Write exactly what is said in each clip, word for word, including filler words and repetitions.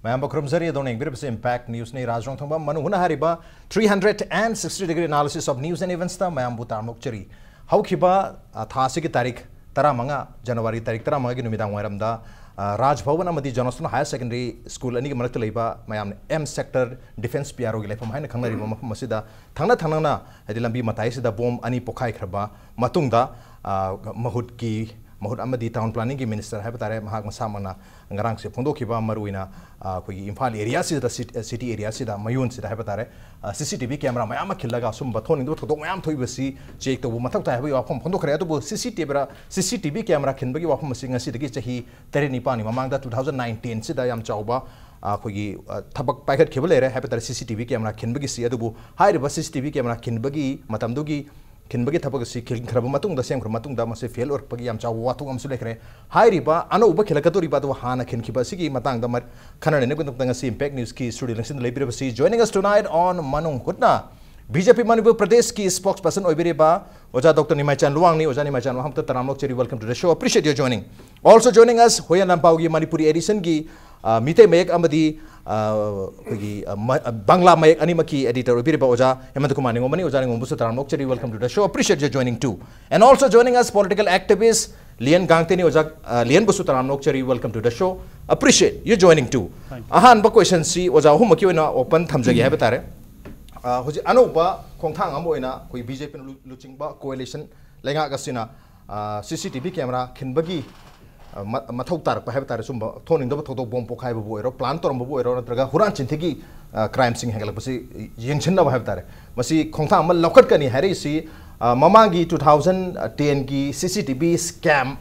ꯃꯌꯥꯝꯕꯨ ꯈꯨꯔꯨꯝꯖꯔꯤ꯫ ꯑꯗꯣꯝꯅ ꯌꯦꯡꯕꯤꯔꯤꯕꯁꯤ Impact Newsꯅꯤ꯫ ꯔꯥꯖ ꯔꯣꯡꯊꯣꯡꯕꯝ ꯃꯅꯨꯡ ꯍꯨꯠꯅ ꯍꯥꯏꯔꯤꯕ three hundred and sixty degree analysisOf News and Eventsꯇ ꯃꯌꯥꯝꯕꯨ ꯇꯔꯥꯝꯅ ꯑꯣꯛꯆꯔꯤ꯫ ꯍꯧꯈꯤꯕ, ꯑ, ꯊꯥ ꯑꯁꯤꯒꯤ ꯇꯥꯔꯤꯛ ꯇꯔꯥꯃꯉꯥ, ꯖꯅꯋꯥꯔꯤ ꯇꯥꯔꯤꯛ ꯇꯔꯥꯃꯉꯥꯒꯤ ꯅꯨꯃꯤꯗꯥꯡ ꯋꯥꯏꯔꯝꯗ, ꯑ, ꯔꯥꯖ ꯚꯋꯟ ꯑꯃꯗꯤ Johnston Higher Secondary School ꯑꯅꯤꯒꯤ ꯃꯔꯛꯇ ꯂꯩꯕ ꯃꯌꯥꯝꯅ M Sector Defence P R Oꯒꯤ ꯂꯩꯐꯝ ꯍꯥꯏꯅ ꯈꯪꯅꯔꯤꯕ ꯃꯐꯝ ꯑꯁꯤꯗ ꯊꯪꯅ ꯊꯪꯅꯅ, ꯍꯥꯏꯗꯤ ꯂꯝꯕꯤ ꯃꯇꯥꯏꯁꯤꯗ ꯕꯣꯝ ꯑꯅꯤ ꯄꯣꯈꯥꯏꯈ꯭ꯔꯕ ꯃꯇꯨꯡꯗ, ꯑ, ꯃꯍꯨꯠꯀꯤ, ꯃꯍꯨꯠ ꯑꯃꯗꯤ Town Planningꯒꯤ Minister ꯍꯥꯏꯕ ꯇꯥꯔꯦ, ꯃꯍꯥꯛ ꯃꯁꯥꯃꯛꯅ ꯉꯔꯥꯡꯁꯦ ꯐꯣꯡꯗꯣꯛꯈꯤꯕ, ꯃꯔꯨꯑꯣꯏꯅ, ꯑ, ꯑꯩꯈꯣꯏꯒꯤ ꯏꯝꯐꯥꯜ areaꯁꯤꯗ, cit-, city areaꯁꯤꯗ, ꯃꯌꯣꯟꯁꯤꯗ ꯍꯥꯏꯕ ꯇꯥꯔꯦ, ꯑ, C C T V camera ꯃꯌꯥꯝ ꯑꯃ ꯈꯤꯜꯂꯒ ꯑꯁꯨꯝꯕ ꯊꯣꯛꯅꯤꯡꯗꯕ ꯊꯧꯗꯣꯛ ꯃꯌꯥꯝ ꯊꯣꯛꯏꯕꯁꯤ check ꯇꯧꯕ ꯃꯊꯧ ꯇꯥꯏ ꯍꯥꯏꯕꯒꯤ ꯋꯥꯐꯝ ꯐꯣꯡꯗꯣꯛꯈ꯭ꯔꯦ꯫ ꯑꯗꯨꯕꯨ C C T V ꯔ, C C T V camera ꯈꯤꯟꯕꯒꯤ ꯋꯥꯐꯝ ꯑꯁꯤ ꯉꯁꯤꯗꯒꯤ ꯆꯍꯤ ꯇꯔꯦꯠ ꯅꯤꯄꯥꯜꯒꯤ ꯃꯃꯥꯡꯗ two thousand nineteenꯁꯤꯗ ꯌꯥꯝ ꯆꯥꯎꯕ, ꯑ, ꯑꯩꯈꯣꯏꯒꯤ, ꯑ, ꯊꯕꯛ ꯄꯥꯏꯈꯠꯈꯤꯕ ꯂꯩꯔꯦ ꯍꯥꯏꯕ ꯇꯥꯔꯦ, C C T V camera ꯈꯤꯟꯕꯒꯤꯁꯤ꯫ ꯑꯗꯨꯕꯨ ꯍꯥꯏꯔꯤꯕ C C T V camera ꯈꯤꯟꯕꯒꯤ ꯃꯇꯝꯗꯨꯒꯤ ꯈꯤꯟꯕꯒꯤ ꯊꯕꯛ ꯑꯁꯤ ꯈꯤꯟꯈ꯭ꯔꯕ ꯃꯇꯨꯡꯗ, ꯁꯦꯝꯈ꯭ꯔꯕ ꯃꯇꯨꯡꯗ ꯃꯁꯤ fail ꯑꯣꯏꯔꯛꯄꯒꯤ ꯌꯥꯝ ꯆꯥꯎꯕ ꯋꯥꯊꯣꯛ ꯑꯃꯁꯨ ꯂꯩꯈ꯭ꯔꯦ꯫ ꯍꯥꯏꯔꯤꯕ ꯑꯅꯧꯕ ꯈꯤꯜꯂꯛꯀꯗꯧꯔꯤꯕ ꯑꯗꯨ ꯍꯥꯟꯅ ꯈꯤꯟꯈꯤꯕ ꯑꯁꯤꯒꯤ ꯃꯇꯥꯡꯗ ꯃ-, ꯈꯟꯅ ꯅꯩꯅꯕꯒꯤꯗꯃꯛꯇ ꯉꯁꯤ Impact Newsꯀꯤ studio ꯂꯦꯡꯁꯤꯟꯗ ꯂꯩꯕꯤꯔꯤꯕꯁꯤ, joining us tonight on ꯃꯅꯨꯡ ꯍꯨꯠꯅ, B J P ꯃꯅꯤꯄꯨꯔ ꯄ꯭ꯔꯗꯦꯁꯀꯤ spokesperson ꯑꯣꯏꯕꯤꯔꯤꯕ ꯑꯣꯖꯥ Doctor ꯅꯤꯃꯥꯏꯆꯥꯟ ꯂꯨꯋꯥꯡꯅꯤ꯫ ꯑꯣꯖꯥ ꯅꯤꯃꯥꯏꯆꯥꯟ ꯂꯨꯋꯥꯡ, ꯑꯃꯨꯛꯇ ꯇꯔꯥꯝꯅ ꯑꯣꯛꯆꯔꯤ, welcome to the show, appreciate your joining. Also joining us, ꯍꯨꯏꯌꯥꯟ ꯂꯥꯟꯄꯥꯎꯒꯤ Manipuri editionꯒꯤ, ꯑ, ꯃꯤꯇꯩ ꯃꯌꯦꯛ ꯑꯃꯗꯤ, ꯑ, ꯑꯩꯈꯣꯏꯒꯤ, ꯑ, ꯃ-, ꯑ, ꯕꯪꯒ꯭ꯂꯥ ꯃꯌꯦꯛ ꯑꯅꯤꯃꯛꯀꯤ editor ꯑꯣꯏꯕꯤꯔꯤꯕ ꯑꯣꯖꯥ ꯍꯦꯃꯟꯇ ꯀꯨꯃꯥꯔ ꯅꯤꯉꯣꯝꯕꯅꯤ꯫ ꯑꯣꯖꯥ ꯅꯤꯉꯣꯝꯕꯁꯨ ꯇꯔꯥꯝꯅ ꯑꯣꯛꯆꯔꯤ, welcome to the show, appreciate your joining too. And also joining us, political activist ꯂꯤꯌꯟ ꯒꯥꯡꯇꯦꯅꯤ꯫ ꯑꯣꯖꯥ, ꯑ, ꯂꯤꯌꯟꯕꯨꯁꯨ ꯇꯔꯥꯝꯅ ꯑꯣꯛꯆꯔꯤ, welcome to the show, appreciate your joining too. Thank you. ꯑꯍꯥꯟꯕ questionꯁꯤ ꯑꯣꯖꯥ ꯑꯍꯨꯝꯃꯛꯀꯤ ꯑꯣꯏꯅ open ꯊꯝꯖꯒꯦ ꯍꯥꯏꯕ ꯇꯥꯔꯦ꯫ ꯑ, ꯍꯧꯖꯤꯛ ꯑꯅꯧꯕ ꯈꯣꯡꯊꯥꯡ ꯑꯃ ꯑꯣꯏꯅ ꯑꯩꯈꯣꯏ B J P ꯅ ꯂꯨ-, ꯂꯨꯆꯤꯡꯕ coalition ꯂꯩꯉꯥꯛ ꯑꯁꯤꯅ, ꯑ, C C T V camera ꯈꯤꯟꯕꯒꯤ, ꯑ, ꯃ-, ꯃꯊꯧ ꯇꯥꯔꯛꯄ ꯍꯥꯏꯕ ꯇꯥꯔꯦ, ꯁꯨꯝꯕ ꯊꯣꯛꯅꯤꯡꯗꯕ ꯊꯧꯗꯣꯛ, ꯕꯣꯝ ꯄꯣꯈꯥꯏꯕꯕꯨ ꯑꯣꯏꯔꯣ, plan ꯇꯧꯔꯝꯕꯕꯨ ꯑꯣꯏꯔꯣ, ꯅꯠꯇ꯭ꯔꯒ ꯍꯨꯔꯥꯟ ꯆꯤꯟꯊꯤꯒꯤ, ꯑ, crimeꯁꯤꯡ ꯍꯦꯟꯒꯠꯂꯛꯄꯁꯤ ꯌꯦꯡꯁꯤꯟꯅꯕ ꯍꯥꯏꯕ ꯇꯥꯔꯦ, ꯃꯁꯤ ꯈꯣꯡꯊꯥꯡ ꯑꯃ ꯂꯧꯈꯠꯀꯅꯤ ꯍꯥꯏꯔꯛꯏꯁꯤ, ꯑ, ꯃꯃꯥꯡꯒꯤ two thousand tenꯒꯤ C C T V scam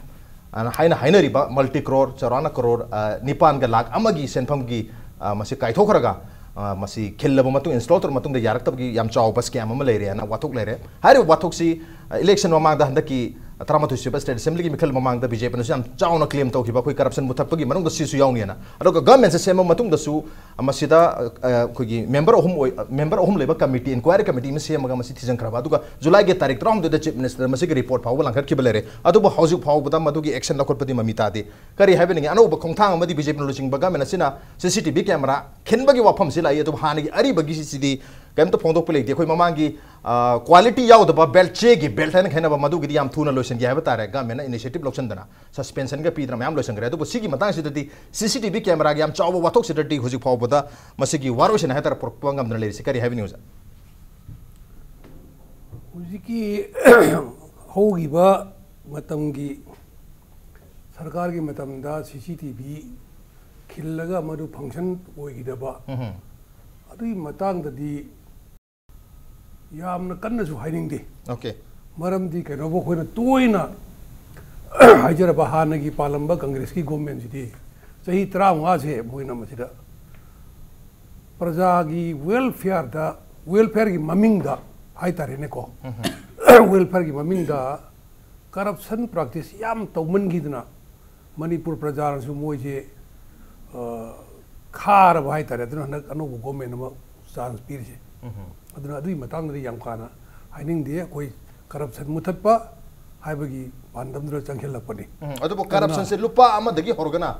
ꯑꯅ ꯍꯥꯏꯅ ꯍꯥꯏꯅꯔꯤꯕ multi crore, ꯆꯥꯎꯔꯥꯛꯅ crore, ꯑ, ꯅꯤꯄꯥꯟꯒ ꯂꯥꯈ ꯑꯃꯒꯤ ꯁꯦꯟꯐꯝꯒꯤ, ꯑ, ꯃꯁꯤ ꯀꯥꯏꯊꯣꯛꯈ꯭ꯔꯒ, ꯑ, ꯃꯁꯤ ꯈꯤꯜꯂꯕ ꯃꯇꯨꯡ, install ꯇꯧꯔꯕ ꯃꯇꯨꯡꯗ ꯌꯥꯔꯛꯇꯕꯒꯤ ꯌꯥꯝ ꯆꯥꯎꯕ scam ꯑꯃ ꯂꯩꯔꯦ ꯍꯥꯏꯅ ꯋꯥꯊꯣꯛ ꯂꯩꯔꯦ꯫ ꯍꯥꯏꯔꯤꯕ ꯋꯥꯊꯣꯛꯁꯤ, ꯑ, election ꯃꯃꯥꯡꯗ ꯍꯟꯗꯛꯀꯤ, ꯇꯔꯥꯃꯥꯊꯣꯏ ꯁꯨꯕ ꯁ꯭ꯇꯦꯠ ꯑꯦꯁꯦꯝꯕ꯭ꯂꯤꯒꯤ ꯃꯤꯈꯜ ꯃꯃꯥꯡꯗ ꯕꯤ ꯖꯦ ꯄꯤꯅꯁꯨ ꯌꯥꯝ ꯆꯥꯎꯅ ꯀ꯭ꯂꯦꯝ ꯇꯧꯈꯤꯕ ꯑꯩꯈꯣꯏ ꯀꯔꯞꯁꯟ ꯃꯨꯊꯠꯄꯒꯤ ꯃꯅꯨꯡꯗ ꯁꯤꯁꯨ ꯌꯥꯎꯅꯤꯅ꯫ ꯑꯗꯨꯒ ꯒꯚꯔꯟꯃꯦꯟꯠꯁꯦ ꯁꯦꯝꯕ ꯃꯇꯨꯡꯗꯁꯨ, ꯑ, ꯃꯁꯤꯗ, ꯑ, ꯑꯩꯈꯣꯏꯒꯤ ꯃꯦꯝꯕꯔ ꯑꯍꯨꯝ ꯑꯣꯏ-, ꯃꯦꯝꯕꯔ ꯑꯍꯨꯝ ꯂꯩꯕ ꯀꯃꯤꯇꯤ, ꯏꯟꯀ꯭ꯋꯥꯏꯔꯤ ꯀꯃꯤꯇꯤ ꯑꯃ ꯁꯦꯝꯃꯒ ꯃꯁꯤ ꯊꯤꯖꯤꯟꯈ꯭ꯔꯕ꯫ ꯑꯗꯨꯒ ꯖꯨꯂꯥꯏꯒꯤ ꯇꯥꯔꯤꯛ ꯇꯔꯥꯍꯨꯝꯗꯣꯏꯗ ꯆꯤꯐ ꯃꯤꯅꯤꯁꯇꯔ ꯃꯁꯤꯒꯤ ꯔꯤꯄꯣꯔꯠ ꯐꯥꯎꯕ ꯂꯥꯡꯈꯠꯈꯤꯕ ꯂꯩꯔꯦ꯫ ꯑꯗꯨꯕꯨ ꯍꯧꯖꯤꯛ ꯐꯥꯎꯕꯗ ꯃꯗꯨꯒꯤ ꯑꯦꯛꯁꯟ ꯂꯧꯈꯠꯄꯗꯤ ꯃꯃꯤ ꯇꯥꯗꯦ꯫ ꯀꯔꯤ ꯍꯥꯏꯕꯤꯅꯤꯡꯉꯤ? ꯑꯅꯧꯕ ꯈꯣꯡꯊꯥꯡ ꯑꯃꯗꯤ ꯕꯤ ꯖꯦ ꯄꯤꯅ ꯂꯨꯆꯤꯡꯕ ꯒꯚꯔꯟꯃꯦꯟꯠ ꯑꯁꯤꯅ ꯁꯤ ꯁꯤ ꯇꯤ ꯚꯤ ꯀꯦꯃꯦꯔꯥ ꯈꯤꯟꯕꯒꯤ ꯋꯥꯐꯝꯁꯤ ꯂꯥꯛꯏ, ꯑꯗꯨꯕꯨ ꯍꯥꯟꯅꯒꯤ ꯑꯔꯤꯕꯒꯤꯁꯤꯗꯤ ꯀꯔꯤꯝꯇ ꯐꯣꯡꯗꯣꯛꯄ ꯂꯩꯇꯦ꯫ ꯑꯩꯈꯣꯏ ꯃꯃꯥꯡꯒꯤ, ꯑ, ꯀ꯭ꯋꯥꯂꯤꯇꯤ ꯌꯥꯎꯗꯕ ꯕꯦꯜꯠ, ꯆꯦꯒꯤ ꯕꯦꯜꯠ ꯍꯥꯏꯅ ꯈꯦꯠꯅꯕ, ꯃꯗꯨꯒꯤꯗꯤ ꯌꯥꯝ ꯊꯨꯅ ꯂꯣꯏꯁꯤꯟꯒꯦ ꯍꯥꯏꯕ ꯇꯥꯔꯦ꯫ ꯒꯚꯔꯟꯃꯦꯟꯠꯅ ꯏꯅꯤꯁꯤꯌꯦꯇꯤꯚ ꯂꯧꯁꯤꯟꯗꯅ ꯁꯁꯄꯦꯟꯁꯟꯒ ꯄꯤꯗꯅ ꯃꯌꯥꯝ ꯂꯣꯏꯁꯤꯟꯈ꯭ꯔꯦ꯫ ꯑꯗꯨꯕꯨ ꯁꯤꯒꯤ ꯃꯇꯥꯡꯁꯤꯗꯗꯤ ꯁꯤ ꯁꯤ ꯇꯤ ꯚꯤ ꯀꯦꯃꯦꯔꯥꯒꯤ ꯌꯥꯝ ꯆꯥꯎꯕ ꯋꯥꯊꯣꯛꯁꯤꯗꯗꯤ ꯍꯧꯖꯤꯛ ꯐꯥꯎꯕꯗ ꯃꯁꯤꯒꯤ ꯋꯥꯔꯣꯏꯁꯤꯟ ꯍꯥꯏꯇꯥꯔꯦ ꯄꯨꯔꯛꯄ ꯉꯝꯗꯅ ꯂꯩꯔꯤꯁꯤ ꯀꯔꯤ ꯍꯥꯏꯕꯤꯅꯤꯡꯉꯤ, ꯑꯣꯖꯥ? ꯍꯧꯖꯤꯛꯀꯤ ꯍꯧꯈꯤꯕ ꯃꯇꯝꯒꯤ ꯁꯔꯀꯥꯔꯒꯤ ꯃꯇꯝꯗ ꯁꯤ ꯁꯤ ꯇꯤ ꯚꯤ ꯈꯤꯜꯂꯒ ꯃꯗꯨ ꯐꯪꯁꯟ ꯑꯣꯏꯈꯤꯗꯕ, ꯎꯝ꯫ ꯑꯗꯨꯒꯤ ꯃꯇꯥꯡꯗꯗꯤ ꯌꯥꯝꯅ ꯀꯟꯅꯁꯨ ꯍꯥꯏꯅꯤꯡꯗꯦ꯫ ꯑꯣꯀꯦ꯫ ꯃꯔꯝꯗꯤ ꯀꯩꯅꯣꯕꯨ ꯑꯩꯈꯣꯏꯅ ꯇꯣꯏꯅ ꯍꯥꯏꯖꯔꯕ, ꯍꯥꯟꯅꯒꯤ ꯄꯥꯜꯂꯝꯕ ꯀꯪꯒ꯭ꯔꯦꯁꯀꯤ ꯒꯣꯔꯃꯦꯟꯁꯤꯗꯤ ꯆꯍꯤ ꯇꯔꯥꯃꯉꯥꯁꯦ ꯃꯣꯏꯅ ꯃꯁꯤꯗ ꯄ꯭ꯔꯖꯥꯒꯤ ꯋꯦꯜꯐꯤꯌꯔꯗ, ꯋꯦꯜꯐꯤꯌꯔꯒꯤ ꯃꯃꯤꯡꯗ ꯍꯥꯏꯇꯥꯔꯦꯅꯦꯀꯣ, ꯋꯦꯜꯐꯤꯌꯔꯒꯤ ꯃꯃꯤꯡꯗ ꯀꯔꯞꯁꯟ ꯄ꯭ꯔꯥꯛꯇꯤꯁ ꯌꯥꯝ ꯇꯧꯃꯟꯈꯤꯗꯅ ꯃꯅꯤꯄꯨꯔ ꯄ꯭ꯔꯖꯥꯅꯁꯨ ꯃꯣꯏꯁꯦ, ꯑ, ꯈꯥꯔꯕ ꯍꯥꯏꯇꯥꯔꯦ꯫ ꯑꯗꯨꯅ ꯍꯟꯗꯛ ꯑꯅꯧꯕ ꯒꯣꯔꯃꯦꯟ ꯑꯃ ꯆꯥꯟꯁ ꯄꯤꯔꯤꯁꯦ꯫ ꯑꯗꯨꯅ ꯑꯗꯨꯒꯤ ꯃꯇꯥꯡꯗꯗꯤ ꯌꯥꯝ ꯀꯥꯅ ꯍꯥꯏꯅꯤꯡꯗꯦ꯫ ꯑꯩꯈꯣꯏ ꯀꯔꯞꯁꯟ ꯃꯨꯊꯠꯄ ꯍꯥꯏꯕꯒꯤ ꯄꯥꯟꯗꯝꯗꯨꯗ ꯆꯪꯁꯤꯜꯂꯛꯄꯅꯤ꯫ ꯎꯝ, ꯑꯗꯨꯕꯨ ꯀꯔꯞꯁꯟꯁꯦ ꯂꯨꯄꯥ ꯑꯃꯗꯒꯤ ꯍꯧꯔꯒꯅ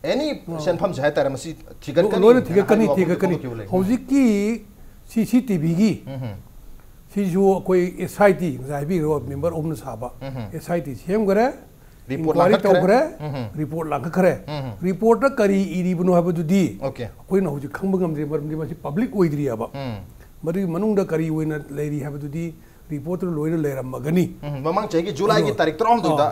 ꯑꯦꯅꯤ ꯁꯦꯟꯐꯝꯁꯦ ꯍꯥꯏꯇꯥꯔꯦ, ꯃꯁꯤ ꯊꯤꯒꯠꯀꯅꯤ ꯂꯣꯏꯅ ꯍꯥꯏꯅ ꯊꯤꯒꯠꯀꯅꯤ, ꯍꯥꯏꯕ ꯋꯥꯐꯝ ꯊꯤꯒꯠꯀꯅꯤ꯫ ꯐꯣꯡꯗꯣꯛꯈꯤꯕ ꯂꯩ꯫ ꯍꯧꯖꯤꯛꯀꯤ ꯁꯤ ꯁꯤ ꯇꯤ ꯚꯤꯒꯤ ꯎꯝ, ꯎꯝ꯫ ꯁꯤꯁꯨ ꯑꯩꯈꯣꯏ ꯑꯦꯁ ꯑꯥꯏ ꯇꯤ, ꯉꯁꯥꯏ ꯍꯥꯏꯕꯤꯈ꯭ꯔꯣ, ꯃꯦꯝꯕꯔ ꯑꯍꯨꯝꯅ ꯁꯥꯕ ꯎꯝ, ꯎꯝ꯫ ꯑꯦꯁ ꯑꯥꯏ ꯇꯤ ꯁꯦꯝꯈ꯭ꯔꯦ, ꯔꯤꯄꯣꯔꯠ ꯏꯟꯀ꯭ꯋꯥꯏꯔꯤ ꯂꯥꯡꯈꯠꯈ꯭ꯔꯦ꯫ ꯇꯧꯈ꯭ꯔꯦ, ꯎꯝ, ꯎꯝ꯫ ꯔꯤꯄꯣꯔꯠ ꯂꯥꯡꯈꯠꯈ꯭ꯔꯦ꯫ ꯎꯝ, ꯎꯝ꯫ ꯔꯤꯄꯣꯔꯠꯇ ꯀꯔꯤ ꯏꯔꯤꯕꯅꯣ ꯍꯥꯏꯕꯗꯨꯗꯤ ꯑꯣꯀꯦ꯫ ꯑꯩꯈꯣꯏꯅ ꯍꯧꯖꯤꯛ ꯈꯪꯕ ꯉꯝꯗ꯭ꯔꯤ, ꯃꯔꯝꯗꯤ ꯃꯁꯤ ꯄꯕ꯭ꯂꯤꯛ ꯑꯣꯏꯗ꯭ꯔꯤꯑꯕ꯫ ꯎꯝ꯫ ꯃꯗꯨꯒꯤ ꯃꯅꯨꯡꯗ ꯀꯔꯤ ꯑꯣꯏꯅ ꯂꯩꯔꯤ ꯍꯥꯏꯕꯗꯨꯗꯤ ꯔꯤꯄꯣꯔꯠꯇꯨ ꯂꯣꯏꯅ ꯂꯩꯔꯝꯃꯒꯅꯤ꯫ ꯎꯝ, ꯃꯃꯥꯡ ꯆꯍꯤꯒꯤ ꯖꯨꯂꯥꯏꯒꯤ ꯑꯗꯣ, ꯇꯥꯔꯤꯛ ꯇꯔꯥꯍꯨꯝꯗꯣꯏꯗ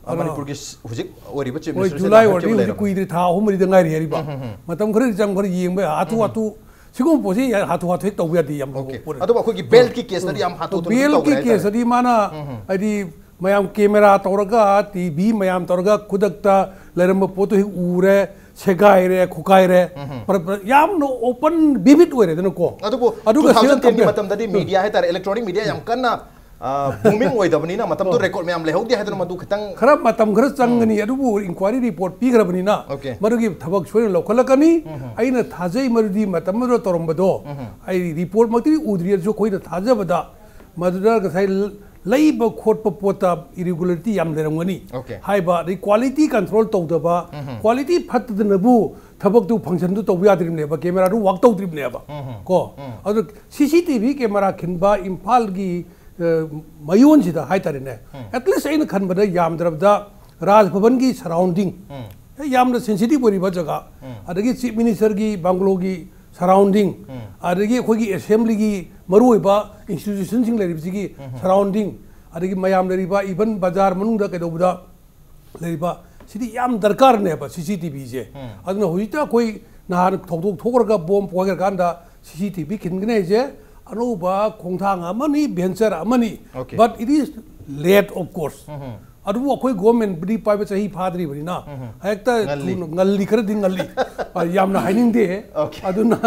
ꯑꯥ, ꯃꯅꯤꯄꯨꯔꯒꯤ ꯍꯧꯖꯤꯛ ꯑꯣꯏꯔꯤꯕ ꯆꯤꯐ ꯍꯣꯏ, ꯃꯤꯅꯤꯁꯇꯔꯁꯦ ꯖꯨꯂꯥꯏ ꯂꯥꯎꯊꯣꯛꯈꯤꯕ ꯑꯣꯏꯔꯗꯤ ꯍꯧꯖꯤꯛ ꯂꯩꯔꯕꯅꯤ꯫ ꯀꯨꯏꯗ꯭ꯔꯤ, ꯊꯥ ꯑꯍꯨꯝ ꯃꯔꯤꯗ ꯉꯥꯏꯔꯤ ꯍꯥꯏꯔꯤꯕ꯫ ꯎꯝ, ꯎꯝ, ꯎꯝ꯫ ꯃꯇꯝ ꯈꯔꯗꯤ ꯆꯪ ꯈꯔ ꯌꯦꯡꯕ ꯌꯥꯏ꯫ ꯍꯥꯊꯨ ꯍꯥꯊꯨ, ꯁꯤꯒꯨꯝꯕ ꯄꯣꯠꯁꯤ ꯍꯥꯊꯨ ꯍꯥꯊꯨ ꯍꯦꯛ ꯇꯧꯕ ꯌꯥꯗꯦ, ꯌꯥꯝ ꯂꯨꯕ ꯑꯣꯀꯦ꯫ ꯄꯣꯠꯅꯤ꯫ ꯑꯗꯨꯕꯨ ꯑꯩꯈꯣꯏꯒꯤ ꯕꯦꯜꯀꯤ ꯀꯦꯁꯇꯗꯤ ꯌꯥꯝ ꯍꯥꯊꯨ ꯍꯥꯊꯨ ꯇꯧꯈ꯭ꯔꯦ ꯕꯦꯜꯀꯤ ꯍꯥꯏꯇꯥꯔꯦ꯫ ꯀꯦꯁꯇꯗꯤ ꯃꯥꯅ, ꯎꯝ, ꯎꯝ꯫ ꯍꯥꯏꯗꯤ, ꯃꯌꯥꯝ ꯀꯦꯃꯦꯔꯥ ꯇꯧꯔꯒ, ꯇꯤ ꯚꯤ ꯃꯌꯥꯝ ꯇꯧꯔꯒ, ꯈꯨꯗꯛꯇ ꯂꯩꯔꯝꯕ ꯄꯣꯠꯇꯨ ꯍꯦꯛ ꯎꯔꯦ, ꯁꯦꯒꯥꯏꯔꯦ, ꯈꯨꯀꯥꯏꯔꯦ꯫ ꯎꯝ, ꯎꯝ꯫ ꯄ꯭ꯔ-, ꯄ꯭ꯔ-, ꯌꯥꯝꯅ ꯑꯣꯄꯟ, ꯚꯤꯚꯤꯠ ꯑꯣꯏꯔꯦꯗꯅꯀꯣ꯫ ꯑꯗꯨꯕꯨ ꯑꯗꯨꯒ ꯇꯨ ꯊꯥꯎꯖꯟ ꯇꯦꯟꯒꯤ ꯁꯦꯝ-, ꯃꯇꯝꯗꯗꯤ ꯃꯤꯗꯤꯌꯥ ꯍꯥꯏꯇꯥꯔꯦ, ꯏꯂꯦꯛꯇ꯭ꯔꯣꯅꯤꯛ ꯃꯤꯗꯤꯌꯥ ꯌꯥꯝ ꯀꯟꯅ ꯕꯨꯃꯤꯡ ꯑꯣꯏꯗꯕꯅꯤꯅ ꯃꯇꯝꯗꯨ ꯔꯦꯀꯣꯔꯗ ꯃꯌꯥꯝ ꯂꯩꯍꯧꯗꯦ ꯍꯥꯏꯗꯨꯅ ꯃꯗꯨ ꯈꯤꯇꯪ ꯈꯔ ꯃꯇꯝ ꯈꯔ ꯆꯪꯒꯅꯤ, ꯑꯗꯨꯕꯨ ꯏꯟꯀ꯭ꯋꯥꯏꯔꯤ ꯔꯤꯄꯣꯔꯠ ꯄꯤꯈ꯭ꯔꯕꯅꯤꯅ Okay. ꯃꯗꯨꯒꯤ ꯊꯕꯛ ꯁꯣꯏꯗꯅ ꯂꯧꯈꯠꯂꯛꯀꯅꯤ꯫ ꯑꯩꯅ ꯊꯥꯖꯩ ꯃꯗꯨꯗꯤ ꯃꯇꯝ ꯑꯗꯨꯗ ꯇꯧꯔꯝꯕꯗꯣ ꯑꯩ ꯔꯤꯄꯣꯔꯠꯃꯛꯇꯤ ꯎꯗ꯭ꯔꯤ, ꯑꯗꯨꯁꯨ ꯑꯩꯈꯣꯏꯅ ꯊꯥꯖꯕꯗ ꯃꯗꯨꯗ ꯉꯁꯥꯏ ꯂꯩꯕ ꯈꯣꯠꯄ ꯄꯣꯠꯇ ꯏꯔꯤꯒꯨꯂꯔꯤꯇꯤ ꯌꯥꯝ ꯂꯩꯔꯝꯒꯅꯤ Okay. ꯍꯥꯏꯕ, ꯑꯗꯩ ꯀ꯭ꯋꯥꯂꯤꯇꯤ ꯀꯟꯇ꯭ꯔꯣꯜ ꯇꯧꯗꯕ, ꯀ꯭ꯋꯥꯂꯤꯇꯤ ꯐꯠꯇꯗꯅꯕꯨ ꯊꯕꯛꯇꯨ ꯐꯪꯁꯟꯗꯨ ꯇꯧꯕ ꯌꯥꯗ꯭ꯔꯤꯕꯅꯦꯕ, ꯀꯦꯃꯦꯔꯥꯗꯨ ꯋꯥꯛ ꯇꯧꯗ꯭ꯔꯤꯕꯅꯦꯕ꯫ ꯀꯣ ꯑꯗꯨ ꯁꯤ ꯁꯤ ꯇꯤ ꯚꯤ ꯀꯦꯃꯦꯔꯥ ꯈꯤꯟꯕ ꯏꯝꯐꯥꯜꯒꯤ ꯑ, ꯃꯌꯣꯟꯁꯤꯗ ꯍꯥꯏꯇꯥꯔꯦꯅꯦ, ꯑꯦꯠꯂꯤꯁ ꯑꯩꯅ ꯈꯟꯕꯗ ꯌꯥꯝꯗ꯭ꯔꯕꯗ ꯔꯥꯖ ꯚꯕꯟꯒꯤ ꯁꯔꯥꯎꯟꯗꯤꯡ, ꯌꯥꯝꯅ ꯁꯦꯟꯁꯤꯇꯤꯚ ꯑꯣꯏꯔꯤꯕ ꯖꯒꯥ, ꯑꯗꯒꯤ ꯆꯤꯐ ꯃꯤꯅꯤꯁꯇꯔꯒꯤ ꯕꯪꯒ꯭ꯂꯣꯒꯤ ꯁꯔꯥꯎꯟꯗꯤꯡ, ꯑꯗꯒꯤ ꯑꯩꯈꯣꯏꯒꯤ ꯑꯦꯁꯦꯝꯕ꯭ꯂꯤꯒꯤ ꯃꯔꯨꯑꯣꯏꯕ ꯏꯟꯁꯇꯤꯇ꯭ꯌꯨꯁꯟꯁꯤꯡ ꯂꯩꯔꯤꯕꯁꯤꯒꯤ ꯁꯔꯥꯎꯟꯗꯤꯡ, ꯑꯗꯒꯤ ꯃꯌꯥꯝ ꯂꯩꯔꯤꯕ ꯏꯚꯟ ꯕꯖꯥꯔ ꯃꯅꯨꯡꯗ ꯀꯩꯗꯧꯕꯗ ꯂꯩꯔꯤꯕ, ꯁꯤꯗꯤ ꯌꯥꯝ ꯗꯔꯀꯥꯔꯅꯦꯕ ꯁꯤ ꯁꯤ ꯇꯤ ꯚꯤꯁꯦ꯫ ꯑꯗꯨꯅ ꯍꯧꯖꯤꯛꯇ ꯑꯩꯈꯣꯏ ꯅꯍꯥꯟ ꯊꯧꯗꯣꯛ ꯊꯣꯛꯈ꯭ꯔꯒ ꯕꯣꯝ ꯄꯣꯛꯍꯟꯈ꯭ꯔꯀꯥꯟꯗ ꯁꯤ ꯁꯤ ꯇꯤ ꯚꯤ ꯈꯤꯟꯒꯅꯤ ꯍꯥꯏꯁꯦ ꯑꯅꯧꯕ ꯈꯣꯡꯊꯥꯡ ꯑꯃꯅꯤ, ꯚꯦꯟꯆꯔ ꯑꯃꯅꯤ꯫ Okay. But it is late, of course. ꯑꯗꯨꯕꯨ ꯑꯩꯈꯣꯏ ꯒꯣꯔꯃꯦꯟꯕꯨꯗꯤ ꯄꯥꯏꯕ ꯆꯍꯤ ꯐꯥꯗ꯭ꯔꯤꯕꯅꯤꯅ ꯍꯦꯛꯇ ꯉꯜꯂꯤ꯫ ꯊꯨꯅ, ꯉꯜꯂꯤ, ꯈꯔꯗꯤ ꯉꯜꯂꯤ꯫ ꯑ, ꯌꯥꯝꯅ ꯍꯥꯏꯅꯤꯡꯗꯦ꯫ Okay. ꯑꯗꯨꯅ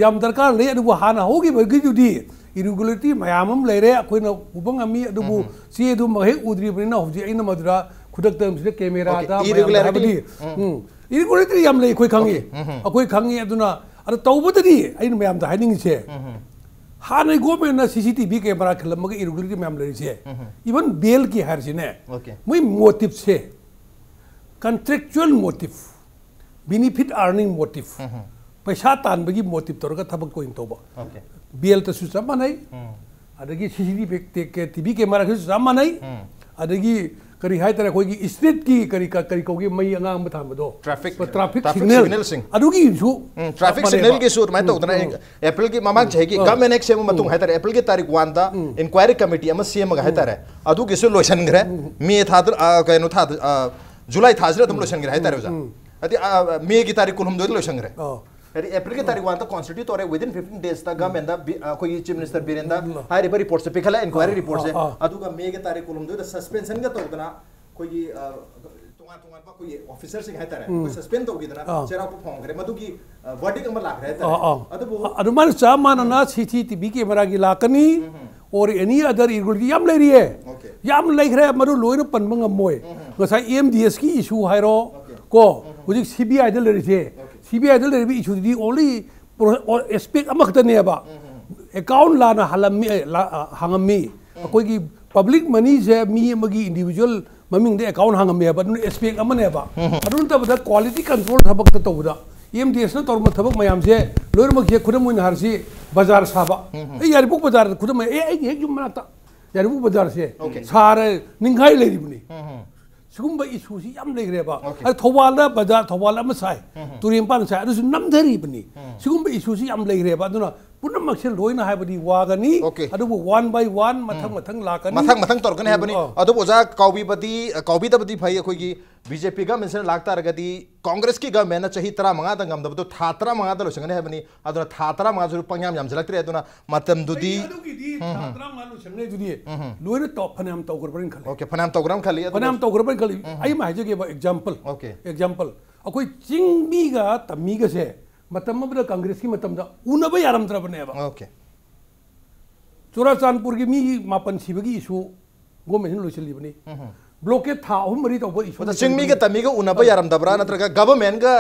ꯌꯥꯝ ꯗꯔꯀꯥꯔ ꯂꯩ꯫ ꯑꯗꯨꯕꯨ ꯍꯥꯟꯅ ꯍꯧꯈꯤꯕꯒꯤꯗꯨꯗꯤ ꯏꯔꯤꯒꯨꯂꯔꯤꯇꯤ ꯃꯌꯥꯝ ꯑꯃ ꯂꯩꯔꯦ, ꯑꯩꯈꯣꯏꯅ ꯎꯕ ꯉꯝꯃꯤ꯫ ꯑꯗꯨꯕꯨ ꯆꯦꯗꯨꯃ ꯍꯦꯛ ꯎꯗ꯭ꯔꯤꯕꯅꯤꯅ ꯍꯧꯖꯤꯛ ꯑꯩꯅ ꯃꯗꯨꯗ ꯈꯨꯗꯛꯇ ꯁꯤꯗ ꯀꯦꯃꯦꯔꯥꯗ Okay, ꯃꯌꯥꯝꯗ irregularity, ꯍꯥꯏꯕꯗꯤ, ꯎꯝ, ꯏꯔꯤꯒꯨꯂꯔꯤꯇꯤ ꯌꯥꯝ ꯂꯩ, ꯑꯩꯈꯣꯏ ꯈꯪꯉꯤ꯫ ꯑꯩꯈꯣꯏ ꯈꯪꯉꯤ꯫ ꯑꯗꯨꯅ ꯑꯗꯨ ꯇꯧꯕꯗꯗꯤ ꯑꯩꯅ ꯃꯌꯥꯝꯗ ꯍꯥꯏꯅꯤꯡꯉꯤꯁꯦ, ꯍꯥꯟꯅꯒꯤ ꯒꯣꯔꯃꯦꯟꯅ ꯁꯤ ꯁꯤ ꯇꯤ ꯚꯤ ꯀꯦꯃꯦꯔꯥ ꯈꯤꯜꯂꯝꯃꯒ ꯏꯔꯤꯒꯨꯂꯔꯤꯇꯤ ꯃꯌꯥꯝ ꯂꯩꯔꯤꯁꯦ, ꯏꯚꯟ ꯕꯦꯜꯒꯤ ꯍꯥꯏꯔꯤꯁꯤꯅꯦ, Okay. ꯃꯣꯏ ꯃꯣꯇꯤꯞꯁꯦ contractual motive, benefit earning motive, ꯄꯩꯁꯥ ꯇꯥꯟꯕꯒꯤ ꯃꯣꯇꯤꯞ ꯇꯧꯔꯒ ꯊꯕꯛ ꯑꯣꯏꯅ ꯇꯧꯕ꯫ Okay. ꯕꯦꯜꯇꯁꯨ ꯆꯞ ꯃꯥꯟꯅꯩ, ꯑꯗꯒꯤ ꯁꯤ ꯁꯤ ꯇꯤ ꯚꯤ ꯀꯦꯃꯦꯔꯥꯒꯤꯁꯨ ꯆꯞ ꯃꯥꯟꯅꯩ, ꯑꯗꯒꯤ ꯀꯔꯤ ꯍꯥꯏꯇꯥꯔꯦ, ꯑꯩꯈꯣꯏꯒꯤ ꯏꯁꯇ꯭ꯔꯤꯠꯀꯤ ꯀꯔꯤ ꯀ-, ꯀꯔꯤ ꯀꯧꯒꯦ, ꯃꯩ ꯑꯉꯥꯡꯕ ꯊꯥꯟꯕꯗꯣ, Traffic, traffic traffic signal, signalꯁꯤꯡ꯫ ꯑꯗꯨꯒꯤꯁꯨ ꯎꯝ, traffic ꯆꯞ ꯃꯥꯟꯅꯩꯕ꯫ signalꯒꯤꯁꯨ ꯑꯗꯨꯃꯥꯏꯅ ꯇꯧꯗꯅ ꯑꯩ ꯑꯦꯄ꯭ꯔꯤꯜꯒꯤ ꯃꯃꯥꯡ ꯆꯍꯤꯒꯤ ꯒꯚꯔꯟꯃꯦꯟ ꯑꯦꯛ ꯁꯦꯝꯕ ꯃꯇꯨꯡ ꯍꯥꯏꯇꯥꯔꯦ, ꯑꯦꯄ꯭ꯔꯤꯜꯒꯤ ꯇꯥꯔꯤꯛ ꯋꯥꯟꯗ ꯏꯟꯀ꯭ꯋꯥꯏꯔꯤ ꯀꯃꯤꯇꯤ ꯑꯃ ꯁꯦꯝꯃꯒ ꯍꯥꯏꯇꯥꯔꯦ, ꯑꯗꯨꯒꯤꯁꯨ ꯂꯣꯏꯁꯤꯟꯈ꯭ꯔꯦ꯫ ꯃꯦ ꯊꯥꯗ, ꯑ, ꯀꯩꯅꯣ ꯊꯥꯗ, ꯑ, ꯖꯨꯂꯥꯏ ꯊꯥꯁꯤꯗ ꯑꯗꯨꯝ ꯂꯣꯏꯁꯤꯟꯈ꯭ꯔꯦ ꯍꯥꯏꯇꯥꯔꯦ ꯑꯣꯖꯥ꯫ ꯍꯥꯏꯗꯤ, ꯑ, ꯃꯦꯒꯤ ꯇꯥꯔꯤꯛ ꯀꯨꯟꯍꯨꯝꯗꯣꯏꯗ ꯂꯣꯏꯁꯤꯟꯈ꯭ꯔꯦ꯫ ꯑꯣ꯫ ꯍꯥꯏꯗꯤ ꯑꯦꯄ꯭ꯔꯤꯜꯒꯤ ꯇꯥꯔꯤꯛ ꯋꯥꯟꯗ ꯀꯣꯟꯁꯇꯤꯇ꯭ꯌꯨꯠ ꯇꯧꯔꯦ, within fifteen daysꯇ ꯒꯚꯔꯟꯃꯦꯟꯗ, ꯑ, ꯑꯩꯈꯣꯏꯒꯤ ꯆꯤꯐ ꯃꯤꯅꯤꯁꯇꯔ ꯕꯤꯔꯦꯟꯗ ꯍꯥꯏꯔꯤꯕ ꯔꯤꯄꯣꯔꯠꯁꯦ ꯄꯤꯈꯠꯂꯦ, ꯏꯟꯀ꯭ꯋꯥꯏꯔꯤ ꯔꯤꯄꯣꯔꯠꯁꯦ꯫ ꯑꯥ, ꯑꯥ꯫ ꯑꯗꯨꯒ ꯃꯦꯒꯤ ꯇꯥꯔꯤꯛ ꯀꯨꯟꯍꯨꯝꯗꯣꯏꯗ ꯁꯁꯄꯦꯟꯁꯟꯒ ꯇꯧꯗꯅ ꯑꯩꯈꯣꯏꯒꯤ, ꯑ, ꯇꯣꯉꯥꯟ ꯇꯣꯉꯥꯟꯕ ꯑꯩꯈꯣꯏꯒꯤ ꯑꯣꯐꯤꯁꯔꯁꯤꯡ ꯍꯥꯏꯇꯥꯔꯦ, ꯑꯩꯈꯣꯏ ꯁꯁꯄꯦꯟ ꯇꯧꯈꯤꯗꯅ ꯆꯩꯔꯥꯎꯕ ꯐꯪꯈ꯭ꯔꯦ, ꯃꯗꯨꯒꯤ, ꯑ, verdict ꯑꯃ ꯂꯥꯛꯈ꯭ꯔꯦ ꯍꯥꯏꯇꯥꯔꯦ꯫ ꯑꯥ, ꯑꯥ꯫ ꯑꯗꯨꯕꯨ ꯑꯗꯨꯃꯥꯏꯅ ꯆꯞ ꯃꯥꯟꯅꯅ ꯁꯤ ꯁꯤ ꯇꯤ ꯚꯤ ꯀꯦꯃꯦꯔꯥꯒꯤ ꯂꯥꯛꯀꯅꯤ, or any other irregularity ꯌꯥꯝ ꯂꯩꯔꯤꯌꯦ꯫ ꯌꯥꯝ ꯂꯩꯈ꯭ꯔꯦ, ꯃꯗꯨ ꯂꯣꯏꯅ ꯄꯟꯕ ꯉꯝꯃꯣꯏ꯫ ꯉꯁꯥꯏ M D S ꯀꯤ issue ꯍꯥꯏꯔꯣ ꯀꯣ, ꯍꯧꯖꯤꯛ C B I ꯗ ꯂꯩꯔꯤꯁꯦ, C B I ꯗ ꯂꯩꯔꯤꯕ issue ꯗꯨꯗꯤ only aspect ꯑꯃꯈꯛꯇꯅꯦꯕ꯫ Account ꯂꯥꯟꯅ ꯍꯥꯜꯂꯝꯃꯤ, ꯑꯦ, ꯂꯥ-, ꯑ, ꯍꯥꯡꯉꯝꯃꯤ꯫ ꯑꯩꯈꯣꯏꯒꯤ public money ꯁꯦ ꯃꯤ ꯑꯃꯒꯤ individual ꯃꯃꯤꯡꯗ account ꯍꯥꯡꯉꯝꯃꯦꯕ, ꯑꯗꯨꯅ aspect ꯑꯃꯅꯦꯕ꯫ ꯑꯗꯨ ꯅꯠꯇꯕꯗ quality control ꯊꯕꯛꯇ ꯇꯧꯕꯗ M D S ꯅ ꯇꯧꯔꯝꯕ ꯊꯕꯛ ꯃꯌꯥꯝꯁꯦ ꯂꯣꯏꯅꯃꯛꯁꯦ, ꯈꯨꯗꯝ ꯑꯣꯏꯅ ꯍꯥꯏꯔꯁꯤ, ꯕꯖꯥꯔ ꯁꯥꯕ꯫ ꯑꯩ ꯌꯥꯏꯔꯤꯄꯣꯛ ꯕꯖꯥꯔꯗ ꯈꯨꯗꯝ ꯑꯣꯏꯅ, ꯑꯦ, ꯑꯩꯒꯤ ꯍꯦꯛ ꯌꯨꯝ ꯃꯅꯥꯛꯇ ꯌꯥꯏꯔꯤꯄꯣꯛ ꯕꯖꯥꯔꯁꯦ ꯁꯥꯔ ꯅꯤꯡꯈꯥꯏ ꯂꯩꯔꯤꯕꯅꯤ꯫ ꯁꯤꯒꯨꯝꯕ issue ꯁꯤ ꯌꯥꯝ ꯂꯩꯈ꯭ꯔꯦꯕ꯫ ꯑꯗ ꯊꯧꯕꯥꯜꯗ ꯕꯖꯥꯔ, ꯊꯧꯕꯥꯜ ꯑꯃ ꯁꯥꯏ, ꯇꯨꯔꯦꯟ ꯃꯄꯥꯟ ꯁꯥꯏ, ꯑꯗꯨꯁꯨ ꯅꯝꯊꯔꯤꯕꯅꯤ꯫ ꯁꯤꯒꯨꯝꯕ issue ꯁꯤ ꯌꯥꯝ ꯂꯩꯈ꯭ꯔꯦꯕ꯫ ꯑꯗꯨꯅ ꯄꯨꯝꯅꯃꯛꯁꯦ ꯂꯣꯏꯅ ꯍꯥꯏꯕꯗꯤ ꯋꯥꯒꯅꯤ, ꯑꯣꯀꯦ꯫ ꯑꯗꯨꯕꯨ one by one ꯃꯊꯪ ꯃꯊꯪ ꯂꯥꯛꯀꯅꯤ꯫ ꯃꯊꯪ ꯃꯊꯪ ꯇꯧꯔꯛꯀꯅꯤ ꯍꯥꯏꯕꯅꯤ꯫ ꯑꯥ꯫ ꯑꯗꯨꯕꯨ ꯑꯣꯖꯥ ꯀꯥꯎꯕꯤꯕꯗꯤ, ꯀꯥꯎꯕꯤꯗꯕꯗꯤ ꯐꯩ꯫ ꯑꯩꯈꯣꯏꯒꯤ B J P government ꯁꯤꯅ ꯂꯥꯛꯇꯥꯔꯒꯗꯤ Congress ꯀꯤ government ꯅ ꯆꯍꯤ ꯇꯔꯥꯃꯉꯥꯗ ꯉꯝꯗꯕꯗꯣ ꯊꯥ ꯇꯔꯥꯃꯉꯥꯗ ꯂꯣꯏꯁꯤꯟꯒꯅꯤ ꯍꯥꯏꯕꯅꯤ꯫ ꯑꯗꯨꯅ ꯊꯥ ꯇꯔꯥꯃꯉꯥꯁꯨ ꯄꯪꯌꯥꯝ ꯌꯥꯝꯁꯤꯜꯂꯛꯇ꯭ꯔꯦ꯫ ꯑꯗꯨꯅ ꯃꯇꯝꯗꯨꯗꯤ ꯑꯗꯨꯒꯤꯗꯤ ꯊꯥ ꯇꯔꯥꯃꯉꯥ ꯂꯣꯏꯁꯤꯟꯒꯅꯤ ꯑꯗꯨꯗꯤ ꯂꯣꯏꯅ ꯇꯧ-, ꯐꯅꯌꯥꯝ ꯇꯧꯈ꯭ꯔꯕ꯭ꯔꯅ ꯈꯜꯂꯤ꯫ ꯑꯣꯀꯦ, ꯐꯅꯌꯥꯝ ꯇꯧꯈ꯭ꯔꯕ ꯈꯜꯂꯤ꯫ ꯑꯗꯨ ꯐꯅꯌꯥꯝ ꯇꯧꯈ꯭ꯔꯕ꯭ꯔꯅ ꯈꯜꯂꯤ꯫ ꯑꯩ ꯑꯃ ꯍꯥꯏꯖꯒꯦꯕ, example꯫ ꯑꯣꯀꯦ꯫ Example꯫ ꯑꯩꯈꯣꯏ ꯆꯤꯡꯃꯤꯒ ꯇꯝꯃꯤꯒꯁꯦ ꯃꯇꯝ ꯑꯃꯗ Congress ꯀꯤ ꯃꯇꯝꯗ ꯎꯅꯕ ꯌꯥꯔꯝꯗ꯭ꯔꯕꯅꯦꯕ꯫ ꯑꯣꯀꯦ꯫ ꯆꯨꯔꯥꯆꯥꯟꯄꯨꯔꯒꯤ ꯃꯤ ꯃꯥꯄꯟ ꯁꯤꯕꯒꯤ issue government ꯅ ꯂꯣꯏꯁꯤꯜꯂꯤꯕꯅꯤ꯫ Blockade ꯊꯥ ꯑꯍꯨꯝ ꯃꯔꯤ ꯇꯧꯕ issue ꯑꯗ ꯆꯤꯡꯃꯤꯒ ꯇꯝꯃꯤꯒ ꯎꯅꯕ ꯌꯥꯔꯝꯗꯕ꯭ꯔꯥ, ꯅꯠꯇ꯭ꯔꯒ government ꯒ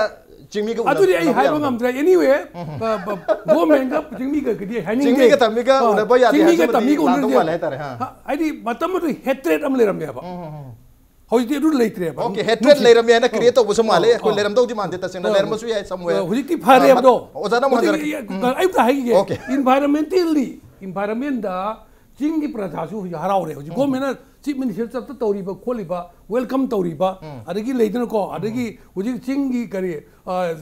ꯆꯤꯡꯃꯤꯒ ꯎꯅ-, ꯑꯗꯨꯗꯤ ꯑꯩ ꯎꯅꯕ ꯍꯥꯏꯕ ꯌꯥꯔꯝꯗꯕ꯭ꯔꯥ? ꯉꯝꯗ꯭ꯔꯦ꯫ Anyway, ꯕ-, ꯕ-, government ꯒ ꯆꯤꯡꯃꯤꯒ ꯀꯗꯤ ꯍꯥꯏꯅꯤꯡꯗꯦ꯫ ꯆꯤꯡꯃꯤꯒ ꯇꯝꯃꯤꯒ ꯑ, ꯎꯅꯕ ꯌꯥꯗꯦ ꯆꯤꯡꯃꯤꯒ ꯍꯥꯏꯕꯁꯤꯃꯗꯤ ꯇꯝꯃꯤꯒ ꯂꯥꯟꯗꯧ ꯎꯅꯗꯦ꯫ ꯃꯥꯜꯂꯦ ꯍꯥꯏꯇꯥꯔꯦ, ꯍꯥ꯫ ꯍ-, ꯍꯥꯏꯗꯤ ꯃꯇꯝ ꯑꯗꯨ hatred ꯑꯃ ꯂꯩꯔꯝꯃꯦꯕ꯫ ꯍꯧꯖꯤꯛꯇꯤ ꯑꯗꯨ ꯂꯩꯇ꯭ꯔꯦꯕ꯫ ꯑꯣꯀꯦ, hatred ꯅꯨꯡꯁꯤ-, ꯂꯩꯔꯝꯃꯦ ꯍꯥꯏꯅ ꯑ, create ꯇꯧꯕꯁꯨ ꯃꯥꯜꯂꯦ꯫ ꯑ, ꯑꯩꯈꯣꯏ ꯑ, ꯂꯩꯔꯝꯗꯧꯗꯤ ꯃꯥꯟꯗꯦ, ꯇꯁꯦꯡꯅ꯫ ꯑ, ꯂꯩꯔꯝꯕꯁꯨ ꯌꯥꯏ somewhere꯫ ꯍꯧꯖꯤꯛꯇꯤ ꯐꯔꯦꯕꯗꯣ꯫ ꯑ, ꯑꯣꯖꯥꯅ ꯑꯃꯨꯛ ꯍꯧꯖꯤꯛ ꯍꯟꯖꯔꯛꯀꯦ꯫ ꯑꯩ, ꯎꯝ꯫ ꯑꯩ ꯑꯝꯇ ꯍꯥꯏꯈꯤꯒꯦ꯫ ꯑꯣꯀꯦ꯫ Environmental ꯗꯤ, environment ꯗ ꯆꯤꯡꯒꯤ ꯄ꯭ꯔꯖꯥꯁꯨ ꯍꯧꯖꯤꯛ ꯍꯔꯥꯎꯔꯦ꯫ ꯍꯧꯖꯤꯛ ꯎꯝ꯫ Government ꯅ Chief Minister ꯆꯠꯇ ꯇꯧꯔꯤꯕ ꯈꯣꯠꯂꯤꯕ, welcome ꯇꯧꯔꯤꯕ, ꯎꯝ꯫ ꯑꯗꯒꯤ ꯂꯩꯗꯅꯀꯣ, ꯎꯝ꯫ ꯑꯗꯒꯤ ꯍꯧꯖꯤꯛ ꯆꯤꯡꯒꯤ ꯀꯔꯤ, ꯑ,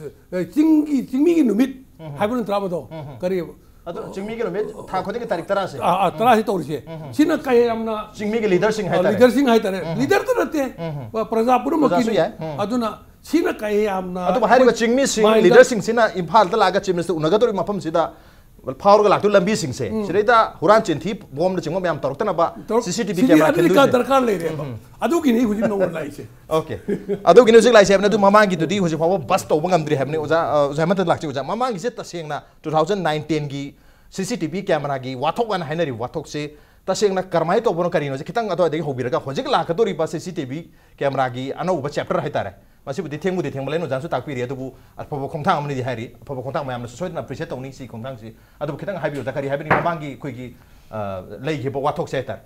ꯆꯤꯡꯒꯤ, ꯆꯤꯡꯃꯤꯒꯤ ꯅꯨꯃꯤꯠ ꯎꯝ꯫ ꯍꯥꯏꯕ ꯅꯠꯇ꯭ꯔꯥ ꯑꯃꯗꯣ? ꯎꯝ꯫ ꯀꯔꯤ? ꯑꯗꯣ ꯆꯤꯡꯃꯤꯒꯤ ꯅꯨꯃꯤꯠ ꯊꯥ ꯈꯨꯗꯤꯡꯒꯤ ꯇꯥꯔꯤꯛ ꯇꯔꯥꯁꯦ꯫ ꯑꯥ, ꯑꯥ, ꯎꯝ꯫ ꯇꯔꯥꯁꯤ ꯇꯧꯔꯤꯁꯦ꯫ ꯎꯝ꯫ ꯁꯤꯅ ꯀꯌꯥ ꯌꯥꯝꯅ ꯆꯤꯡꯃꯤꯒꯤ leader ꯁꯤꯡ ꯑ, ꯍꯥꯏꯇꯥꯔꯦ꯫ Leader ꯁꯤꯡ ꯍꯥꯏꯇꯥꯔꯦ꯫ ꯎꯝ꯫ Leader ꯇ ꯅꯠꯇꯦ꯫ ꯎꯝ꯫ ꯄ꯭ꯔꯖꯥ ꯄꯨꯝꯅꯃꯛꯀꯤꯅꯤ꯫ ꯄ꯭ꯔꯖꯥꯁꯨ ꯌꯥꯏ꯫ ꯎꯝ꯫ ꯑꯗꯨꯅ ꯁꯤꯅ ꯀꯌꯥ ꯌꯥꯝꯅ ꯑꯗꯨꯕꯨ ꯍꯥꯏꯔꯤꯕ ꯑꯩꯈꯣꯏ ꯆꯤꯡꯃꯤꯁꯤꯡ, mind ꯗ leader ꯁꯤꯡꯁꯤꯅ ꯏꯝꯐꯥꯜꯗ ꯂꯥꯛꯑꯒ Chief Minister ꯎꯅꯒꯗꯧꯔꯤꯕ ꯃꯐꯝꯁꯤꯗ ꯐꯥꯎꯔꯒ ꯂꯥꯛꯇꯣꯏ ꯂꯝꯕꯤꯁꯤꯡꯁꯦ, ꯎꯝ꯫ ꯁꯤꯗꯩꯗ ꯍꯨꯔꯥꯟ ꯆꯤꯟꯊꯤ ꯕꯣꯝꯅꯆꯤꯡꯕ ꯃꯌꯥꯝ ꯇꯧꯔꯛꯇꯅꯕ ꯇꯧꯔꯛ-, C C T V ꯁꯤꯗꯤ camera ꯑꯗꯨꯗꯤ ꯈꯤꯟꯗꯣꯏꯁꯦ꯫ ꯗꯔꯀꯥꯔ ꯂꯩꯔꯦꯕ꯫ ꯎꯝ꯫ ꯑꯗꯨꯒꯤꯅꯤ ꯍꯧꯖꯤꯛ ꯅꯧꯅ ꯂꯥꯛꯏꯁꯦ꯫ ꯑꯣꯀꯦ꯫ ꯑꯗꯨꯒꯤꯅꯤ ꯍꯧꯖꯤꯛ ꯂꯥꯛꯏꯁꯦ ꯍꯥꯏꯕꯅꯤ꯫ ꯑꯗꯨ ꯃꯃꯥꯡꯒꯤꯗꯨꯗꯤ ꯍꯧꯖꯤꯛ ꯐꯥꯎꯕ bust ꯇꯧꯕ ꯉꯝꯗ꯭ꯔꯤ ꯍꯥꯏꯕꯅꯤ꯫ ꯑꯣꯖꯥ, ꯑ, ꯑꯣꯖꯥ ꯍꯦꯃꯟꯇ ꯂꯥꯛꯁꯤ꯫ ꯑꯣꯖꯥ, ꯃꯃꯥꯡꯒꯤꯁꯦ ꯇꯁꯦꯡꯅ two thousand nineteen ꯒꯤ ꯁꯤ ꯁꯤ ꯇꯤ ꯚꯤ ꯀꯦꯃꯦꯔꯥꯒꯤ ꯋꯥꯊꯣꯛ ꯍꯥꯏꯅ ꯍꯥꯏꯅꯔꯤꯕ ꯋꯥꯊꯣꯛꯁꯤ ꯇꯁꯦꯡꯅ ꯀꯔꯝꯍꯥꯏꯅ ꯇꯧꯕꯅꯣ, ꯀꯔꯤꯅꯣꯁꯦ ꯈꯤꯇꯪ ꯑꯗꯨꯋꯥꯏꯗꯒꯤ ꯍꯧꯕꯤꯔꯒ ꯍꯧꯖꯤꯛ ꯂꯥꯛꯀꯗꯧꯔꯤꯕ ꯁꯤ ꯁꯤ ꯇꯤ ꯚꯤ ꯀꯦꯃꯦꯔꯥꯒꯤ ꯑꯅꯧꯕ ꯆꯦꯞꯇꯔ ꯍꯥꯏꯇꯥꯔꯦ, ꯃꯁꯤꯕꯨꯗꯤ ꯊꯦꯡꯕꯨꯗꯤ ꯊꯦꯡꯕ ꯂꯩ, ꯑꯣꯖꯥꯅꯁꯨ ꯇꯥꯛꯄꯤꯔꯤ, ꯑꯗꯨꯕꯨ ꯑꯐꯕ ꯈꯣꯡꯊꯥꯡ ꯑꯃꯅꯤꯗꯤ ꯍꯥꯏꯔꯤ, ꯑꯐꯕ ꯈꯣꯡꯊꯥꯡ ꯃꯌꯥꯝꯅꯁꯨ ꯁꯣꯏꯗꯅ ꯑꯦꯄ꯭ꯔꯤꯁꯤꯌꯦꯠ ꯇꯧꯅꯤ꯫ ꯁꯤ ꯈꯣꯡꯊꯥꯡꯁꯤ ꯑꯗꯨꯕꯨ ꯈꯤꯇꯪ ꯍꯥꯏꯕꯤꯌꯨꯗ, ꯀꯔꯤ ꯍꯥꯏꯕꯅꯤ ꯃꯃꯥꯡꯒꯤ ꯑꯩꯈꯣꯏꯒꯤ ꯑ, ꯂꯩꯈꯤꯕ ꯋꯥꯊꯣꯛꯁꯦ ꯍꯥꯏꯇꯥꯔꯦ?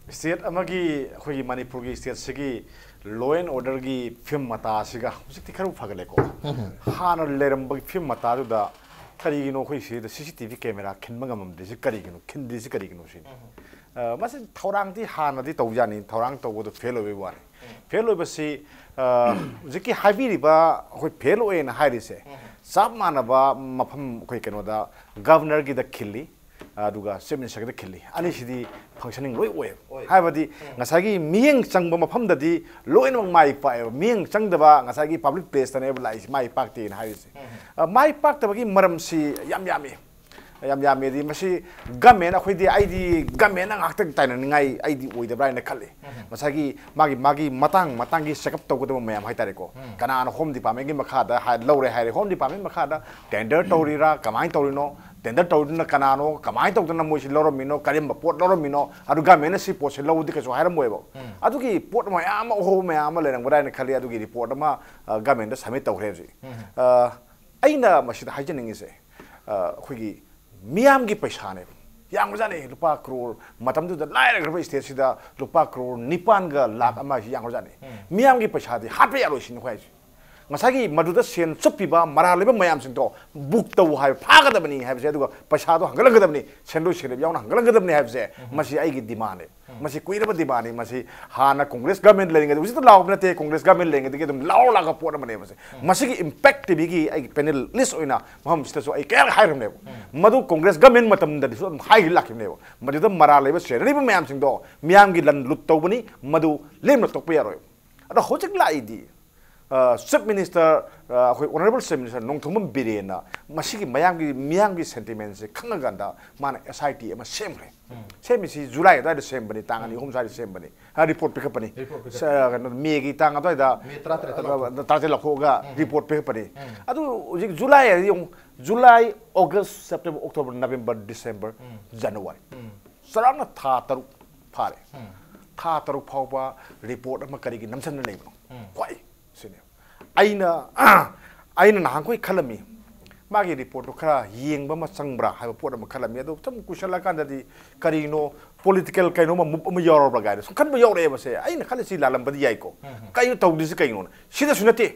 ꯁ꯭ꯇꯦꯠ ꯑꯃꯒꯤ, ꯑꯩꯈꯣꯏꯒꯤ ꯃꯅꯤꯄꯨꯔꯒꯤ ꯁ꯭ꯇꯦꯠꯁꯤꯒꯤ ꯂꯣ ꯑꯦꯟ ꯑꯣꯔꯗꯔꯒꯤ ꯐꯤꯕꯝ ꯃꯇꯥꯁꯤꯒ ꯍꯧꯖꯤꯛꯇꯤ ꯈꯔ ꯐꯒꯠꯂꯦꯀꯣ꯫ ꯍꯥꯟꯅ ꯂꯩꯔꯝꯕꯒꯤ ꯐꯤꯕꯝ ꯃꯇꯥꯗꯨꯗ ꯀꯔꯤꯒꯤꯅꯣ ꯑꯩꯈꯣꯏ ꯁꯤꯗ ꯁꯤ ꯁꯤ ꯇꯤ ꯚꯤ ꯀꯦꯃꯦꯔꯥ ꯈꯤꯟꯕ ꯉꯝꯃꯝꯗ꯭ꯔꯤꯁꯤ ꯀꯔꯤꯒꯤꯅꯣ, ꯈꯤꯟꯗ꯭ꯔꯤꯁꯤ ꯀꯔꯤꯒꯤꯅꯣ ꯁꯤꯅꯤ꯫ ꯑ, ꯃꯁꯤ ꯊꯧꯔꯥꯡꯗꯤ ꯍꯥꯟꯅꯗꯤ ꯇꯧꯖꯥꯠꯅꯤ, ꯊꯧꯔꯥꯡ ꯇꯧꯕꯗꯣ ꯐꯦꯜ ꯑꯣꯏꯕꯩ ꯋꯥꯅꯤ꯫ ꯐꯦꯜ ꯑꯣꯏꯕꯁꯤ, ꯑ, ꯍꯧꯖꯤꯛꯀꯤ ꯍꯥꯏꯕꯤꯔꯤꯕ ꯑꯩꯈꯣꯏ ꯐꯦꯜ ꯑꯣꯏꯌꯦꯅ ꯍꯥꯏꯔꯤꯁꯦ, ꯆꯞ ꯃꯥꯟꯅꯕ ꯃꯐꯝ ꯑꯩꯈꯣꯏ ꯀꯩꯅꯣꯗ ꯒꯚꯔꯅꯔꯒꯤꯗ ꯈꯤꯜꯂꯤ, ꯑꯗꯨꯒ ꯆꯤꯐ ꯃꯤꯅꯤꯁꯇꯔꯒꯤꯗ ꯈꯤꯜꯂꯤ꯫ ꯑꯅꯤꯁꯤꯗꯤ ꯐꯪꯁꯅꯤꯡ ꯂꯣꯏ ꯑꯣꯏꯌꯦꯕ꯫ ꯑꯣꯏ꯫ ꯍꯥꯏꯕꯗꯤ ꯉꯁꯥꯏꯒꯤ ꯃꯤꯠꯌꯦꯡ ꯆꯪꯕ ꯃꯐꯝꯗꯗꯤ ꯂꯣꯏꯅꯃꯛ ꯃꯥꯏ ꯄꯥꯛꯑꯦꯕ, ꯃꯤꯠꯌꯦꯡ ꯆꯪꯗꯕ ꯉꯁꯥꯏꯒꯤ ꯄꯕ꯭ꯂꯤꯛ ꯄ꯭ꯂꯦꯁꯇꯅꯦꯕ ꯂꯥꯛꯏꯁꯦ ꯃꯥꯏ ꯄꯥꯛꯇꯦꯅ ꯍꯥꯏꯔꯤꯁꯦ꯫ ꯑ, ꯃꯥꯏ ꯄꯥꯛꯇꯕꯒꯤ ꯃꯔꯝꯁꯤ ꯌꯥꯝ ꯌꯥꯝꯃꯤ꯫ ꯌꯥꯝ ꯌꯥꯝꯃꯦꯗꯤ ꯃꯁꯤ ꯒꯃꯦꯟ, ꯑꯩꯈꯣꯏꯗꯤ, ꯑꯩꯗꯤ ꯒꯃꯦꯟꯅ ꯉꯥꯛꯇ ꯇꯥꯏꯅꯅꯤꯡꯉꯥꯏ ꯑꯩꯗꯤ ꯑꯣꯏꯗꯕ꯭ꯔꯥ ꯍꯥꯏꯅ ꯈꯜꯂꯤ꯫ ꯉꯁꯥꯏꯒꯤ ꯃꯥꯒꯤ, ꯃꯥꯒꯤ ꯃꯇꯥꯡ ꯃꯇꯥꯡꯒꯤ ꯆꯦꯛꯑꯞ ꯇꯧꯒꯗꯕ ꯃꯌꯥꯝ ꯍꯥꯏꯇꯥꯔꯦꯀꯣ꯫ ꯀꯅꯥꯅ ꯍꯣꯝ ꯗꯤꯄꯥꯔꯠꯃꯦꯟꯒꯤ ꯃꯈꯥꯗ ꯍꯥꯏ-, ꯂꯧꯔꯦ ꯍꯥꯏꯔꯦ, ꯍꯣꯝ ꯗꯤꯄꯥꯔꯠꯃꯦꯟ ꯃꯈꯥꯗ ꯇꯦꯟꯗꯔ ꯇꯧꯔꯤꯔꯥ, ꯀꯃꯥꯏꯅ ꯇꯧꯔꯤꯅꯣ, ꯇꯦꯟꯗꯔ ꯇꯧꯔꯤꯗꯨꯅ ꯀꯅꯥꯅꯣ, ꯀꯃꯥꯏꯅ ꯇꯧꯗꯅ ꯃꯣꯏꯁꯤ ꯂꯧꯔꯝꯃꯤꯅꯣ, ꯀꯔꯝꯕ ꯄꯣꯠ ꯂꯧꯔꯝꯃꯤꯅꯣ, ꯑꯗꯨ ꯒꯃꯦꯟꯅ ꯁꯤ ꯄꯣꯠꯁꯦ ꯂꯧꯗꯤ ꯀꯩꯁꯨ ꯍꯥꯏꯔꯝꯃꯣꯏꯕ꯫ ꯑꯗꯨꯒꯤ ꯄꯣꯠ ꯃꯌꯥꯝ ꯑꯃ, ꯑꯍꯣꯕ ꯃꯌꯥꯝ ꯑꯃ ꯂꯩꯔꯝꯒꯗ꯭ꯔꯥ ꯍꯥꯏꯅ ꯈꯜꯂꯤ꯫ ꯑꯗꯨꯒꯤ ꯔꯤꯄꯣꯔꯠ ꯑꯃ, ꯑ, ꯒꯃꯦꯟꯗ ꯁꯕꯃꯤꯠ ꯇꯧꯈ꯭ꯔꯦ ꯍꯧꯖꯤꯛ꯫ ꯑ, ꯑꯩꯅ ꯃꯁꯤꯗ ꯍꯥꯏꯖꯅꯤꯡꯉꯤꯁꯦ, ꯑ, ꯑꯩꯈꯣꯏꯒꯤ ꯃꯤꯌꯥꯝꯒꯤ ꯄꯩꯁꯥꯅꯦꯕ꯫ ꯌꯥꯝꯈ꯭ꯔꯖꯥꯠꯅꯤ, ꯂꯨꯄꯥ ꯀ꯭ꯔꯣꯔ, ꯃꯇꯝꯗꯨꯗ ꯂꯥꯏꯔꯈ꯭ꯔꯕ ꯁ꯭ꯇꯦꯠꯁꯤꯗ ꯂꯨꯄꯥ ꯀ꯭ꯔꯣꯔ ꯅꯤꯄꯥꯟꯒ ꯂꯥꯈ ꯑꯃ ꯍꯥꯏꯁꯤ ꯌꯥꯝꯈ꯭ꯔꯖꯥꯠꯅꯤ꯫ ꯃꯤꯌꯥꯝꯒꯤ ꯄꯩꯁꯥꯗꯤ ꯍꯥꯠꯄ ꯌꯥꯔꯣꯏ ꯁꯤꯅꯤ ꯑꯩꯈꯣꯏ ꯍꯥꯏꯁꯦ꯫ ꯉꯁꯥꯏꯒꯤ ꯃꯗꯨꯗ ꯁꯦꯟ ꯆꯨꯞꯄꯤꯕ ꯃꯔꯥꯜ ꯂꯩꯕ ꯃꯌꯥꯝꯁꯤꯡꯗꯣ ꯕꯨꯛ ꯇꯧ ꯍꯥꯏꯕ, ꯐꯥꯒꯗꯕꯅꯤ ꯍꯥꯏꯕꯁꯦ, ꯑꯗꯨꯒ ꯄꯩꯁꯥꯗꯣ ꯍꯟꯒꯠꯍꯟꯒꯗꯕꯅꯤ, ꯁꯦꯟꯗꯣꯏ ꯁꯦꯂꯦꯞ ꯌꯥꯎꯅ ꯍꯟꯒꯠꯍꯟꯒꯗꯕꯅꯤ ꯍꯥꯏꯕꯁꯦ, ꯃꯁꯤ ꯑꯩꯒꯤ ꯗꯤꯃꯥꯟꯅꯦ꯫ ꯃꯁꯤ ꯀꯨꯏꯔꯕ ꯗꯤꯃꯥꯟꯅꯤ꯫ ꯃꯁꯤ ꯍꯥꯟꯅ ꯀꯣꯡꯒ꯭ꯔꯦꯁ ꯒꯃꯦꯟ ꯂꯩꯔꯤꯉꯩꯗ, ꯍꯧꯖꯤꯛꯇ ꯂꯥꯎꯕ ꯅꯠꯇꯦ, ꯀꯣꯡꯒ꯭ꯔꯦꯁ ꯒꯃꯦꯟ ꯂꯩꯔꯤꯉꯩꯗꯒꯤ ꯑꯗꯨꯝ ꯂꯥꯎꯔ ꯂꯥꯛꯄ ꯄꯣꯠ ꯑꯃꯅꯦ ꯃꯁꯤ꯫ ꯃꯁꯤꯒꯤ ꯏꯝꯄꯦꯛ ꯇꯤ ꯚꯤꯒꯤ ꯑꯩꯒꯤ ꯄꯦꯅꯦꯂꯤꯁ ꯑꯣꯏꯅ ꯃꯐꯝꯁꯤꯗꯁꯨ ꯑꯩ ꯀꯌꯥꯔꯛ ꯍꯥꯏꯈ꯭ꯔꯕꯅꯦꯕ꯫ ꯃꯗꯨ ꯀꯣꯡꯒ꯭ꯔꯦꯁ ꯒꯃꯦꯟ ꯃꯇꯝꯗꯗꯤꯁꯨ ꯑꯗꯨꯝ ꯍꯥꯏꯈꯤ ꯂꯥꯛꯈꯤꯕꯅꯦꯕ꯫ ꯃꯗꯨꯗ ꯃꯔꯥꯜ ꯂꯩꯕ ꯁꯦꯟꯅꯔꯤꯕ ꯃꯌꯥꯝꯁꯤꯡꯗꯣ ꯃꯤꯌꯥꯝꯒꯤ ꯂꯟ ꯂꯨꯠ ꯇꯧꯕꯅꯤ, ꯃꯗꯨ ꯂꯦꯝꯅ ꯇꯣꯛꯄ ꯌꯥꯔꯣꯏ꯫ ꯑꯗꯣ ꯍꯧꯖꯤꯛ ꯂꯥꯛꯏꯗꯤ, ꯑ, ꯆꯤꯐ ꯃꯤꯅꯤꯁꯇꯔ, ꯑ, ꯑꯩꯈꯣꯏ ꯑꯣꯅꯔꯦꯕꯜ ꯆꯤꯐ ꯃꯤꯅꯤꯁꯇꯔ ꯅꯣꯡꯊꯣꯝꯕꯝ ꯕꯤꯔꯦꯟꯅ ꯃꯁꯤꯒꯤ ꯃꯌꯥꯝꯒꯤ, ꯃꯤꯌꯥꯝꯒꯤ ꯁꯦꯟꯇꯤꯃꯦꯟꯁꯦ ꯈꯪꯉꯀꯥꯟꯗ ꯃꯥꯅ ꯑꯦꯁ ꯑꯥꯏ ꯇꯤ ꯑꯃ ꯁꯦꯝꯈ꯭ꯔꯦ꯫ ꯁꯦꯝꯃꯤꯁꯤ ꯖꯨꯂꯥꯏ ꯑꯗꯨꯋꯥꯏꯗ ꯁꯦꯝꯕꯅꯤ, ꯇꯥꯡ ꯑꯅꯤ ꯑꯍꯨꯝ ꯁ꯭ꯋꯥꯏꯗ ꯁꯦꯝꯕꯅꯤ꯫ ꯑ, ꯔꯤꯄꯣꯔꯠ ꯄꯤꯈꯠꯄꯅꯤ꯫ ꯔꯤꯄꯣꯔꯠ ꯄꯤꯈꯠꯄꯅꯤ꯫ ꯁ-, ꯀꯩꯅꯣ, ꯃꯦꯒꯤ ꯇꯥꯡ ꯑꯗꯨꯋꯥꯏꯗ, ꯃꯦ ꯇꯔꯥꯇꯔꯦꯠꯇ ꯂꯧꯊꯣꯛ-, ꯇꯔꯥꯇꯔꯦꯠ ꯂꯧꯊꯣꯛꯑꯒ ꯔꯤꯄꯣꯔꯠ ꯄꯤꯈꯠꯄꯅꯤ꯫ ꯑꯗꯨ ꯍꯧꯖꯤꯛ ꯖꯨꯂꯥꯏ ꯍꯥꯏꯗꯤ ꯌꯦꯡꯉꯨ, July, August, September, October, November, December, January, ꯆꯔꯥꯛꯅ ꯊꯥ ꯇꯔꯨꯛ ꯐꯥꯔꯦ꯫ ꯊꯥ ꯇꯔꯨꯛ ꯐꯥꯎꯕ ꯔꯤꯄꯣꯔꯠ ꯑꯃ ꯀꯔꯤꯒꯤ ꯅꯝꯁꯤꯟꯅ ꯂꯩꯕꯅꯣ? ꯈ꯭ꯋꯥꯏ ꯁꯤꯅꯦ꯫ ꯑꯩꯅ ꯑꯩꯅ ꯅꯍꯥꯟꯈꯣꯏ ꯈꯜꯂꯝꯃꯤ, ꯃꯥꯒꯤ ꯔꯤꯄꯣꯔꯠꯇꯣ ꯈꯔ ꯌꯦꯡꯕ ꯑꯃ ꯆꯪꯕ꯭ꯔꯥ ꯍꯥꯏꯕ ꯄꯣꯠ ꯑꯃ ꯈꯜꯂꯝꯃꯤ꯫ ꯑꯗꯣ ꯁꯨꯝ ꯀꯨꯏꯁꯜꯂꯀꯥꯟꯗꯗꯤ ꯀꯔꯤꯅꯣ, ꯄꯣꯂꯤꯇꯤꯀꯦꯜ ꯀꯩꯅꯣꯝꯃ ꯃꯨꯞ ꯑꯃ ꯌꯥꯎꯔꯕ꯭ꯔꯥ ꯀꯥꯏꯅ ꯁꯨꯝ ꯈꯟꯕ ꯌꯥꯎꯔꯛꯑꯦꯕꯁꯦ꯫ ꯑꯩꯅ ꯈꯜꯂꯤꯁꯤ ꯂꯥꯜꯂꯝꯕꯗꯤ ꯌꯥꯏꯀꯣ꯫ ꯀꯩꯅꯣ ꯇꯧꯗ꯭ꯔꯤꯁꯤ ꯀꯩꯅꯣꯅ? ꯁꯤꯗꯁꯨ ꯅꯠꯇꯦ꯫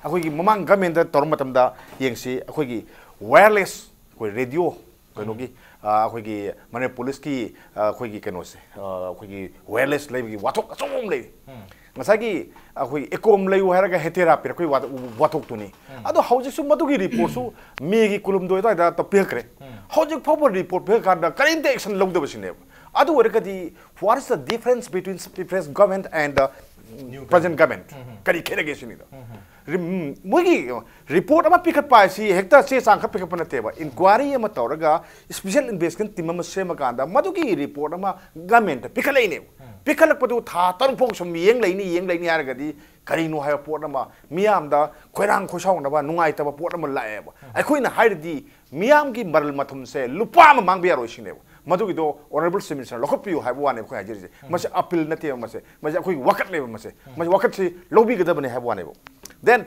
ꯑꯩꯈꯣꯏꯒꯤ ꯃꯃꯥꯡ ꯒꯃꯦꯟꯗ ꯇꯧꯔ ꯃꯇꯝꯗ ꯌꯦꯡꯁꯤ, ꯑꯩꯈꯣꯏꯒꯤ ꯋꯥꯌꯔꯂꯦꯁ, ꯑꯩꯈꯣꯏ ꯔꯦꯗꯤꯑꯣ, ꯀꯩꯅꯣꯒꯤ, ꯑ, ꯑꯩꯈꯣꯏꯒꯤ ꯃꯅꯤꯄꯨꯔ ꯄꯨꯂꯤꯁꯀꯤ, ꯑ, ꯑꯩꯈꯣꯏꯒꯤ ꯀꯩꯅꯣꯁꯦ, ꯑ, ꯑꯩꯈꯣꯏꯒꯤ ꯋꯥꯌꯔꯂꯦꯁ ꯂꯩꯕꯒꯤ ꯋꯥꯊꯣꯛ ꯑꯆꯧꯕ ꯑꯃ ꯂꯩꯔꯤ꯫ ꯉꯁꯥꯏꯒꯤ ꯑꯩꯈꯣꯏ ꯑꯦꯀꯣꯝ ꯂꯩꯌꯨ ꯍꯥꯏꯔꯒ ꯍꯦꯇꯦꯔꯥ ꯄꯤꯔꯛꯄꯒꯤ ꯋꯥ-, ꯋꯥꯊꯣꯛꯇꯨꯅꯤ꯫ ꯑꯗꯣ ꯍꯧꯖꯤꯛꯁꯨ ꯃꯗꯨꯒꯤ ꯔꯤꯄꯣꯔꯠꯁꯨ ꯃꯦꯒꯤ ꯀꯨꯟꯍꯨꯝꯗꯣꯏ ꯑꯗꯨꯋꯥꯏꯗ ꯄꯤꯔꯛꯈ꯭ꯔꯦ꯫ ꯍꯧꯖꯤꯛ ꯐꯥꯎꯕ ꯔꯤꯄꯣꯔꯠ ꯄꯤꯔꯀꯥꯟꯗ ꯀꯔꯤꯝꯇ ꯑꯦꯛꯁꯟ ꯂꯧꯗꯕꯁꯤꯅꯦꯕ꯫ ꯑꯗꯨ ꯑꯣꯏꯔꯒꯗꯤ, what is the difference between previous government and the present government? ꯀꯔꯤ ꯈꯦꯠꯅꯒꯦ ꯁꯤꯅꯤꯗ꯫ ꯔꯤ-, ꯎꯝ, ꯃꯣꯏꯒꯤ ꯔꯤꯄꯣꯔꯠ ꯑꯃ ꯄꯤꯈꯠꯄ ꯍꯥꯏꯁꯤ ꯍꯦꯛꯇ ꯆꯦ ꯆꯥꯡ ꯈꯛ ꯄꯤꯈꯠꯄ ꯅꯠꯇꯦꯕ꯫ ꯏꯟꯀ꯭ꯋꯥꯏꯔꯤ ꯑꯃ ꯇꯧꯔꯒ, ꯏꯁꯄꯤꯁꯦꯜ ꯏꯟꯚꯦꯁꯇꯤꯒꯦꯁꯟ ꯇꯤꯝ ꯑꯃ ꯁꯦꯝꯃꯀꯥꯟꯗ, ꯃꯗꯨꯒꯤ ꯔꯤꯄꯣꯔꯠ ꯑꯃ ꯒꯃꯦꯟꯇ ꯄꯤꯈꯠꯂꯛꯏꯅꯦꯕ꯫ ꯄꯤꯈꯠꯂꯛꯄꯗꯨ ꯊꯥ ꯇꯔꯨꯛ ꯐꯥꯎ ꯁꯨꯝ ꯌꯦꯡ ꯂꯩꯅꯤ, ꯌꯦꯡ ꯂꯩꯅꯤ ꯍꯥꯏꯔꯒꯗꯤ, ꯀꯔꯤꯅꯣ ꯍꯥꯏꯕ ꯄꯣꯠ ꯑꯃ ꯃꯤꯌꯥꯝꯗ ꯈꯣꯏꯔꯥꯡ ꯈꯣꯏꯁꯥꯎꯅꯕ, ꯅꯨꯡꯉꯥꯏꯇꯕ ꯄꯣꯠ ꯑꯃ ꯂꯥꯛꯑꯦꯕ꯫ ꯑꯩꯈꯣꯏꯅ ꯍꯥꯏꯔꯗꯤ, ꯃꯤꯌꯥꯝꯒꯤ ꯃꯔꯜ ꯃꯊꯨꯝꯁꯦ ꯂꯨꯄꯥ ꯑꯃ ꯃꯥꯡꯕ ꯌꯥꯔꯣꯏ ꯁꯤꯅꯦꯕ꯫ ꯃꯗꯨꯒꯤꯗꯣ ꯑꯣꯅꯔꯦꯕꯜ ꯆꯤꯐ ꯃꯤꯅꯤꯁꯇꯔ ꯂꯧꯈꯠꯄꯤꯌꯨ ꯍꯥꯏꯕ ꯋꯥꯅꯦꯕ ꯑꯩꯈꯣꯏ ꯍꯥꯏꯖꯔꯤꯁꯦ꯫ ꯃꯁꯤ ꯑꯄꯤꯜ ꯅꯠꯇꯦꯕ, ꯃꯁꯦ, ꯃꯁꯤ ꯑꯩꯈꯣꯏꯒꯤ ꯋꯥꯀꯠꯅꯦꯕ꯫ ꯃꯁꯦ, ꯃꯁꯤ ꯋꯥꯀꯠꯁꯤ ꯂꯧꯕꯤꯒꯗꯕꯅꯦ ꯍꯥꯏꯕ ꯋꯥꯅꯦꯕ꯫ Then,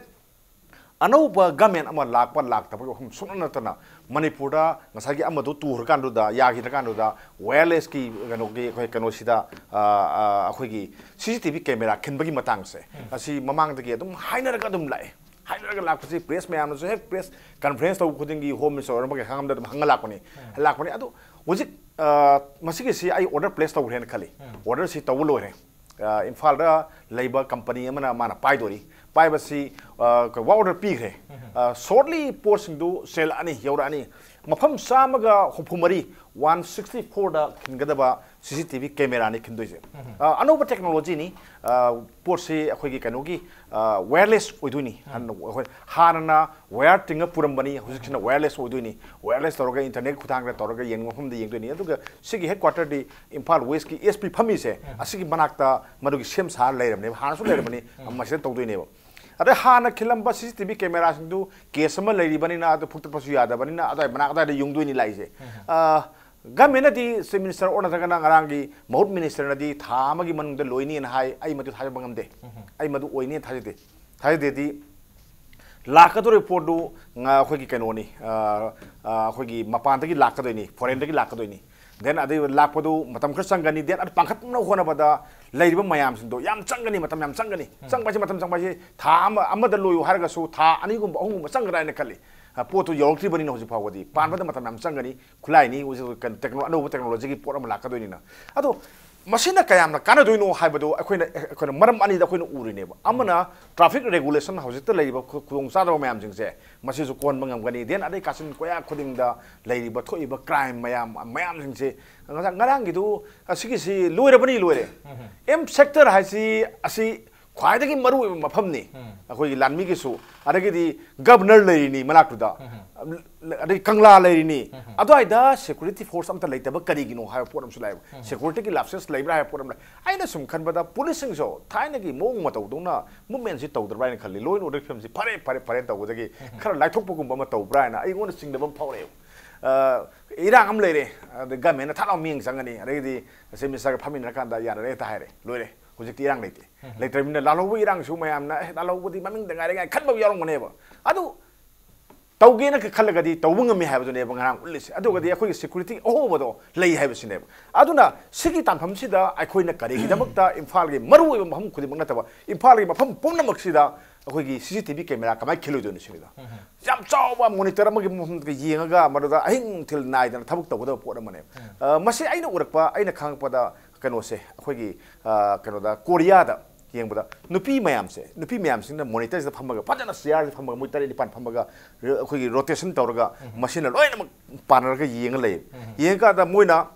ꯑꯅꯧꯕ ꯒꯃꯦꯟ ꯑꯃ ꯂꯥꯛꯄ ꯂꯥꯛꯇꯕꯒꯤ ꯋꯥꯐꯝ ꯁꯨꯡꯅꯠ ꯅꯠꯇꯅ, ꯃꯅꯤꯄꯨꯔꯗ ꯉꯁꯥꯏꯒꯤ ꯑꯃꯗꯨ ꯇꯨꯈ꯭ꯔꯀꯥꯟꯗꯨꯗ, ꯌꯥꯈꯤꯗ꯭ꯔꯀꯥꯟꯗꯨꯗ, ꯋꯥꯌꯔꯂꯦꯁꯀꯤ ꯀꯩꯅꯣꯒꯤ, ꯑꯩꯈꯣꯏ ꯀꯩꯅꯣꯁꯤꯗ, ꯑ, ꯑ, ꯑꯩꯈꯣꯏꯒꯤ ꯁꯤ ꯁꯤ ꯇꯤ ꯚꯤ ꯀꯦꯃꯦꯔꯥ ꯈꯤꯟꯕꯒꯤ ꯃꯇꯥꯡꯁꯦ, ꯑꯁꯤ ꯃꯃꯥꯡꯗꯒꯤ ꯑꯗꯨꯝ ꯍꯥꯏꯅꯔꯒ ꯑꯗꯨꯝ ꯂꯥꯛꯑꯦ꯫ ꯍꯥꯏꯅꯔꯒ ꯂꯥꯛꯄꯁꯤ ꯄ꯭ꯔꯦꯁ ꯃꯌꯥꯝꯅꯁꯨ ꯍꯦꯛ ꯄ꯭ꯔꯦꯁ ꯀꯟꯐ꯭ꯔꯦꯟꯁ ꯇꯧꯕ ꯈꯨꯗꯤꯡꯒꯤ ꯍꯣꯝ ꯃꯤꯅꯤꯁꯇꯔ ꯑꯣꯏꯔꯝꯕ ꯀꯩꯀꯥ ꯑꯃꯗ ꯑꯗꯨꯝ ꯍꯪꯉ ꯂꯥꯛꯄꯅꯤ, ꯂꯥꯛꯄꯅꯤ꯫ ꯑꯗꯨ ꯍꯧꯖꯤꯛ, ꯑ, ꯃꯁꯤꯒꯤꯁꯤ ꯑꯩ ꯑꯣꯔꯗꯔ ꯄ꯭ꯂꯦꯁ ꯇꯧꯈ꯭ꯔꯦꯅ ꯈꯜꯂꯤ꯫ ꯑꯣꯔꯗꯔꯁꯤ ꯇꯧꯕ ꯂꯣꯏꯔꯦ꯫ ꯑ, ꯏꯝꯐꯥꯜꯗ ꯂꯩꯕ ꯀꯝꯄꯅꯤ ꯑꯃꯅ ꯃꯥꯅ ꯄꯥꯏꯗꯣꯔꯤ꯫ ꯄꯥꯏꯕꯁꯤ, ꯑ, ꯀ-, ꯋꯥꯛ ꯑꯣꯔꯗꯔ ꯄꯤꯈ꯭ꯔꯦ꯫ ꯑ, ꯁꯣꯔꯠꯂꯤ ꯄꯣꯠꯁꯤꯡꯗꯨ ꯆꯦꯜꯂꯛꯑꯅꯤ, ꯌꯧꯔꯛꯑꯅꯤ꯫ ꯃꯐꯝ ꯆꯥꯝꯃꯒ ꯍꯨꯝꯐꯨ ꯃꯔꯤ, ꯋꯥꯟ ꯁꯤꯛꯁꯇꯤ ꯐꯣꯔꯗ ꯈꯤꯟꯒꯗꯕ ꯁꯤ ꯁꯤ ꯇꯤ ꯚꯤ ꯀꯦꯃꯦꯔꯥꯅꯤ ꯈꯤꯟꯗꯣꯏꯁꯦ꯫ ꯑ, ꯑꯅꯧꯕ ꯇꯦꯛꯅꯣꯂꯣꯖꯤꯅꯤ꯫ ꯑ, ꯄꯣꯠꯁꯤ ꯑꯩꯈꯣꯏꯒꯤ ꯀꯩꯅꯣꯒꯤ, ꯑ, ꯋꯥꯌꯔꯂꯦꯁ ꯑꯣꯏꯗꯣꯏꯅꯤ꯫ ꯍꯥꯟꯅ ꯑꯩꯈꯣꯏ, ꯍꯥꯟꯅꯅ ꯋꯥꯌꯔ ꯇꯤꯡꯉ ꯄꯨꯔꯝꯕꯅꯤ, ꯍꯧꯖꯤꯛꯁꯤꯅ ꯋꯥꯌꯔꯂꯦꯁ ꯑꯣꯏꯗꯣꯏꯅꯤ꯫ ꯋꯥꯌꯔꯂꯦꯁ ꯇꯧꯔꯒ ꯏꯟꯇꯔꯅꯦꯠ ꯈꯨꯠꯊꯥꯡꯗ ꯇꯧꯔꯒ ꯌꯦꯡꯕ ꯃꯐꯝꯗ ꯌꯦꯡꯗꯣꯏꯅꯤ꯫ ꯑꯗꯨꯒ ꯁꯤꯒꯤ ꯍꯦꯗꯀ꯭ꯋꯥꯇꯔꯗꯤ ꯏꯝꯐꯥꯜ ꯋꯦꯁꯀꯤ ꯑꯦꯁ ꯄꯤ ꯐꯝꯃꯤꯁꯦ, ꯑꯁꯤꯒꯤ ꯃꯅꯥꯛꯇ ꯃꯗꯨꯒꯤ ꯁꯦꯝ ꯁꯥꯔ ꯂꯩꯔꯕꯅꯦꯕ, ꯍꯥꯟꯅꯁꯨ ꯂꯩꯔꯕꯅꯤ, ꯃꯁꯤꯗ ꯇꯧꯗꯣꯏꯅꯦꯕ꯫ ꯑꯗꯩ ꯍꯥꯟꯅ ꯈꯤꯜꯂꯝꯕ ꯁꯤ ꯁꯤ ꯇꯤ ꯚꯤ ꯀꯦꯃꯦꯔꯥꯁꯤꯡꯗꯨ ꯀꯦꯁ ꯑꯃ ꯂꯩꯔꯤꯕꯅꯤꯅ ꯑꯗꯨ ꯐꯨꯛꯇꯠꯄꯁꯨ ꯌꯥꯗꯕꯅꯤꯅ ꯑꯗꯨꯋꯥꯏ ꯃꯅꯥꯛ ꯑꯗꯨꯋꯥꯏꯗ ꯌꯨꯡꯗꯣꯏꯅꯤ ꯂꯥꯛꯏꯁꯦ꯫ ꯒꯃꯦꯟꯅꯗꯤ ꯆꯤꯐ ꯃꯤꯅꯤꯁꯇꯔ ꯑꯣꯔ ꯅꯠꯇ꯭ꯔꯒꯅ ꯉꯔꯥꯡꯒꯤ ꯃꯍꯨꯠ ꯃꯤꯅꯤꯁꯇꯔꯅꯗꯤ ꯊꯥ ꯑꯃꯒꯤ ꯃꯅꯨꯡꯗ ꯂꯣꯏꯅꯤꯅ ꯍꯥꯏ꯫ ꯑꯩ ꯃꯗꯨ ꯊꯥꯖꯕ ꯉꯝꯗꯦ꯫ ꯑꯩ ꯃꯗꯨ ꯑꯣꯏꯅꯤ ꯊꯥꯖꯗꯦ꯫ ꯊꯥꯖꯗꯦꯗꯤ ꯂꯥꯛꯀꯗꯧꯔꯤꯕ ꯄꯣꯠꯇꯨ ꯉ-, ꯑꯩꯈꯣꯏꯒꯤ ꯀꯩꯅꯣꯅꯤ, ꯑ, ꯑ, ꯑꯩꯈꯣꯏꯒꯤ ꯃꯄꯥꯟꯗꯒꯤ ꯂꯥꯛꯀꯗꯣꯏꯅꯤ, ꯐꯣꯔꯦꯟꯗꯒꯤ ꯂꯥꯛꯀꯗꯣꯏꯅꯤ꯫ ꯗꯦꯟ ꯑꯗꯩ ꯂꯥꯛꯄꯗꯨ ꯃꯇꯝ ꯈꯔ ꯆꯪꯒꯅꯤ꯫ ꯗꯦꯟ ꯑꯗꯨ ꯄꯥꯟꯈꯠꯅꯕ ꯍꯣꯠꯅꯕꯗ ꯂꯩꯔꯤꯕ ꯃꯌꯥꯝꯁꯤꯡꯗꯣ ꯌꯥꯝ ꯆꯪꯒꯅꯤ, ꯃꯇꯝ ꯌꯥꯝ ꯆꯪꯒꯅꯤ꯫ ꯆꯪꯕ ꯍꯥꯏꯁꯦ, ꯃꯇꯝ ꯆꯪꯕ ꯍꯥꯏꯁꯦ ꯊꯥ ꯑꯃ, ꯑꯃꯗ ꯂꯣꯏꯌꯨ ꯍꯥꯏꯔꯒꯁꯨ ꯊꯥ ꯑꯅꯤꯒꯨꯝꯕ, ꯑꯍꯨꯝꯒꯨꯝꯕ ꯆꯪꯒꯗ꯭ꯔꯥ ꯍꯥꯏꯅ ꯈꯜꯂꯤ꯫ ꯑ, ꯄꯣꯠꯇꯨ ꯌꯧꯔꯛꯇ꯭ꯔꯤꯕꯅꯤꯅ ꯍꯧꯖꯤꯛ ꯐꯥꯎꯕꯗꯤ ꯄꯥꯟꯕꯗ ꯃꯇꯝ ꯌꯥꯝ ꯆꯪꯒꯅꯤ꯫ ꯈꯨꯠꯂꯥꯏꯅꯤ, ꯍꯧꯖꯤꯛ ꯀꯩꯅꯣ, ꯇꯦꯛꯅꯣ-, ꯑꯅꯧꯕ ꯇꯦꯛꯅꯣꯂꯣꯖꯤꯒꯤ ꯄꯣꯠ ꯑꯃ ꯂꯥꯛꯀꯗꯣꯏꯅꯤꯅ꯫ ꯑꯗꯣ ꯃꯁꯤꯅ ꯀꯌꯥꯝꯅ ꯀꯥꯟꯅꯗꯣꯏꯅꯣ ꯍꯥꯏꯕꯗꯨ ꯑꯩꯈꯣꯏꯅ, ꯑꯩꯈꯣꯏꯅ ꯃꯔꯝ ꯑꯅꯤꯗ ꯑꯩꯈꯣꯏꯅ ꯎꯔꯤꯅꯦꯕ꯫ ꯑꯃꯅ ꯇ꯭ꯔꯥꯐꯤꯛ ꯔꯦꯒꯨꯂꯦꯁꯟ, ꯍꯧꯖꯤꯛꯇ ꯂꯩꯔꯤꯕ ꯈꯨ-, ꯈꯨꯗꯣꯡꯆꯥꯗꯕ ꯃꯌꯥꯝꯁꯤꯡꯁꯦ ꯃꯁꯤꯁꯨ ꯀꯣꯛꯍꯟꯕ ꯉꯝꯒꯅꯤ꯫ ꯗꯦꯟ ꯑꯗꯩ ꯀꯥꯆꯤꯟ ꯀꯣꯌꯥ ꯈꯨꯗꯤꯡꯗ ꯂꯩꯔꯤꯕ, ꯊꯣꯛꯏꯕ ꯀ꯭ꯔꯥꯏꯝ ꯃꯌꯥꯝ, ꯃꯌꯥꯝꯁꯤꯡꯁꯦ ꯉꯔꯥꯡ-, ꯉꯔꯥꯡꯒꯤꯗꯨ ꯑꯁꯤꯒꯤꯁꯤ ꯂꯣꯏꯔꯕꯅꯤ, ꯂꯣꯏꯔꯦ꯫ ꯑꯦꯝ ꯁꯦꯛꯇꯔ ꯍꯥꯏꯁꯤ ꯑꯁꯤ ꯈ꯭ꯋꯥꯏꯗꯒꯤ ꯃꯔꯨꯑꯣꯏꯕ ꯃꯐꯝꯅꯤ꯫ ꯑꯩꯈꯣꯏꯒꯤ ꯂꯥꯟꯃꯤꯒꯤꯁꯨ, ꯑꯗꯒꯤꯗꯤ ꯒꯕꯅꯔ ꯂꯩꯔꯤꯅꯤ ꯃꯅꯥꯛꯇꯨꯗ, ꯑꯗꯒꯤ ꯀꯪꯂꯥ ꯂꯩꯔꯤꯅꯤ꯫ ꯑꯗꯨꯋꯥꯏꯗ ꯁꯦꯀ꯭ꯌꯨꯔꯤꯇꯤ ꯐꯣꯔꯁ ꯑꯝꯇ ꯂꯩꯇꯕ ꯀꯔꯤꯒꯤꯅꯣ ꯍꯥꯏꯕ ꯄꯣꯠ ꯑꯃꯁꯨ ꯂꯥꯛꯑꯦꯕ꯫ ꯁꯦꯀ꯭ꯌꯨꯔꯤꯇꯤꯒꯤ ꯂꯥꯞꯁꯦꯁ ꯂꯩꯕ꯭ꯔꯥ ꯍꯥꯏꯕ ꯄꯣꯠ ꯑꯃ ꯂꯩ꯫ ꯑꯩꯅ ꯁꯨꯝ ꯈꯟꯕꯗ ꯄꯨꯂꯤꯁꯁꯤꯡꯁꯨ ꯊꯥꯏꯅꯒꯤ ꯃꯑꯣꯡ ꯃꯇꯧꯗꯧꯅ ꯃꯨꯞꯃꯦꯟꯁꯤ ꯇꯧꯗ꯭ꯔꯕ꯭ꯔꯥ ꯍꯥꯏꯅ ꯈꯜꯂꯤ꯫ ꯂꯣ ꯑꯦꯟ ꯑꯣꯔꯗꯔ ꯐꯤꯕꯝꯁꯤ ꯐꯔꯦ, ꯐꯔꯦ, ꯐꯔꯦ ꯇꯧꯕꯗꯒꯤ ꯈꯔ ꯂꯥꯏꯊꯣꯛꯄꯒꯨꯝꯕ ꯑꯃ ꯇꯧꯕ꯭ꯔꯥ ꯍꯥꯏꯅ ꯑꯩꯉꯣꯟꯗ ꯆꯤꯡꯅꯕ ꯑꯃ ꯐꯥꯎꯔꯛꯑꯦꯕ꯫ ꯑ, ꯏꯔꯥꯡ ꯑꯃ ꯂꯩꯔꯦ, ꯑꯗ ꯒꯃꯦꯟꯅ ꯊꯥꯠ ꯂꯥꯎ ꯃꯤꯠꯌꯦꯡ ꯆꯪꯒꯅꯤ, ꯑꯗꯒꯤꯗꯤ ꯆꯤꯐ ꯃꯤꯅꯤꯁꯇꯔꯒ ꯐꯝꯃꯤꯟꯅꯔꯀꯥꯟꯗ ꯌꯥꯅꯔꯦ ꯍꯦꯛꯇ ꯍꯥꯏꯔꯦ, ꯂꯣꯏꯔꯦ꯫ ꯍꯧꯖꯤꯛꯇꯤ ꯏꯔꯥꯡ ꯂꯩꯇꯦ꯫ ꯂꯩꯇ꯭ꯔꯕꯅꯤꯅ ꯂꯥꯜꯍꯧꯕ ꯏꯔꯥꯡꯁꯨ ꯃꯌꯥꯝꯅ, "ꯑꯦ, ꯂꯥꯜꯍꯧꯕꯗꯤ ꯃꯃꯤꯡꯗ ꯉꯥꯏꯔꯦ" ꯀꯥꯏꯅ ꯈꯟꯕ ꯌꯥꯎꯔꯝꯒꯅꯦꯕ꯫ ꯑꯗꯨ ꯇꯧꯒꯦꯅ ꯈ-, ꯈꯜꯂꯒꯗꯤ ꯇꯧꯕ ꯉꯝꯃꯤ ꯍꯥꯏꯕꯗꯨꯅꯦꯕ ꯉꯔꯥꯡ ꯎꯠꯂꯤꯁꯦ꯫ ꯑꯗꯨꯒꯗꯤ ꯑꯩꯈꯣꯏꯒꯤ ꯁꯦꯀ꯭ꯌꯨꯔꯤꯇꯤ ꯑꯍꯣꯕꯗꯣ ꯂꯩ ꯍꯥꯏꯕꯁꯤꯅꯦꯕ꯫ ꯑꯗꯨꯅ ꯁꯤꯒꯤ ꯇꯥꯟꯐꯝꯁꯤꯗ ꯑꯩꯈꯣꯏꯅ ꯀꯔꯤꯒꯤꯗꯃꯛꯇ ꯏꯝꯐꯥꯜꯒꯤ ꯃꯔꯨꯑꯣꯏꯕ ꯃꯐꯝ ꯈꯨꯗꯤꯡꯃꯛ ꯅꯠꯇꯕ, ꯏꯝꯐꯥꯜꯒꯤ ꯃꯐꯝ ꯄꯨꯝꯅꯃꯛꯁꯤꯗ ꯑꯩꯈꯣꯏꯒꯤ ꯁꯤ ꯁꯤ ꯇꯤ ꯚꯤ ꯀꯦꯃꯦꯔꯥ ꯀꯃꯥꯏꯅ ꯈꯤꯜꯂꯣꯏꯗꯣꯏꯅꯣ ꯁꯤꯅꯤꯗ꯫ ꯌꯥꯝ ꯆꯥꯎꯕ ꯃꯣꯅꯤꯇꯔ ꯑꯃꯒꯤ ꯃꯐꯝꯗ ꯌꯦꯡꯉꯒ ꯃꯗꯨꯗ ꯑꯍꯤꯡ ꯅꯨꯡꯊꯤꯜ ꯅꯥꯏꯗꯅ ꯊꯕꯛ ꯇꯧꯒꯗꯕ ꯄꯣꯠ ꯑꯃꯅꯦꯕ꯫ ꯑ, ꯃꯁꯤ ꯑꯩꯅ ꯎꯔꯛꯄ, ꯑꯩꯅ ꯈꯪꯉꯛꯄꯗ ꯀꯩꯅꯣꯁꯦ, ꯑꯩꯈꯣꯏꯒꯤ, ꯑ, ꯀꯩꯅꯣꯗ, ꯀꯣꯔꯤꯌꯥꯗ ꯌꯦꯡꯕꯗ ꯅꯨꯄꯤ ꯃꯌꯥꯝꯁꯦ, ꯅꯨꯄꯤ ꯃꯌꯥꯝꯁꯤꯡꯅ ꯃꯣꯅꯤꯇꯔꯁꯤꯗ ꯐꯝꯃꯒ, ꯐꯖꯅ ꯆꯤꯌꯥꯔꯁꯤꯗ ꯐꯝꯃꯒ, ꯃꯣꯏ ꯇꯔꯦꯠ ꯅꯤꯄꯥꯟ ꯐꯝꯃꯒ, ꯔ-, ꯑꯩꯈꯣꯏꯒꯤ ꯔꯣꯇꯦꯁꯟ ꯇꯧꯔꯒ ꯃꯁꯤꯅ ꯂꯣꯏꯅꯃꯛ ꯄꯥꯟꯅꯔꯒ ꯌꯦꯡꯉ ꯂꯩꯌꯦꯕ꯫ ꯌꯦꯡꯉꯀꯥꯟꯗ ꯃꯣꯏꯅ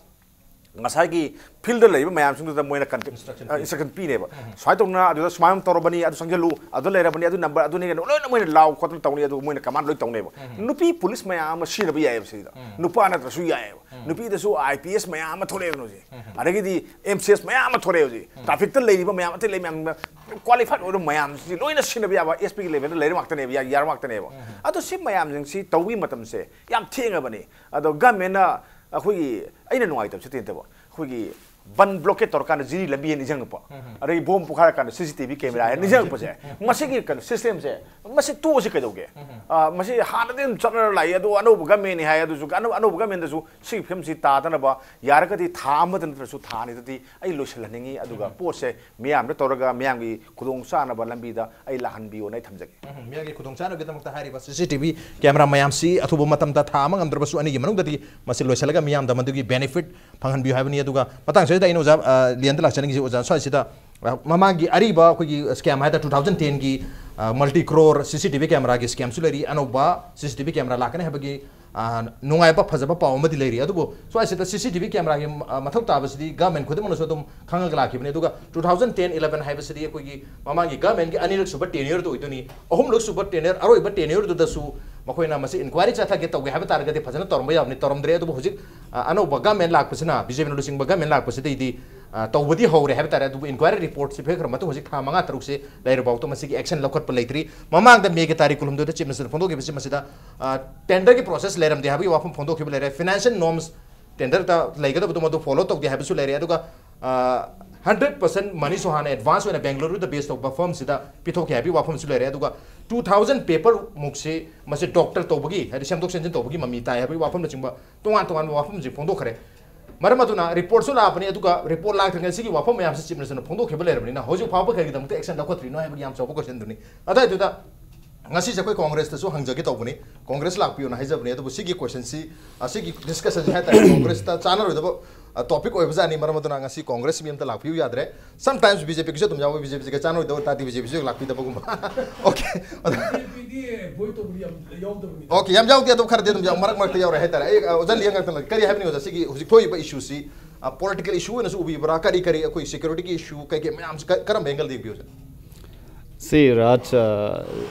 ꯉꯁꯥꯏꯒꯤ ꯐꯤꯜꯗ ꯂꯩꯔꯤꯕ ꯃꯌꯥꯝꯁꯤꯡꯗꯨꯗ ꯃꯣꯏꯅ ꯏꯟꯁꯇ꯭ꯔꯛꯁꯟ ꯄꯤꯅꯦꯕ꯫ ꯁꯨꯃꯥꯏꯅ ꯇꯧꯅ ꯑꯗꯨꯗ ꯁꯨꯃꯥꯏꯅ ꯇꯧꯔꯕꯅꯤ, ꯑꯗꯨ ꯆꯪꯁꯤꯜꯂꯨ, ꯑꯗꯨ ꯂꯩꯔꯕꯅꯤ, ꯑꯗꯨ ꯅꯝꯕꯔ ꯑꯗꯨꯅꯤ ꯀꯩꯅꯣ ꯂꯣꯏꯅ ꯃꯣꯏꯅ ꯂꯥꯎ ꯈꯣꯠꯇꯅ ꯇꯧꯅꯤ, ꯑꯗꯨꯒ ꯃꯣꯏꯅ ꯀꯃꯥꯟ ꯂꯣꯏ ꯇꯧꯅꯦꯕ꯫ ꯅꯨꯄꯤ ꯄꯨꯂꯤꯁ ꯃꯌꯥꯝ ꯑꯃ ꯁꯤꯖꯤꯟꯅꯕ ꯌꯥꯏꯑꯕ ꯁꯤꯗ꯫ ꯅꯨꯄꯥ ꯅꯠꯇ꯭ꯔꯁꯨ ꯌꯥꯏꯑꯕ꯫ ꯅꯨꯄꯤꯗꯁꯨ ꯑꯥꯏ ꯄꯤ ꯑꯦꯁ ꯃꯌꯥꯝ ꯑꯃ ꯊꯣꯛꯂꯛꯑꯦꯕ ꯍꯧꯖꯤꯛ꯫ ꯑꯗꯒꯤꯗꯤ ꯑꯦꯝ ꯁꯤ ꯑꯦꯁ ꯃꯌꯥꯝ ꯑꯃ ꯊꯣꯛꯂꯛꯑꯦ ꯍꯧꯖꯤꯛ꯫ ꯇ꯭ꯔꯥꯐꯤꯛꯇ ꯂꯩꯔꯤꯕ ꯃꯌꯥꯝ, ꯑꯇꯩ ꯂꯩ ꯃꯌꯥꯝ ꯀ꯭ꯋꯥꯂꯤꯐꯥꯏꯠ ꯑꯣꯏꯕ ꯃꯌꯥꯝꯁꯤ ꯂꯣꯏꯅ ꯁꯤꯖꯤꯟꯅꯕ ꯌꯥꯕ ꯑꯦꯁ ꯄꯤꯒꯤ ꯂꯦꯚꯦꯜꯗ ꯂꯩꯔ ꯉꯥꯛꯇꯅꯦꯕ, ꯌꯥ-, ꯌꯥꯔ ꯉꯥꯛꯇꯅꯦꯕ꯫ ꯑꯗꯣ ꯁꯤ ꯃꯌꯥꯝꯁꯤꯡꯁꯤ ꯇꯧꯕꯒꯤ ꯃꯇꯝꯁꯦ ꯌꯥꯝ ꯊꯦꯡꯉꯕꯅꯤ꯫ ꯑꯗꯣ ꯒꯃꯦꯟꯅ ꯑꯩꯈꯣꯏꯒꯤ, ꯑꯩꯅ ꯅꯨꯡꯉꯥꯏꯇꯕꯁꯤ ꯇꯦꯟꯇꯕ ꯑꯩꯈꯣꯏꯒꯤ ꯕꯟ ꯕ꯭ꯂꯣꯀꯦꯠ ꯇꯧꯔꯀꯥꯟꯗ ꯖꯤꯔꯤ ꯂꯝꯕꯤ ꯍꯦꯟꯅ ꯅꯤꯡꯁꯤꯡꯉꯛꯄ, ꯑꯗꯒꯤ ꯕꯣꯝ ꯄꯣꯈꯥꯏꯔꯀꯥꯟꯗ ꯁꯤ ꯁꯤ ꯇꯤ ꯚꯤ ꯀꯦꯃꯦꯔꯥ ꯍꯦꯟꯅ ꯅꯤꯡꯁꯤꯡꯉꯛꯄꯁꯦ, ꯃꯁꯤꯒꯤ ꯀꯩꯅꯣ ꯁꯤꯁꯇꯦꯝꯁꯦ, ꯃꯁꯤ ꯇꯣꯛꯑꯁꯤ ꯀꯩꯗꯧꯒꯦ? ꯑ, ꯃꯁꯤ ꯍꯥꯟꯅꯗꯤ ꯑꯗꯨꯝ ꯆꯠꯅꯔ ꯂꯥꯛꯏ, ꯑꯗꯣ ꯑꯅꯧꯕ ꯒꯃꯦꯟꯅꯤ ꯍꯥꯏ, ꯑꯗꯨꯁꯨ ꯑꯅꯧ-, ꯑꯅꯧꯕ ꯒꯃꯦꯟꯗꯁꯨ ꯁꯤꯒꯤ ꯐꯤꯕꯝꯁꯤ ꯇꯥꯗꯅꯕ ꯌꯥꯔꯒꯗꯤ ꯊꯥ ꯑꯃꯗ ꯅꯠꯇ꯭ꯔꯁꯨ ꯊꯥ ꯑꯅꯤꯗꯗꯤ ꯑꯩ ꯂꯣꯏꯁꯤꯜꯍꯟꯅꯤꯡꯉꯤ, ꯑꯗꯨꯒ ꯄꯣꯠꯁꯦ ꯃꯤꯌꯥꯝꯗ ꯇꯧꯔꯒ ꯃꯤꯌꯥꯝꯒꯤ ꯈꯨꯗꯣꯡ ꯆꯥꯅꯕ ꯂꯝꯕꯤꯗ ꯑꯩ ꯂꯥꯛꯍꯟꯕꯤꯌꯣꯅ ꯑꯩ ꯊꯝꯖꯒꯦ꯫ ꯎꯝ, ꯃꯤꯌꯥꯝꯒꯤ ꯈꯨꯗꯣꯡꯆꯥꯅꯕꯒꯤꯗꯃꯛꯇ ꯍꯥꯏꯔꯤꯕ ꯁꯤ ꯁꯤ ꯇꯤ ꯚꯤ ꯀꯦꯃꯦꯔꯥ ꯃꯌꯥꯝꯁꯤ ꯑꯊꯨꯕ ꯃꯇꯝꯗ ꯊꯥ ꯑꯃ ꯉꯝꯗ꯭ꯔꯕꯁꯨ ꯑꯅꯤꯒꯤ ꯃꯅꯨꯡꯗꯗꯤ ꯃꯁꯤ ꯂꯣꯏꯁꯤꯜꯂꯒ ꯃꯤꯌꯥꯝꯗ ꯃꯗꯨꯒꯤ ꯕꯦꯅꯤꯐꯤꯠ ꯐꯪꯍꯟꯕꯤꯌꯨ ꯍꯥꯏꯕꯅꯤ꯫ ꯑꯗꯨꯒ ꯃꯇꯥꯡ ꯑꯁꯤꯗ ꯑꯩꯅ ꯑꯣꯖꯥ, ꯑ, ꯂꯤꯌꯟꯗ ꯂꯥꯛꯆꯅꯤꯡꯉꯤꯁꯤ, ꯑꯣꯖꯥ, ꯁ꯭ꯋꯥꯏꯁꯤꯗ, ꯑ, ꯃꯃꯥꯡꯒꯤ ꯑꯔꯤꯕ ꯑꯩꯈꯣꯏꯒꯤ ꯁ꯭ꯀꯦꯝ ꯍꯥꯏ ꯇꯥꯔꯦ, ꯇꯨ ꯊꯥꯎꯖꯟ ꯇꯦꯟꯒꯤ, ꯑ, ꯃꯜꯇꯤ ꯀ꯭ꯔꯣꯔ ꯁꯤ ꯁꯤ ꯇꯤ ꯚꯤ ꯀꯦꯃꯦꯔꯥꯒꯤ ꯁ꯭ꯀꯦꯝꯁꯨ ꯂꯩꯔꯤ, ꯑꯅꯧꯕ ꯁꯤ ꯁꯤ ꯇꯤ ꯚꯤ ꯀꯦꯃꯦꯔꯥ ꯂꯥꯛꯀꯅꯤ ꯍꯥꯏꯕꯒꯤ, ꯑ, ꯅꯨꯡꯉꯥꯏꯕ ꯐꯖꯕ ꯄꯥꯎ ꯑꯃꯗꯤ ꯂꯩꯔꯤ꯫ ꯑꯗꯨꯕꯨ ꯁ꯭ꯋꯥꯏꯁꯤꯗ ꯁꯤ ꯁꯤ ꯇꯤ ꯚꯤ ꯀꯦꯃꯦꯔꯥꯒꯤ, ꯑ, ꯃꯊꯧ ꯇꯥꯕꯁꯤꯗꯤ ꯒꯃꯦꯟ ꯈꯨꯗꯤꯡꯃꯛꯅꯁꯨ ꯑꯗꯨꯝ ꯈꯪꯉꯒ ꯂꯥꯛꯈꯤꯕꯅꯤ꯫ ꯑꯗꯨꯒ ꯇꯨ ꯊꯥꯎꯖꯟ ꯇꯦꯟ ꯏꯂꯚꯦꯟ ꯍꯥꯏꯕꯁꯤꯗꯤ ꯑꯩꯈꯣꯏꯒꯤ ꯃꯃꯥꯡꯒꯤ ꯒꯃꯦꯟꯒꯤ ꯑꯅꯤꯔꯛ ꯁꯨꯕ ꯇꯦꯅ꯭ꯌꯔꯗꯨ ꯑꯣꯏꯗꯣꯏꯅꯤ꯫ ꯑꯍꯨꯝꯂꯛ ꯁꯨꯕ ꯇꯦꯅ꯭ꯌꯔ, ꯑꯔꯣꯏꯕ ꯇꯦꯅ꯭ꯌꯔꯗꯨꯗꯁꯨ ꯃꯈꯣꯏꯅ ꯃꯁꯤ ꯏꯟꯀ꯭ꯋꯥꯏꯔꯤ ꯆꯠꯊꯒꯦ ꯇꯧꯒꯦ ꯍꯥꯏꯕ ꯇꯥꯔꯒꯗꯤ ꯐꯖꯅ ꯇꯧꯔꯝꯕ ꯌꯥꯕꯅꯤ, ꯇꯧꯔꯝꯗ꯭ꯔꯦ꯫ ꯑꯗꯨꯕꯨ ꯍꯧꯖꯤꯛ, ꯑ, ꯑꯅꯧꯕ ꯒꯃꯦꯟ ꯂꯥꯛꯄꯁꯤꯅ, ꯕꯤ ꯖꯦ ꯄꯤꯅ ꯂꯨꯆꯤꯡꯕ ꯒꯃꯦꯟ ꯂꯥꯛꯄꯁꯤꯗꯩꯗꯤ, ꯑ, ꯇꯧꯕꯗꯤ ꯍꯧꯔꯦ ꯍꯥꯏꯕ ꯇꯥꯔꯦ꯫ ꯑꯗꯨꯕꯨ ꯏꯟꯀ꯭ꯋꯥꯏꯔꯤ ꯔꯤꯄꯣꯔꯠꯁꯤ ꯄꯤꯈ꯭ꯔ ꯃꯇꯨꯡ ꯍꯧꯖꯤꯛ ꯊꯥ ꯃꯉꯥ ꯇꯔꯨꯛꯁꯤ ꯂꯩꯔꯕ ꯐꯥꯎꯗ ꯃꯁꯤꯒꯤ ꯑꯦꯛꯁꯟ ꯂꯧꯈꯠꯄ ꯂꯩꯇ꯭ꯔꯤ꯫ ꯃꯃꯥꯡꯗ ꯃꯦꯒꯤ ꯇꯥꯔꯤꯛ ꯀꯨꯟꯍꯨꯝꯗꯣꯏꯗ ꯆꯤꯐ ꯃꯤꯅꯤꯁꯇꯔ ꯐꯣꯡꯗꯣꯛꯈꯤꯕꯁꯤ ꯃꯁꯤꯗ, ꯑ, ꯇꯦꯟꯗꯔꯒꯤ ꯄ꯭ꯔꯣꯁꯦꯁ ꯂꯩꯔꯝꯗꯦ ꯍꯥꯏꯕꯒꯤ ꯋꯥꯐꯝ ꯐꯣꯡꯗꯣꯛꯈꯤꯕ ꯂꯩꯔꯦ꯫ ꯐꯥꯏꯅꯥꯟꯁꯤꯌꯦꯜ ꯅꯣꯔꯝꯁ ꯇꯦꯟꯗꯔꯗ ꯂꯩꯒꯗꯕꯗꯣ ꯃꯗꯨ ꯐꯣꯂꯣ ꯇꯧꯗꯦ ꯍꯥꯏꯕꯁꯨ ꯂꯩꯔꯦ꯫ ꯑꯗꯨꯒ, ꯑ, ꯍꯟꯗ꯭ꯔꯦꯠ ꯄꯥꯔꯁꯦꯟ ꯃꯅꯤꯁꯨ ꯍꯥꯟꯅ ꯑꯦꯗꯚꯥꯟꯁ ꯑꯣꯏꯅ ꯕꯦꯡꯒꯂꯨꯔꯨꯗ ꯕꯦꯁ ꯇꯧꯕ ꯐꯔꯝꯁꯤꯗ ꯄꯤꯊꯣꯛꯈꯤ ꯍꯥꯏꯕꯒꯤ ꯋꯥꯐꯝꯁꯨ ꯂꯩꯔꯦ꯫ ꯑꯗꯨꯒ ꯇꯨ ꯊꯥꯎꯖꯟ ꯄꯦꯄꯔ ꯃꯨꯛꯁꯤ ꯃꯁꯤ ꯗꯣꯛꯇꯔ ꯇꯧꯕꯒꯤ, ꯍꯥꯏꯗꯤ ꯁꯦꯝꯗꯣꯛ ꯁꯦꯝꯖꯤꯟ ꯇꯧꯕꯒꯤ ꯃꯃꯤ ꯇꯥꯏ ꯍꯥꯏꯕꯒꯤ ꯋꯥꯐꯝꯅꯆꯤꯡꯕ ꯇꯣꯉꯥꯟ ꯇꯣꯉꯥꯟꯕ ꯋꯥꯐꯝꯁꯤꯡ ꯐꯣꯡꯗꯣꯛꯈ꯭ꯔꯦ꯫ ꯃꯔꯝ ꯑꯗꯨꯅ ꯔꯤꯄꯣꯔꯠꯁꯨ ꯂꯥꯛꯄꯅꯤ, ꯑꯗꯨꯒ ꯔꯤꯄꯣꯔꯠ ꯂꯥꯛꯇ꯭ꯔꯤꯉꯩ ꯁꯤꯒꯤ ꯋꯥꯐꯝ ꯃꯌꯥꯝꯁꯤ ꯆꯤꯐ ꯃꯤꯅꯤꯁꯇꯔꯅ ꯐꯣꯡꯗꯣꯛꯈꯤꯕ ꯂꯩꯔꯕꯅꯤꯅ ꯍꯧꯖꯤꯛ ꯐꯥꯎꯕ ꯀꯔꯤꯒꯤꯗꯃꯛꯇ ꯑꯦꯛꯁꯟ ꯂꯧꯈꯠꯇ꯭ꯔꯤꯅꯣ ꯍꯥꯏꯕꯒꯤ ꯌꯥꯝ ꯆꯥꯎꯕ ꯀꯣꯏꯁꯟꯗꯨꯅꯤ꯫ ꯑꯗꯨꯋꯥꯏꯗꯨꯗ ꯉꯁꯤꯁꯦ ꯑꯩꯈꯣꯏ ꯀꯣꯡꯒ꯭ꯔꯦꯁꯇꯁꯨ ꯍꯪꯖꯒꯦ ꯇꯧꯕꯅꯤ, ꯀꯣꯡꯒ꯭ꯔꯦꯁ ꯂꯥꯛꯄꯤꯌꯣꯅ ꯍꯥꯏꯖꯕꯅꯤ꯫ ꯑꯗꯨꯕꯨ ꯁꯤꯒꯤ ꯀꯣꯏꯁꯟꯁꯤ, ꯑ, ꯁꯤꯒꯤ ꯗꯤꯁꯀꯁꯟꯁꯤ ꯍꯥꯏ ꯇꯥꯔꯦ, ꯀꯣꯡꯒ꯭ꯔꯦꯁꯇ ꯆꯥꯟꯅꯔꯣꯏꯗꯕ, ꯑ, ꯇꯣꯄꯤꯛ ꯑꯣꯏꯕꯖꯥꯠꯅꯤ꯫ ꯃꯔꯝ ꯑꯗꯨꯅ ꯉꯁꯤ ꯀꯣꯡꯒ꯭ꯔꯦꯁ ꯃꯤ ꯑꯝꯇ ꯂꯥꯛꯄꯤꯌꯨ ꯌꯥꯗ꯭ꯔꯦ꯫ ꯁꯝꯇꯥꯏꯝꯁ ꯕꯤ ꯖꯦ ꯄꯤꯒꯤꯁꯨ ꯑꯗꯨꯝ ꯌꯥꯎꯋꯤ, ꯕꯤ ꯖꯦ ꯄꯤꯒ ꯆꯥꯟꯅꯔꯣꯏꯗꯕ ꯇꯥꯔꯗꯤ ꯕꯤ ꯖꯦ ꯄꯤꯁꯨ ꯂꯥꯛꯄꯤꯗꯕꯒꯨꯝꯕ꯫ ꯑꯣꯀꯦ꯫ ꯕꯤ ꯖꯦ ꯄꯤꯗꯤ ꯚꯣꯏ ꯇꯧꯕꯗꯤ ꯌꯥꯝ ꯌꯥꯎꯗꯕꯅꯤ꯫ ꯑꯣꯀꯦ, ꯌꯥꯝ ꯌꯥꯎꯗꯦ, ꯑꯗꯨꯝ ꯈꯔꯗꯤ ꯑꯗꯨꯝ ꯌꯥꯎ-, ꯃꯔꯛ ꯃꯔꯛꯇ ꯌꯥꯎꯔꯦ ꯍꯥꯏꯇꯥꯔꯦ꯫ ꯑꯩ, ꯑ, ꯑꯣꯖꯥ ꯂꯤꯌꯥꯡ ꯉꯥꯛꯇꯪ ꯂꯩ꯫ ꯀꯔꯤ ꯍꯥꯏꯕꯅꯤ ꯑꯣꯖꯥ, ꯁꯤꯒꯤ ꯍꯧꯖꯤꯛ ꯊꯣꯛꯏꯕ ꯏꯁꯨꯁꯤ ꯄꯣꯂꯤꯇꯤꯀꯦꯜ ꯏꯁꯨ ꯑꯣꯏꯅꯁꯨ ꯎꯕꯤꯕ꯭ꯔꯥ? ꯀꯔꯤ ꯀꯔꯤ ꯑꯩꯈꯣꯏ ꯁꯦꯀ꯭ꯌꯨꯔꯤꯇꯤꯒꯤ ꯏꯁꯨ ꯀꯩꯀꯩ ꯃꯌꯥꯝꯁꯦ ꯀ- ꯀꯔꯝꯕ ꯑꯦꯡꯒꯜꯗ ꯌꯦꯡꯕꯤꯌꯨ, ꯁꯥꯔ? See, Raj, uh,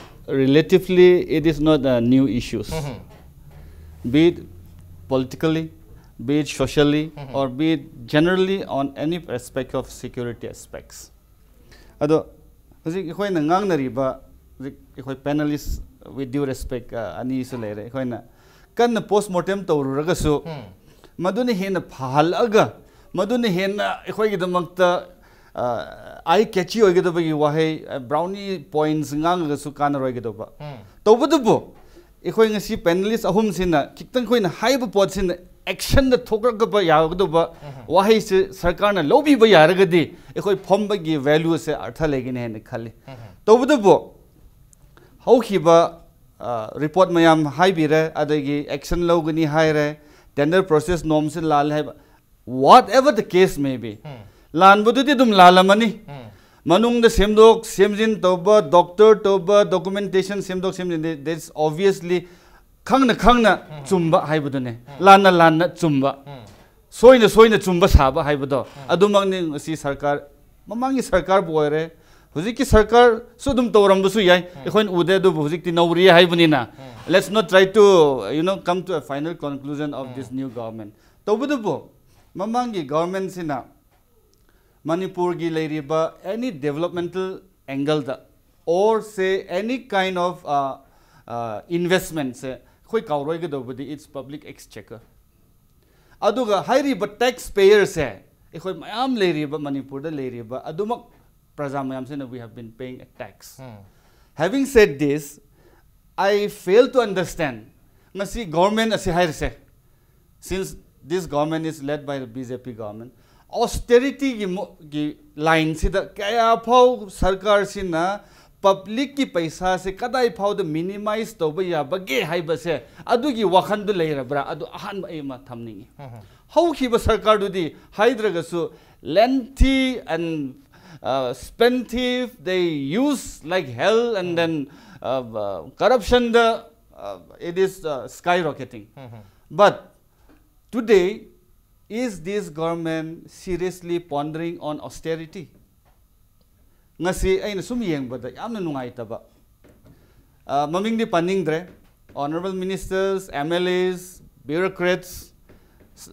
relatively, it is not a new issues. Be it politically, be it socially, or be it generally on any aspect of security aspects. ꯑꯗꯣ ꯍꯧꯖꯤꯛ ꯑꯩꯈꯣꯏꯅ ꯉꯥꯡꯅꯔꯤꯕ, ꯍꯧꯖꯤꯛ ꯑꯩꯈꯣꯏ ꯄꯦꯅꯦꯂꯤꯁ, with due respect, ꯑꯅꯤꯁꯨ ꯂꯩꯔꯦ꯫ ꯑꯩꯈꯣꯏꯅ ꯀꯟꯅ ꯄꯣꯁ ꯃꯣꯔꯇꯦꯝ ꯇꯧꯔꯨꯔꯒꯁꯨ, ꯃꯗꯨꯅ ꯍꯦꯟꯅ ꯐꯍꯜꯂꯒ, ꯃꯗꯨꯅ ꯍꯦꯟꯅ ꯑꯩꯈꯣꯏꯒꯤꯗꯃꯛꯇ ꯑꯥꯏ ꯀꯦꯆꯤ ꯑꯣꯏꯒꯗꯕꯒꯤ ꯋꯥꯍꯩ, ꯕ꯭ꯔꯥꯎꯅꯤ ꯄꯣꯏꯟꯠꯁ ꯉꯥꯡꯉꯒꯁꯨ ꯀꯥꯟꯅꯔꯣꯏꯒꯗꯧꯕ꯫ ꯇꯧꯕꯇꯕꯨ ꯑꯩꯈꯣꯏ ꯉꯁꯤ ꯄꯦꯅꯦꯂꯤꯁ ꯑꯍꯨꯝꯁꯤꯅ ꯈꯤꯇꯪ ꯑꯩꯈꯣꯏꯅ ꯍꯥꯏꯕ ꯄꯣꯠꯁꯤꯅ ꯑꯦꯛꯁꯟꯗ ꯊꯣꯛꯂꯛꯄ ꯌꯥꯒꯗꯧꯕ ꯋꯥꯍꯩꯁꯦ ꯁꯔꯀꯥꯔꯅ ꯂꯧꯕꯤꯕ ꯌꯥꯔꯒꯗꯤ ꯑꯩꯈꯣꯏ ꯐꯝꯕꯒꯤ ꯚꯦꯂꯨꯁꯦ ꯑꯔꯊ ꯂꯩꯒꯅꯤ ꯍꯥꯏꯅ ꯈꯜꯂꯤ꯫ ꯇꯧꯕꯇꯕꯨ ꯍꯧꯈꯤꯕ ꯔꯤꯄꯣꯔꯠ ꯃꯌꯥꯝ ꯍꯥꯏꯕꯤꯔꯦ, ꯑꯗꯒꯤ ꯑꯦꯛꯁꯟ ꯂꯧꯒꯅꯤ ꯍꯥꯏꯔꯦ, ꯇꯦꯟꯗꯔ ꯄ꯭ꯔꯣꯁꯦꯁ ꯅꯣꯝꯁꯦ ꯂꯥꯜꯂꯦ ꯍꯥꯏꯕ, what ever the case may be, ꯂꯥꯟꯕꯗꯨꯗꯤ ꯑꯗꯨꯝ ꯂꯥꯜꯂꯝꯃꯅꯤ꯫ ꯃꯅꯨꯡꯗ ꯁꯦꯝꯗꯣꯛ ꯁꯦꯝꯖꯤꯟ ꯇꯧꯕ, ꯗꯣꯛꯇꯔ ꯇꯧꯕ, ꯗꯣꯀꯨꯃꯦꯟꯇꯦꯁꯟ ꯁꯦꯝꯗꯣꯛ ꯁꯦꯝꯖꯤꯟ, that's obviously ꯈꯪꯅ ꯈꯪꯅ ꯆꯨꯝꯕ ꯍꯥꯏꯕꯗꯨꯅꯦ, ꯂꯥꯟꯅ ꯂꯥꯟꯅ ꯆꯨꯝꯕ, ꯁꯣꯏꯅ ꯁꯣꯏꯅ ꯆꯨꯝꯕ ꯁꯥꯕ ꯍꯥꯏꯕꯗꯣ꯫ ꯑꯗꯨꯃꯛꯅꯤ ꯉꯁꯤ ꯁꯔꯀꯥꯔ, ꯃꯃꯥꯡꯒꯤ ꯁꯔꯀꯥꯔꯕꯨ ꯑꯣꯏꯔꯦ, ꯍꯧꯖꯤꯛꯀꯤ ꯁꯔꯀꯥꯔꯁꯨ ꯑꯗꯨꯝ ꯇꯧꯔꯝꯕꯁꯨ ꯌꯥꯏ, ꯑꯩꯈꯣꯏꯅ ꯎꯗꯦ꯫ ꯑꯗꯨꯕꯨ ꯍꯧꯖꯤꯛꯇꯤ ꯅꯧꯔꯤ ꯍꯥꯏꯕꯅꯤꯅ, let's not try to, you know, come to a final conclusion of this new government. ꯇꯧꯕꯇꯕꯨ ꯃꯃꯥꯡꯒꯤ ꯒꯚꯔꯟꯃꯦꯟꯠꯁꯤꯅ ꯃꯅꯤꯄꯨꯔꯒꯤ ꯂꯩꯔꯤꯕ any developmental angle the, or say any kind of, uh, uh, investment ꯁꯦ ꯑꯩꯈꯣꯏ ꯀꯥꯎꯔꯣꯏꯒꯗꯧꯕꯗꯤ it's public exchequer꯫ ꯑꯗꯨꯒ ꯍꯥꯏꯔꯤꯕ ꯇꯦꯛꯁ ꯄꯦꯌꯔꯁꯦ ꯑꯩꯈꯣꯏ ꯃꯌꯥꯝ ꯂꯩꯔꯤꯕ, ꯃꯅꯤꯄꯨꯔꯗ ꯂꯩꯔꯤꯕ ꯑꯗꯨꯃꯛ ꯄ꯭ꯔꯖꯥ ꯃꯌꯥꯝꯁꯤꯅ we have been paying a tax. Having said this, I fail to understand, ꯉꯁꯤ ꯒꯣꯔꯃꯦꯟ ꯑꯁꯤ ꯍꯥꯏꯔꯤꯁꯦ, since this government is led by the B J P government, austerity ꯒꯤ ꯃꯣ- ꯒꯤ ꯂꯥꯏꯟꯁꯤꯗ ꯀꯌꯥ ꯐꯥꯎ ꯁꯔꯀꯥꯔꯁꯤꯅ ꯄꯕ꯭ꯂꯤꯛꯀꯤ ꯄꯩꯁꯥꯁꯦ ꯀꯗꯥꯏ ꯐꯥꯎꯗ ꯃꯤꯅꯤꯃꯥꯏꯁ ꯇꯧꯕ ꯌꯥꯕꯒꯦ ꯍꯥꯏꯕꯁꯦ, ꯑꯗꯨꯒꯤ ꯋꯥꯈꯜꯗꯨ ꯂꯩꯔꯕ꯭ꯔꯥ? ꯑꯗꯨ ꯑꯍꯥꯟꯕ ꯑꯩ ꯑꯃ ꯊꯝꯅꯤꯡꯉꯤ꯫ ꯍꯧꯈꯤꯕ ꯁꯔꯀꯥꯔꯗꯨꯗꯤ ꯍꯥꯏꯗ꯭ꯔꯒꯁꯨ lengthy and, uh, spendthrift, they use like hell, and then, uh, uh, corruption, the, uh, it is, uh, skyrocketing. But today, Is this government seriously pondering on austerity? ꯉꯁꯤ ꯑꯩꯅ ꯁꯨꯝ ꯌꯦꯡꯕꯗ ꯌꯥꯝꯅ ꯅꯨꯡꯉꯥꯏꯇꯕ, ꯑ, ꯃꯃꯤꯡꯗꯤ ꯄꯟꯅꯤꯡꯗ꯭ꯔꯦ, honourable ministers, M L As, bureaucrats,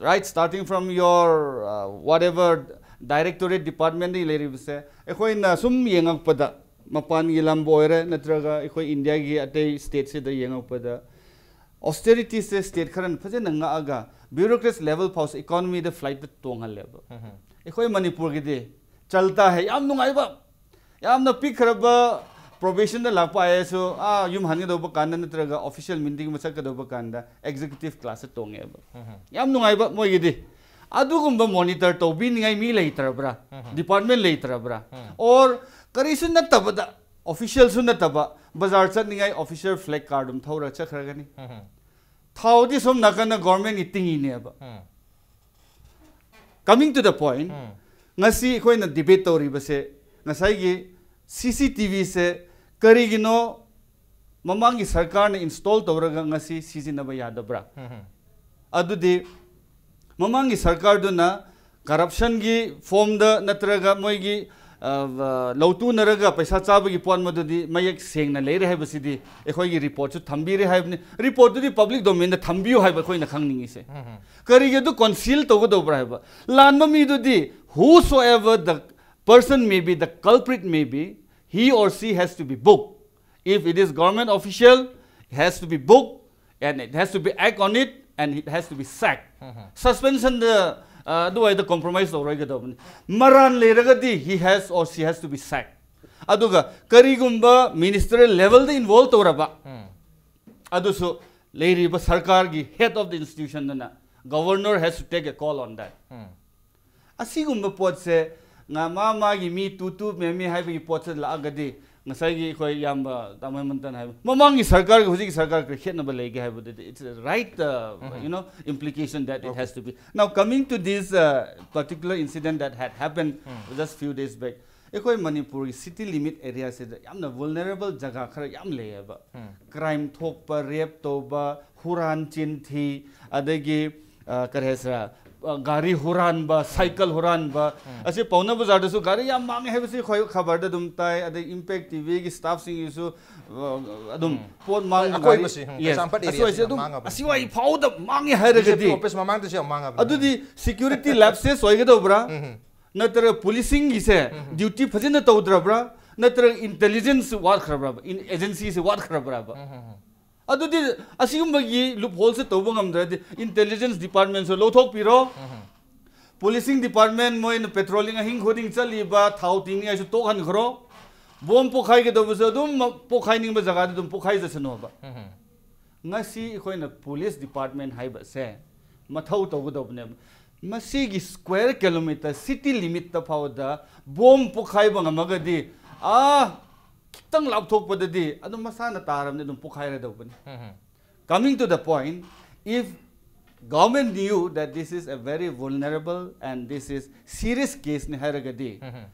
right, starting from your, uh, whatever directorate department ꯗꯒꯤ ꯂꯩꯔꯤꯕꯁꯦ, ꯑꯩꯈꯣꯏꯅ ꯁꯨꯝ ꯌꯦꯡꯉꯛꯄꯗ, ꯃꯄꯥꯟꯒꯤ ꯂꯝꯕꯨ ꯑꯣꯏꯔꯦ ꯅꯠꯇ꯭ꯔꯒ ꯑꯩꯈꯣꯏ ꯏꯟꯗꯤꯌꯥꯒꯤ ꯑꯇꯩ state ꯁꯤꯗ ꯌꯦꯡꯉꯛꯄꯗ, austerity ꯁꯦ state ꯈꯔꯅ ꯐꯖꯅ ꯉꯥꯛꯑꯒ bureaucrats level ꯐꯥꯎꯁꯨ economy ꯗ flight ꯇ ꯇꯣꯡꯍꯜꯂꯦꯕ꯫ ꯑꯩꯈꯣꯏ ꯃꯅꯤꯄꯨꯔꯒꯤꯗꯤ ꯆꯜꯇꯥ ꯍꯦ, ꯌꯥꯝ ꯅꯨꯡꯉꯥꯏꯕ, ꯌꯥꯝꯅ ꯄꯤꯛꯈ꯭ꯔꯕ probation ꯗ ꯂꯥꯛꯄ I A S ꯁꯨ, ꯑꯥ, ꯌꯨꯝ ꯍꯟꯒꯗꯧꯕ ꯀꯥꯟꯗ ꯅꯠꯇ꯭ꯔꯒ official meeting ꯑꯃ ꯆꯠꯀꯗꯧꯕ ꯀꯥꯟꯗ executive class ꯇ ꯇꯣꯡꯉꯦꯕ꯫ ꯌꯥꯝ ꯅꯨꯡꯉꯥꯏꯕ ꯃꯣꯏꯒꯤꯗꯤ꯫ ꯑꯗꯨꯒꯨꯝꯕ monitor ꯇꯧꯕꯤꯅꯤꯡꯉꯥꯏ ꯃꯤ ꯂꯩꯇ꯭ꯔꯕ꯭ꯔꯥ? Department ꯂꯩꯇ꯭ꯔꯕ꯭ꯔꯥ? Or ꯀꯔꯤꯁꯨ ꯅꯠꯇꯕꯗ, official ꯁꯨ ꯅꯠꯇꯕ, ꯕꯖꯥꯔ ꯆꯠꯅꯤꯡꯉꯥꯏ official flag car ꯑꯗꯨꯝ ꯊꯧꯔ ꯆꯠꯈ꯭ꯔꯒꯅꯤ꯫ ꯊꯥꯎꯗꯤ ꯁꯣꯝ ꯅꯥꯀꯟꯗ government ꯀꯤ ꯇꯤꯡꯉꯤꯅꯦꯕ꯫ Coming to the point, ꯉꯁꯤ ꯑꯩꯈꯣꯏꯅ debate ꯇꯧꯔꯤꯕꯁꯦ, ꯉꯁꯥꯏꯒꯤ C C T V ꯁꯦ ꯀꯔꯤꯒꯤꯅꯣ ꯃꯃꯥꯡꯒꯤ ꯁꯔꯀꯥꯔꯅ install ꯇꯧꯔꯒ ꯉꯁꯤ ꯁꯤꯖꯤꯟꯅꯕ ꯌꯥꯗꯕ꯭ꯔꯥ? ꯑꯗꯨꯗꯤ ꯃꯃꯥꯡꯒꯤ ꯁꯔꯀꯥꯔꯗꯨꯅ corruption ꯒꯤ form ꯗ ꯅꯠꯇ꯭ꯔꯒ ꯃꯣꯏꯒꯤ, ꯑ, ꯂꯧꯇꯨꯅꯔꯒ ꯄꯩꯁꯥ ꯆꯥꯕꯒꯤ ꯄꯣꯠ ꯃꯗꯨꯗꯤ ꯃꯌꯦꯛ ꯁꯦꯡꯅ ꯂꯩꯔꯦ ꯍꯥꯏꯕꯁꯤꯗꯤ ꯑꯩꯈꯣꯏꯒꯤ report ꯁꯨ ꯊꯝꯕꯤꯔꯦ ꯍꯥꯏꯕꯅꯤ꯫ Report ꯇꯨꯗꯤ public domain ꯗ ꯊꯝꯕꯤꯌꯨ ꯍꯥꯏꯕ ꯑꯩꯈꯣꯏꯅ ꯈꯪꯅꯤꯡꯉꯤꯁꯦ꯫ ꯀꯔꯤꯒꯤ ꯑꯗꯨ conceal ꯇꯧꯒꯗꯧꯕ꯭ꯔꯥ ꯍꯥꯏꯕ? ꯂꯥꯟꯕ ꯃꯤꯗꯨꯗꯤ, whosoever the person may be, the culprit may be, he or she has to be booked. If it is government official, it has to be booked and it has to be act on it and it has to be sacked. Suspension ꯗ, ꯑ, ꯑꯗꯨꯋꯥꯏꯗ compromise ꯇꯧꯔꯣꯏꯒꯗꯧꯕꯅꯤ꯫ ꯃꯔꯥꯟ ꯂꯩꯔꯒꯗꯤ he has or she has to be sacked. ꯑꯗꯨꯒ ꯀꯔꯤꯒꯨꯝꯕ ministerial level ꯗ involve ꯇꯧꯔꯕ, ꯑꯗꯨꯁꯨ ꯂꯩꯔꯤꯕ ꯁꯔꯀꯥꯔꯒꯤ head of the institution ꯗꯨꯅ, governor has to take a call on that. ꯑꯁꯤꯒꯨꯝꯕ ꯄꯣꯠꯁꯦ, ꯉ-, ꯃꯥ ꯃꯥꯒꯤ ꯃꯤ ꯇꯨ ꯇꯨ ꯃꯦꯝꯃꯤ ꯍꯥꯏꯕꯒꯤ ꯄꯣꯠꯁꯦ ꯂꯥꯛꯑꯒꯗꯤ, ꯉꯁꯥꯏꯒꯤ ꯑꯩꯈꯣꯏ ꯏꯌꯥꯝꯕ ꯇꯥꯃꯣ ꯍꯦꯃꯟꯇꯅ ꯍꯥꯏꯕ, ꯃꯃꯥꯡꯒꯤ ꯁꯔꯀꯥꯔꯒ ꯍꯧꯖꯤꯛꯀꯤ ꯁꯔꯀꯥꯔ ꯀꯔꯤ ꯈꯦꯠꯅꯕ ꯂꯩꯒꯦ ꯍꯥꯏꯕꯗꯨꯗꯤ, it's a right, uh, you know, implication that it has to be. Now, coming to this, uh, particular incident that had happened just few days back, ꯑꯩꯈꯣꯏ ꯃꯅꯤꯄꯨꯔꯒꯤ city limit area ꯁꯤꯗ ꯌꯥꯝꯅ vulnerable ꯖꯒꯥ ꯈꯔ ꯌꯥꯝ ꯂꯩꯌꯦꯕ꯫ Crime ꯊꯣꯛꯄ, rape ꯇꯧꯕ, ꯍꯨꯔꯥꯟ ꯆꯤꯟꯊꯤ, ꯑꯗꯒꯤ, ꯑ, ꯀꯔꯤ ꯍꯥꯏꯁꯤꯔꯥ, ꯑ, ꯒꯥꯔꯤ ꯍꯨꯔꯥꯟꯕ, ꯁꯥꯏꯀꯜ ꯍꯨꯔꯥꯟꯕ ꯑꯁꯤ ꯄꯥꯎꯅꯥ ꯕꯖꯥꯔꯗꯁꯨ ꯒꯥꯔꯤ ꯌꯥꯝ ꯃꯥꯡꯉꯦ ꯍꯥꯏꯕꯁꯤ ꯑꯩꯈꯣꯏ ꯈꯕꯔꯗ ꯑꯗꯨꯝ ꯇꯥꯏ꯫ ꯑꯗꯩ ꯏꯝꯄꯦꯛ ꯇꯤꯚꯤꯒꯤ ꯁ꯭ꯇꯥꯐꯁꯤꯡꯒꯤꯁꯨ, ꯑ, ꯑꯗꯨꯝ ꯄꯣꯠ ꯃꯥꯡ, ꯒꯥꯔꯤ, ꯑꯀꯣꯏꯕꯁꯤ, ꯎꯝ, yes, ꯀꯩꯁꯥꯝꯄꯥꯠ ꯑꯦꯔꯤꯌꯥꯁꯤ ꯑꯁꯤꯋꯥꯏꯁꯦ ꯌꯥꯝ ꯑꯗꯨꯝ ꯃꯥꯡꯉꯕꯅꯤ꯫ ꯑꯁꯤꯋꯥꯏ ꯐꯥꯎꯗ ꯃꯥꯡꯉꯦ ꯍꯥꯏꯔꯒꯗꯤ, ꯕꯤ ꯖꯦ ꯄꯤ ꯑꯣꯐꯤꯁ ꯃꯃꯥꯡꯗꯁꯨ ꯌꯥꯝ ꯃꯥꯡꯉꯕꯅꯤ꯫ ꯑꯗꯨꯗꯤ ꯁꯦꯀ꯭ꯌꯨꯔꯤꯇꯤ ꯂꯦꯞꯁꯦꯁ ꯑꯣꯏꯒꯗꯧꯕ꯭ꯔꯥ? ꯅꯠꯇ꯭ꯔꯒ ꯄꯨꯂꯤꯁꯤꯡꯒꯤꯁꯦ ꯗ꯭ꯌꯨꯇꯤ ꯐꯖꯅ ꯇꯧꯗ꯭ꯔꯕ꯭ꯔꯥ? ꯅꯠꯇ꯭ꯔꯒ ꯏꯟꯇꯦꯂꯤꯖꯦꯟꯁ ꯋꯥꯠꯈ꯭ꯔꯕ꯭ꯔꯕ? ꯏꯟ-, ꯑꯦꯖꯦꯟꯁꯤꯁꯤ ꯋꯥꯠꯈ꯭ꯔꯕ꯭ꯔꯕ? ꯑꯗꯨꯗꯤ ꯑꯁꯤꯒꯨꯝꯕꯒꯤ ꯂꯨꯞꯍꯣꯜꯁꯦ ꯇꯧꯕ ꯉꯝꯗ꯭ꯔꯗꯤ ꯏꯟꯇꯦꯂꯤꯖꯦꯟꯁ ꯗꯤꯄꯥꯔꯠꯃꯦꯟꯁꯨ ꯂꯧꯊꯣꯛꯄꯤꯔꯣ꯫ ꯄꯨꯂꯤꯁꯤꯡ ꯗꯤꯄꯥꯔꯠꯃꯦꯟ ꯃꯣꯏꯅ ꯄꯦꯇ꯭ꯔꯣꯂꯤꯡ ꯑꯍꯤꯡ ꯈꯨꯗꯤꯡ ꯆꯠꯂꯤꯕ ꯊꯥꯎ ꯇꯤꯡꯅꯤꯡꯉꯥꯏꯁꯨ ꯇꯣꯛꯍꯟꯈ꯭ꯔꯣ꯫ ꯕꯣꯝ ꯄꯣꯈꯥꯏꯒꯗꯧꯕꯁꯨ ꯑꯗꯨꯝ ꯃ-, ꯄꯣꯈꯥꯏꯅꯤꯡꯕ ꯖꯒꯥꯗ ꯑꯗꯨꯝ ꯄꯣꯈꯥꯏꯖꯁꯅꯣꯕ꯫ ꯉꯁꯤ ꯑꯩꯈꯣꯏꯅ ꯄꯨꯂꯤꯁ ꯗꯤꯄꯥꯔꯠꯃꯦꯟ ꯍꯥꯏꯕꯁꯦ ꯃꯊꯧ ꯇꯧꯒꯗꯧꯕꯅꯦꯕ꯫ ꯃꯁꯤꯒꯤ ꯁ꯭ꯀ꯭ꯋꯦꯔ ꯀꯤꯂꯣꯃꯤꯇꯔ ꯁꯤꯇꯤ ꯂꯤꯃꯤꯠꯇ ꯐꯥꯎꯗ ꯕꯣꯝ ꯄꯣꯈꯥꯏꯕ ꯉꯝꯃꯒꯗꯤ, ꯑꯥ, ꯈꯤꯇꯪ ꯂꯥꯞꯊꯣꯛꯄꯗꯗꯤ ꯑꯗꯨꯝ ꯃꯁꯥꯅ ꯇꯥꯔꯕꯅꯤ, ꯑꯗꯨꯝ ꯄꯣꯈꯥꯏꯔꯗꯧꯕꯅꯤ꯫ Coming to the point, if government knew that this is a very vulnerable and this is serious case ꯅꯤ ꯍꯥꯏꯔꯒꯗꯤ,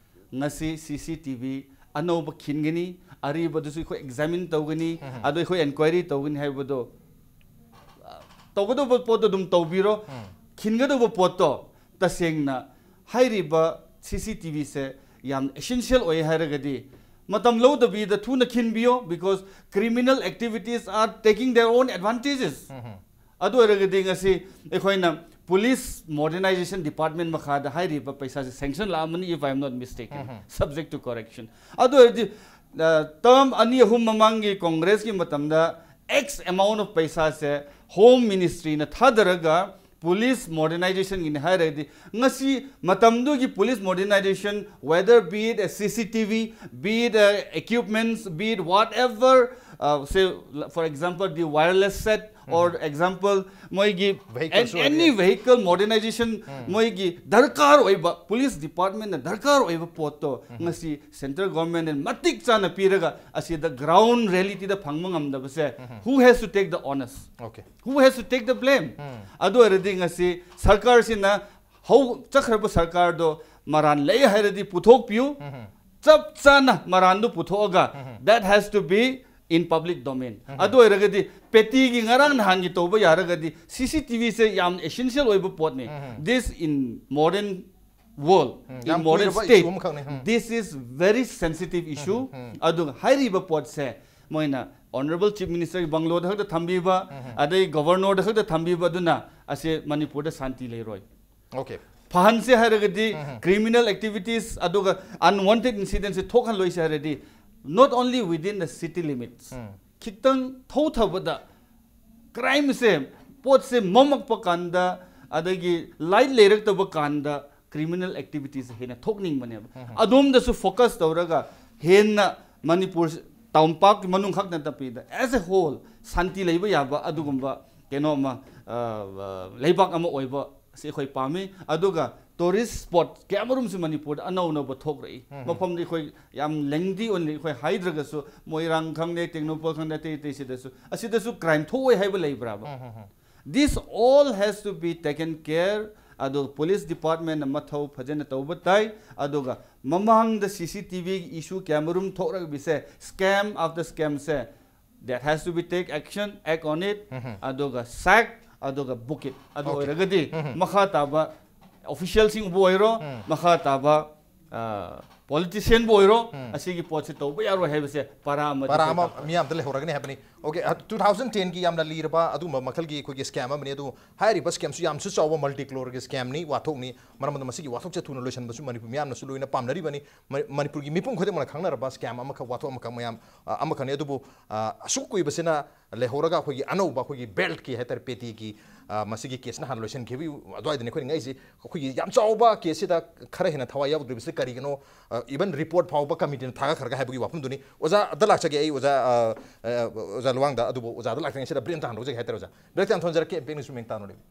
ꯉꯁꯤ ꯁꯤ ꯁꯤ ꯇꯤ ꯚꯤ ꯑꯅꯧꯕ ꯈꯤꯟꯒꯅꯤ, ꯑꯔꯤꯕꯗꯨꯁꯨ ꯑꯩꯈꯣꯏ ꯑꯦꯛꯖꯥꯃꯤꯟ ꯇꯧꯒꯅꯤ, ꯑꯗꯨ ꯑꯩꯈꯣꯏ ꯏꯟꯀ꯭ꯋꯥꯏꯔꯤ ꯇꯧꯒꯅꯤ ꯍꯥꯏꯕꯗꯣ, ꯑ, ꯇꯧꯒꯗꯧꯕ ꯄꯣꯠꯇꯣ ꯑꯗꯨꯝ ꯇꯧꯕꯤꯔꯣ꯫ ꯈꯤꯟꯒꯗꯧꯕ ꯄꯣꯠꯇꯣ ꯇꯁꯦꯡꯅ ꯍꯥꯏꯔꯤꯕ ꯁꯤ ꯁꯤ ꯇꯤ ꯚꯤꯁꯦ ꯌꯥꯝ ꯑꯦꯁꯦꯟꯁꯤꯌꯦꯜ ꯑꯣꯏ ꯍꯥꯏꯔꯒꯗꯤ ꯃꯇꯝ ꯂꯧꯗꯕꯤꯗ ꯊꯨꯅ ꯈꯤꯟꯕꯤꯌꯣ, because criminal activities are taking their own advantages. ꯑꯗꯨ ꯑꯣꯏꯔꯒꯗꯤ ꯉꯁꯤ ꯑꯩꯈꯣꯏꯅ ꯄꯨꯂꯤꯁ ꯃꯣꯗꯔꯅꯥꯏꯖꯦꯁꯟ ꯗꯤꯄꯥꯔꯠꯃꯦꯟ ꯃꯈꯥꯗ ꯍꯥꯏꯔꯤꯕ ꯄꯩꯁꯥꯁꯦ sanction ꯂꯥꯛꯑꯃꯅꯤ, if I am not mistaken, subject to correction. ꯑꯗꯨ ꯑꯣꯏꯔꯗꯤ, ꯑ, ꯇꯔꯝ ꯑꯅꯤ ꯑꯍꯨꯝ ꯃꯃꯥꯡꯒꯤ ꯀꯣꯡꯒ꯭ꯔꯦꯁꯀꯤ ꯃꯇꯝꯗ X amount of ꯄꯩꯁꯥꯁꯦ ꯍꯣꯝ ꯃꯤꯅꯤꯁꯇ꯭ꯔꯤꯅ ꯊꯥꯗꯔꯒ ꯄꯨꯂꯤꯁ ꯃꯣꯗꯔꯅꯥꯏꯖꯦꯁꯟꯒꯤꯅꯤ ꯍꯥꯏꯔꯒꯗꯤ, ꯉꯁꯤ ꯃꯇꯝꯗꯨꯒꯤ police modernisation, whether be it a C C T V, be it a equipments, be it whatever, uh, say, for example, the wireless set, or example, ꯃꯣꯏꯒꯤ vehicles an-, any vehicle modernization, ꯃꯣꯏꯒꯤ ꯗꯔꯀꯥꯔ ꯑꯣꯏꯕ, police ꯗꯤꯄꯥꯔꯠꯃꯦꯟꯅ ꯗꯔꯀꯥꯔ ꯑꯣꯏꯕ ꯄꯣꯠꯇꯣ ꯉꯁꯤ central ꯒꯣꯔꯃꯦꯟꯅ ꯃꯇꯤꯛ ꯆꯥꯅ ꯄꯤꯔꯒ ꯑꯁꯤꯗ ꯒ꯭ꯔꯥꯎꯟ ꯔꯤꯌꯦꯂꯤꯇꯤꯗ ꯐꯪꯕ ꯉꯝꯗꯕꯁꯦ, who has to take the onus? Okay. Who has to take the blame? ꯑꯗꯨ ꯑꯣꯏꯔꯗꯤ ꯉꯁꯤ ꯁꯔꯀꯥꯔꯁꯤꯅ ꯍꯧ-, ꯆꯠꯈ꯭ꯔꯕ ꯁꯔꯀꯥꯔꯗꯣ ꯃꯔꯥꯟ ꯂꯩ ꯍꯥꯏꯔꯗꯤ ꯄꯨꯊꯣꯛꯄꯤꯌꯨ꯫ ꯆꯞ ꯆꯥꯅ ꯃꯔꯥꯟꯗꯨ ꯄꯨꯊꯣꯛꯑꯒ, that has to be in public domain. ꯑꯗꯨ ꯑꯣꯏꯔꯒꯗꯤ ꯄꯦꯇꯤꯒꯤ ꯉꯔꯥꯡ ꯅꯍꯥꯟꯒꯤ ꯇꯧꯕ ꯌꯥꯔꯒꯗꯤ, ꯁꯤ ꯁꯤ ꯇꯤ ꯚꯤꯁꯦ ꯌꯥꯝ essential ꯑꯣꯏꯕ ꯄꯣꯠꯅꯤ꯫ This in modern world, in ꯌꯥꯝ modern ꯀꯨꯏꯔꯕ state, issue ꯑꯃꯈꯛꯅꯤ꯫ ꯎꯝ꯫ This is very sensitive issue. ꯑꯗꯨꯒ ꯍꯥꯏꯔꯤꯕ ꯄꯣꯠꯁꯦ ꯃꯣꯏꯅ Honourable Chief Ministerꯒꯤ bungalow ꯗ ꯈꯛꯇ ꯊꯝꯕꯤꯕ, ꯑꯗꯩ Governor ꯗ ꯈꯛꯇ ꯊꯝꯕꯤꯕ, ꯑꯗꯨꯅ ꯑꯁꯦ ꯃꯅꯤꯄꯨꯔꯗ ꯁꯥꯟꯇꯤ ꯂꯩꯔꯣꯏ꯫ Okay. ꯐꯍꯟꯁꯦ ꯍꯥꯏꯔꯒꯗꯤ, criminal activities ꯑꯗꯨꯒ unwanted incidents ꯁꯦ ꯊꯣꯛꯍꯜꯂꯣꯏꯁꯦ ꯍꯥꯏꯔꯗꯤ, not only within the city limits, ꯈꯤꯇꯪ ꯊꯧꯊꯕꯗ crime ꯁꯦ, ꯄꯣꯠꯁꯦ ꯃꯝꯃꯛꯄ ꯀꯥꯟꯗ, ꯑꯗꯒꯤ light ꯂꯩꯔꯛꯇꯕ ꯀꯥꯟꯗ criminal activities ꯍꯦꯟꯅ ꯊꯣꯛꯅꯤꯡꯕꯅꯦꯕ꯫ ꯑꯗꯣꯝꯗꯁꯨ focus ꯇꯧꯔꯒ ꯍꯦꯟꯅ ꯃꯅꯤꯄꯨꯔ ꯇꯝꯄꯥꯛꯀꯤ ꯃꯅꯨꯡ ꯈꯛ ꯅꯠꯇꯕꯤꯗ, as a whole, ꯁꯥꯟꯇꯤ ꯂꯩꯕ ꯌꯥꯕ ꯑꯗꯨꯒꯨꯝꯕ ꯀꯩꯅꯣ ꯑꯃ, ꯑ, ꯑ, ꯂꯩꯕꯥꯛ ꯑꯃ ꯑꯣꯏꯕ ꯑꯁꯤ ꯑꯩꯈꯣꯏ ꯄꯥꯝꯃꯤ꯫ ꯑꯗꯨꯒ tourist spot ꯀꯌꯥꯃꯔꯨꯝꯁꯨ ꯃꯅꯤꯄꯨꯔꯗ ꯑꯅꯧ ꯑꯅꯧꯕ ꯊꯣꯛꯂꯛꯏ꯫ ꯃꯐꯝꯗꯤ ꯑꯩꯈꯣꯏ ꯌꯥꯝ lengthy ꯑꯣꯏꯅ ꯑꯩꯈꯣꯏ ꯍꯥꯏꯗ꯭ꯔꯒꯁꯨ, ꯃꯣꯏꯔꯥꯡ ꯈꯪꯗꯦ, ꯇꯦꯡꯅꯧꯄꯜ ꯈꯪꯗꯦ, ꯑꯇꯩ ꯑꯇꯩꯁꯤꯗꯁꯨ, ꯑꯁꯤꯗꯁꯨ crime ꯊꯣꯛꯑꯣꯏ ꯍꯥꯏꯕ ꯂꯩꯕ꯭ꯔꯥꯕ? This all has to be taken care. ꯑꯗꯨꯒ police department ꯅ ꯃꯊꯧ ꯐꯖꯅ ꯇꯧꯕ ꯇꯥꯏ꯫ ꯑꯗꯨꯒ ꯃꯃꯥꯡꯗ ꯁꯤ ꯁꯤ ꯇꯤ ꯚꯤ issue ꯀꯌꯥꯃꯔꯨꯝ ꯊꯣꯛꯂꯛꯂꯤꯕꯁꯦ, scam after scam say, that has to be take action, act on it. ꯑꯗꯨꯒ sack, ꯑꯗꯨꯒ book it. ꯑꯗꯨ Okay. ꯑꯣꯏꯔꯒꯗꯤ ꯃꯈꯥ ꯇꯥꯕ official ꯁꯤꯡꯕꯨ ꯑꯣꯏꯔꯣ, ꯃꯈꯥ ꯇꯥꯕ, ꯑ, politician ꯕꯨ ꯑꯣꯏꯔꯣ, ꯑꯁꯤꯒꯤ ꯄꯣꯠꯁꯤ ꯇꯧꯕ ꯌꯥꯔꯣꯏ ꯍꯥꯏꯕꯁꯦ ꯄꯔꯥ ꯑꯃꯗꯤ ꯄꯔꯥ ꯑꯩꯈꯣꯏ ꯑꯃ ꯇꯥꯛꯄ꯫ ꯃꯤꯌꯥꯝꯗ ꯂꯩꯍꯧꯔꯒꯅꯤ ꯍꯥꯏꯕꯅꯤ꯫ Okay, ꯑ, two thousand ten ꯒꯤ ꯌꯥꯝꯅ ꯂꯤꯔꯕ ꯑꯗꯨꯒꯨꯝꯕ ꯃꯈꯜꯒꯤ ꯑꯩꯈꯣꯏꯒꯤ scam ꯑꯃꯅꯤ꯫ ꯑꯗꯨ ꯍꯥꯏꯔꯤꯕ scam ꯁꯨ ꯌꯥꯝꯁꯨ ꯆꯥꯎꯕ multi crore ꯒꯤ scam ꯅꯤ, ꯋꯥꯊꯣꯛꯅꯤ꯫ ꯃꯔꯝ ꯑꯗꯨꯅ ꯃꯁꯤꯒꯤ ꯋꯥꯊꯣꯛꯁꯦ ꯊꯨꯅ ꯂꯣꯏꯁꯤꯟꯕꯁꯨ ꯃꯅꯤꯄꯨꯔ ꯃꯤꯌꯥꯝꯅꯁꯨ ꯂꯣꯏꯅ ꯄꯥꯝꯅꯔꯤꯕꯅꯤ꯫ ꯃ-, ꯃꯅꯤꯄꯨꯔꯒꯤ ꯃꯤꯄꯨꯝ ꯈꯨꯗꯤꯡꯃꯛꯅ ꯈꯪꯅꯔꯕ scam ꯑꯃꯈꯛ, ꯋꯥꯊꯣꯛ ꯑꯃꯈꯛ ꯃꯌꯥꯝ, ꯑ, ꯑꯃꯈꯛꯅꯤ꯫ ꯑꯗꯨꯕꯨ, ꯑ, ꯑꯁꯨꯛ ꯀꯨꯏꯕꯁꯤꯅ ꯂꯩꯍꯧꯔꯒ ꯑꯩꯈꯣꯏꯒꯤ ꯑꯅꯧꯕ ꯑꯩꯈꯣꯏꯒꯤ belt ꯀꯤ ꯍꯥꯏꯇꯥꯔꯦ, ꯄꯦꯇꯤꯒꯤ, ꯑ, ꯃꯁꯤꯒꯤ case ꯅ ꯍꯥꯟꯅ ꯂꯣꯏꯁꯤꯟꯈꯤꯕ ꯑꯗꯨꯋꯥꯏꯗꯅꯤ ꯑꯩꯈꯣꯏꯅ ꯉꯛꯏꯁꯦ꯫ ꯑꯩꯈꯣꯏꯒꯤ ꯌꯥꯝ ꯆꯥꯎꯕ case ꯁꯤꯗ ꯈꯔ ꯍꯦꯟꯅ ꯊꯋꯥꯏ ꯌꯥꯎꯗ꯭ꯔꯤꯕꯁꯤ ꯀꯔꯤꯒꯤꯅꯣ? ꯑ, even report ꯐꯥꯎꯕ committee ꯅ ꯊꯥꯒꯠꯈ꯭ꯔꯒ ꯍꯥꯏꯕꯒꯤ ꯋꯥꯐꯝꯗꯨꯅꯤ꯫ ꯑꯣꯖꯥꯗ ꯂꯥꯛꯆꯒꯦ ꯑꯩ, ꯑꯣꯖꯥ, ꯑ, ꯑ, ꯑꯣꯖꯥ ꯂꯨꯋꯥꯡꯗ, ꯑꯗꯨꯕꯨ ꯑꯣꯖꯥꯗ ꯂꯥꯛꯆꯔꯤꯉꯩꯁꯤꯗ break ꯑꯝꯇ ꯍꯥꯟꯅ ꯂꯧꯖꯒꯦ ꯍꯥꯏꯇꯥꯔꯦ ꯑꯣꯖꯥ꯫ Break ꯇ ꯌꯥꯝ ꯊꯣꯟꯖꯔꯛꯀꯦ, ꯕꯦꯡ ꯅ꯭ꯌꯨꯁ ꯃꯦꯡ ꯇꯥꯅ ꯂꯩꯕꯤ꯫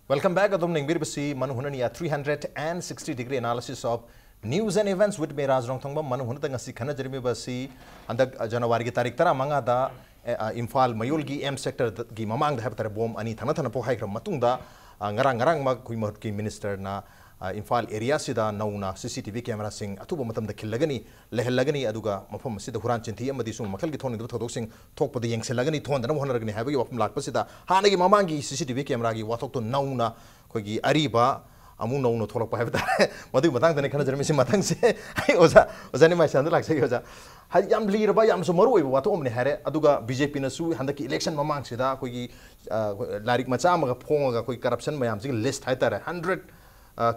Welcome back. ꯑꯗꯨꯝ ꯌꯦꯡꯕꯤꯔꯤꯕꯁꯤ ꯃꯅꯨꯡ ꯍꯨꯠꯅꯅꯤ, a three hundred and sixty degree analysis of news and events with me, ꯔꯥꯖ ꯔꯣꯡꯊꯣꯡꯕꯝ꯫ ꯃꯅꯨꯡ ꯍꯨꯠꯅꯗ ꯉꯁꯤ ꯈꯟꯅꯖꯔꯝꯃꯤꯕ ꯑꯁꯤ ꯍꯟꯗꯛ, ꯑ, ꯖꯅꯋꯥꯔꯤꯒꯤ ꯇꯥꯔꯤꯛ ꯇꯔꯥꯃꯉꯥꯗ, ꯑꯦ, ꯑ, ꯏꯝꯐꯥꯜ ꯃꯌꯣꯜꯒꯤ M sector ꯒꯤ ꯃꯃꯥꯡꯗ ꯍꯥꯏꯕ ꯇꯥꯔꯦ, bomb ꯑꯅꯤ ꯊꯪꯅ ꯊꯪꯅ ꯄꯣꯛꯈꯥꯏꯈ꯭ꯔꯕ ꯃꯇꯨꯡꯗ, ꯑ, ꯉꯔꯥꯡ, ꯉꯔꯥꯡꯃꯛ ꯑꯩꯈꯣꯏ ꯃꯍꯨꯠꯀꯤ minister ꯅ, ꯑ, ꯏꯝꯐꯥꯜ ꯑꯦꯔꯤꯌꯥꯁꯤꯗ ꯅꯧꯅ ꯁꯤ ꯁꯤ ꯇꯤ ꯚꯤ ꯀꯦꯃꯦꯔꯥꯁꯤꯡ ꯑꯊꯨꯕ ꯃꯇꯝꯗ ꯈꯤꯜꯂꯒꯅꯤ, ꯂꯩꯍꯜꯂꯒꯅꯤ, ꯑꯗꯨꯒ ꯃꯐꯝ ꯑꯁꯤꯗ ꯍꯨꯔꯥꯟ ꯆꯤꯟꯊꯤ ꯑꯃꯗꯤ ꯁꯨꯝꯕ ꯃꯈꯜꯒꯤ ꯊꯣꯛꯅꯤꯡꯗꯕ ꯊꯧꯗꯣꯛꯁꯤꯡ ꯊꯣꯛꯄꯗ ꯌꯦꯡꯁꯤꯜꯂꯒꯅꯤ, ꯊꯣꯛꯍꯟꯗꯅꯕ ꯍꯣꯠꯅꯔꯒꯅꯤ ꯍꯥꯏꯕꯒꯤ ꯋꯥꯐꯝ ꯂꯥꯛꯄꯁꯤꯗ, ꯍꯥꯟꯅꯒꯤ ꯃꯃꯥꯡꯒꯤ ꯁꯤ ꯁꯤ ꯇꯤ ꯚꯤ ꯀꯦꯃꯦꯔꯥꯒꯤ ꯋꯥꯊꯣꯛꯇꯣ ꯅꯧꯅ ꯑꯩꯈꯣꯏꯒꯤ ꯑꯔꯤꯕ ꯑꯃꯨꯛ ꯅꯧꯅ ꯊꯣꯛꯂꯛꯄ ꯍꯥꯏꯕ ꯇꯥꯔꯦ꯫ ꯃꯗꯨꯒꯤ ꯃꯇꯥꯡꯗꯅꯤ ꯈꯟꯅꯖꯔꯝꯃꯤꯁꯤ꯫ ꯃꯊꯪꯁꯦ ꯑꯩ ꯑꯣꯖꯥ, ꯑꯣꯖꯥ ꯅꯤꯃꯥꯏꯁꯅꯥꯗ ꯂꯥꯛꯆꯒꯦ꯫ ꯑꯣꯖꯥ, ꯍꯥꯏꯗꯤ ꯌꯥꯝ ꯂꯤꯔꯕ, ꯌꯥꯝꯁꯨ ꯃꯔꯨ ꯑꯣꯏꯕ ꯋꯥꯊꯣꯛ ꯑꯃꯅꯤ ꯍꯥꯏꯔꯦ꯫ ꯑꯗꯨꯒ ꯕꯤ ꯖꯦ ꯄꯤꯅꯁꯨ ꯍꯟꯗꯛꯀꯤ ꯏꯂꯦꯛꯁꯟ ꯃꯃꯥꯡꯁꯤꯗ ꯑꯩꯈꯣꯏꯒꯤ, ꯑ, ꯂꯥꯏꯔꯤꯛ ꯃꯆꯥ ꯑꯃꯒ ꯐꯣꯡꯉꯒ ꯑꯩꯈꯣꯏ ꯀꯔꯞꯁꯟ ꯃꯌꯥꯝꯁꯤꯒꯤ ꯂꯤꯁ ꯍꯥꯏꯇꯥꯔꯦ, ꯍꯟꯗ꯭ꯔꯦꯠ